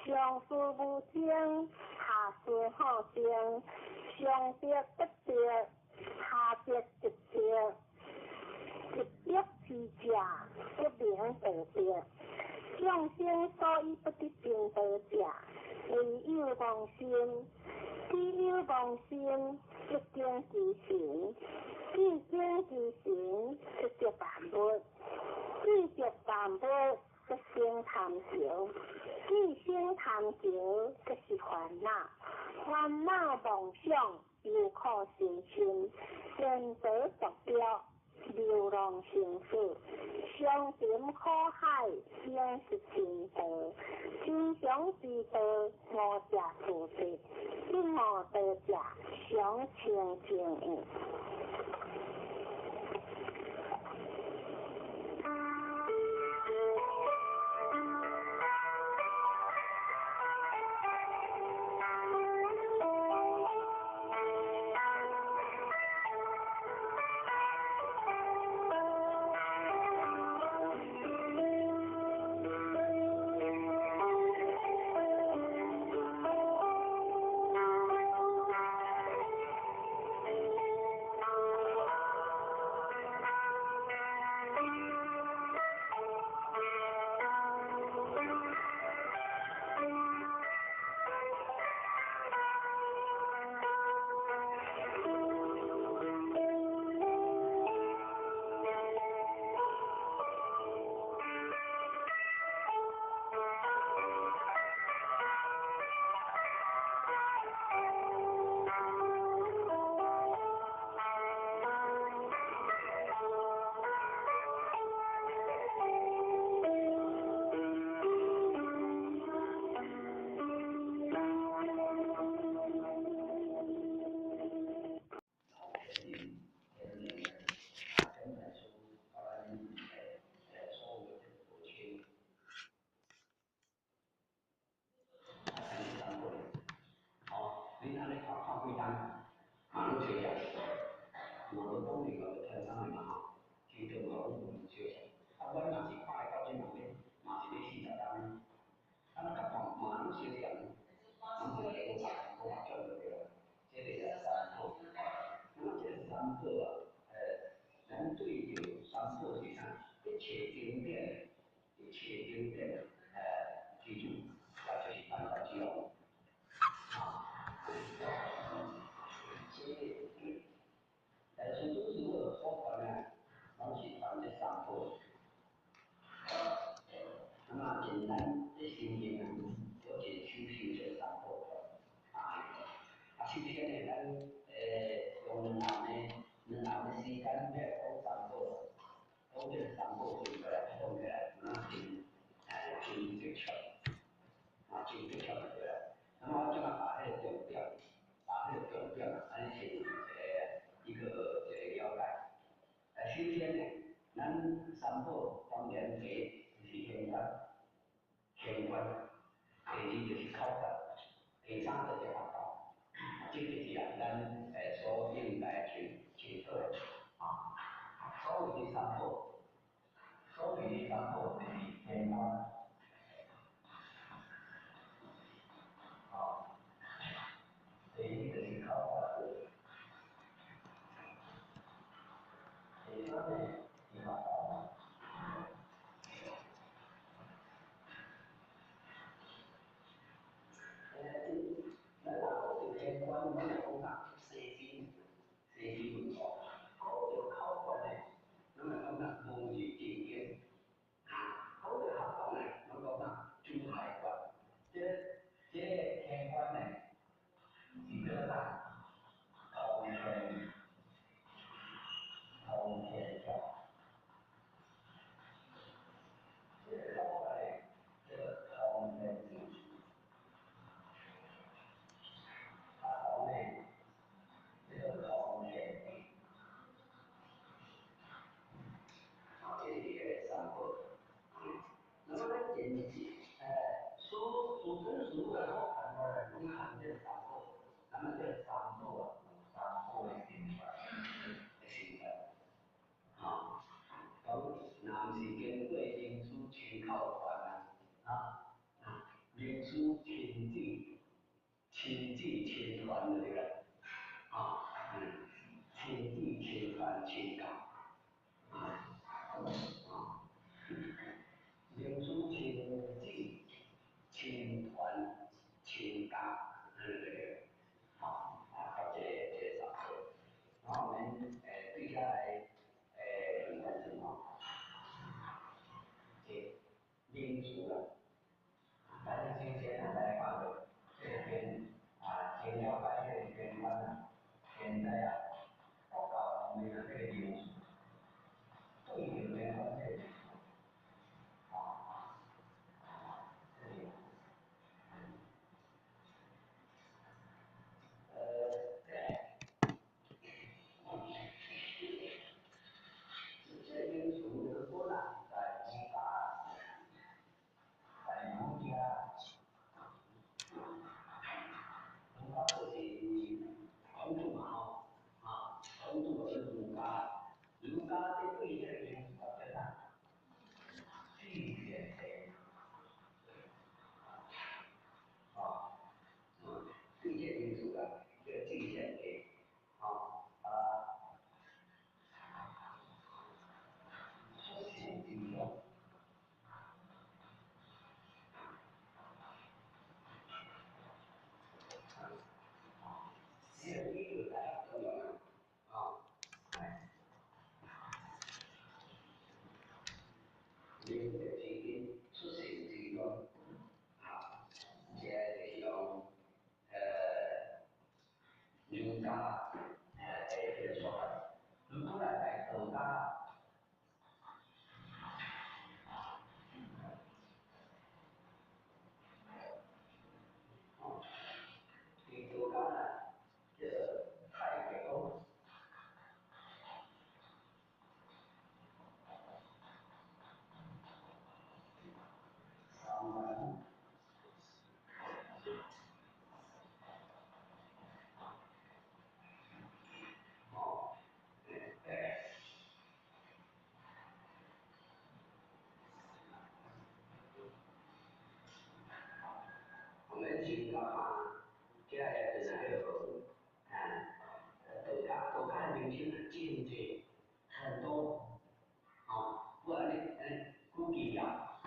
上事无争，下事好争，上得不得，下得一得，一得之者，不名道得。众生所以不得正道者，唯有妄心。只有妄心，即经其神；既经其神，即得万物；既得万物，即生贪着；既生贪着，即是烦恼。烦恼妄想，犹可生心，选择坐标，流浪生死，相沉苦海，应是真道。真常之道，无者自得；不无道者，常清净义。嘛攏相像，嘛無講另外個傳統的嘛吼，基督嘛攏無相像。啊，阮嘛是看會到這嘛咧，嘛是咧40冬。啊，咱較看嘛攏相像，攏是無拍無拍轉就對啦。這個是三寶。那麼這個三寶啊，咱對著三寶是啥？一切經典，一切經典，基礎，也就是萬法之王。啊，所以，師祖師母所傳的，攏是傳這三寶。那麼簡單，這修行啊，我真修修這三寶。啊，首先呢，咱用兩暗的時間來講三寶，講這個三寶對過來講起來，那真真直接，啊，真直接就對啦。那麼我這馬把彼個重點，把彼個重點，按呢先一個了解。首先呢，咱三寶當然第一就是現觀，現觀；第二就是口訣，第三就是學道。這就是啊，咱所應該清清楚的啊。所謂的三寶，所謂的三寶就是現觀，啊，第二就是口訣，第三呢是學道。咱若講到現觀，咱來講啥？西邊，西邊文化。講到口訣呢，咱來講啥？文字正經。講到學道呢，咱講啥？珠海訣。這個現觀呢，是叫做啥？通天，通天訣。這個口訣呢，叫做通天智。啊，講呢，叫做通天地。啊，這是彼個三寶。那麼咱前一師師尊師母來講，攏含這個三寶。那麼這個三寶啊，三寶的成分的成分，哈，講若毋是經過名師親口傳啊，啊，名師親自親傳就對啦，啊，親自親傳親教，啊，啊，名師親自親傳親教，對對。好，啊，到這個三寶，然後我們對下來問什麼？這名詞啦，咱首先啊來看到這個邊啊，先了解這個邊關啊，現在啊，佛教方面啊，這個名詞，對著邊關這個名詞，啊，這裡。這個名詞如果啦，在儒家，在儒家，儒家就是孔子嘛吼，啊，孔子就是儒家，儒家這對這個名詞叫啥？聚賢地，啊，對這個名詞啊，叫聚賢地，啊，啊。出世之用，呢個呢個大家都有啊，係。明德之根，出世之用，啊，這就是用儒家的這個說法。如果來在道家。佇道家啊，叫太極講，三元，真濟，很多，吼，我按呢按呢估計啊，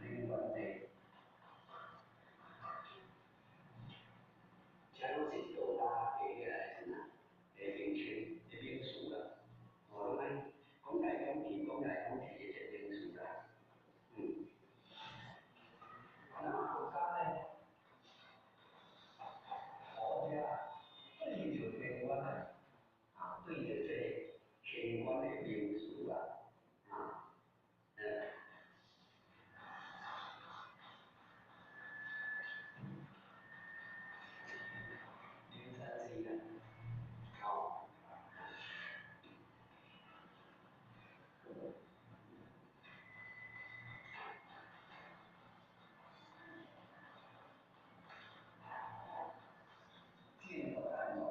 靈元地，這攏是道家的彼個啥，的名稱的名詞啦，哦，攏按講來講去，講來講去的這名詞啦，那麼佛家呢，佛家對著天觀啊，啊，對著這個天觀的名詞啊，啊，靈山寺啦，吼。見不安樂，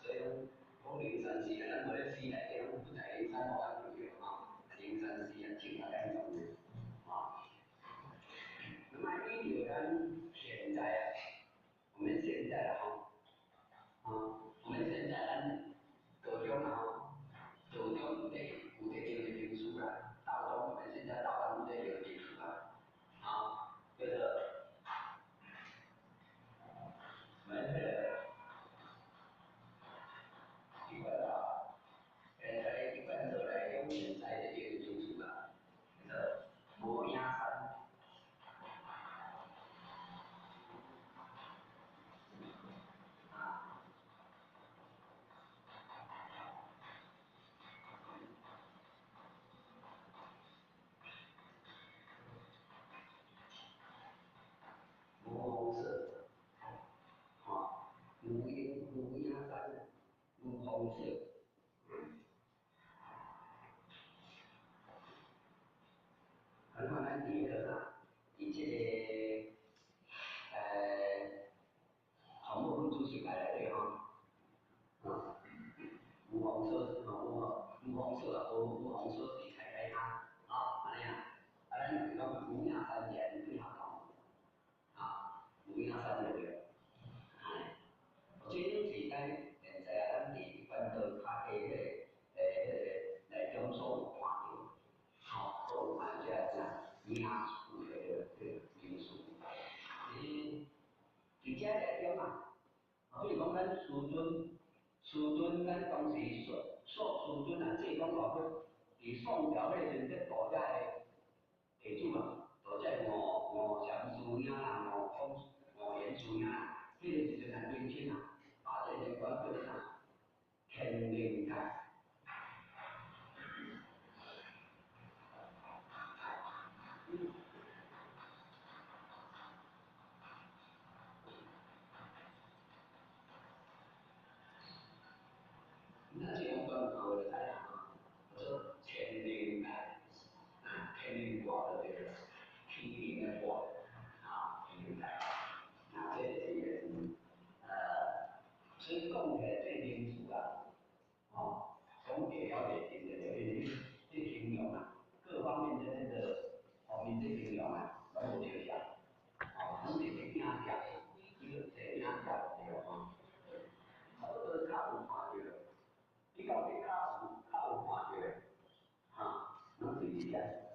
所以講講靈山寺啊，咱無咧寺內底攏不在靈山無安對吼，靈山寺啊，正較嚴重的，吼。那麼依著咱現在啊，我們現在啦吼，啊，我們現在咱道中啦吼，道中有咧用的名詞啦，道中我們現在道中有咧用的名詞啦，啊，叫做我們這個一貫道，現在一貫道內中現在咧用的名詞啦，叫做無影山。啊，無風色，吼，無影山，無風色。啊，你看咱佇彼個啥，佇這個紅毛粉主席內底吼，啊，無風色，吼，無風色啊，無風色是開開哈，啊，按呢啊，啊，咱就是講無影山前對合講，啊，無影山就對，哎，這攏是咱現在啊，咱佇一貫道較低彼個，彼個內中所有看著，吼，所有看這個啥名詞的這個名詞。佇這內中啊，啊，比如講咱師尊，師尊咱當時說師尊啊，這講偌好，佇宋朝彼個時陣，這道家的地主啊，道這吳禪師兄啦，吳空、吳延師兄啦，彼個時陣啊，年輕啊，把這個天官叫做啥？天靈蓋。那這種講法我就知影吼，叫做天靈蓋，啊，天靈蓋就對了，天靈的蓋，啊，天靈蓋，啊，這就是所以講起來這名詞啊，吼，講起了袂真濟，因為這形容啊，各方面的這個方面這形容啊，攏無相像，吼，攏是一影像，伊個一影像對吼，差不多較有看著。比較較有看著的，哈，攏是佇遮。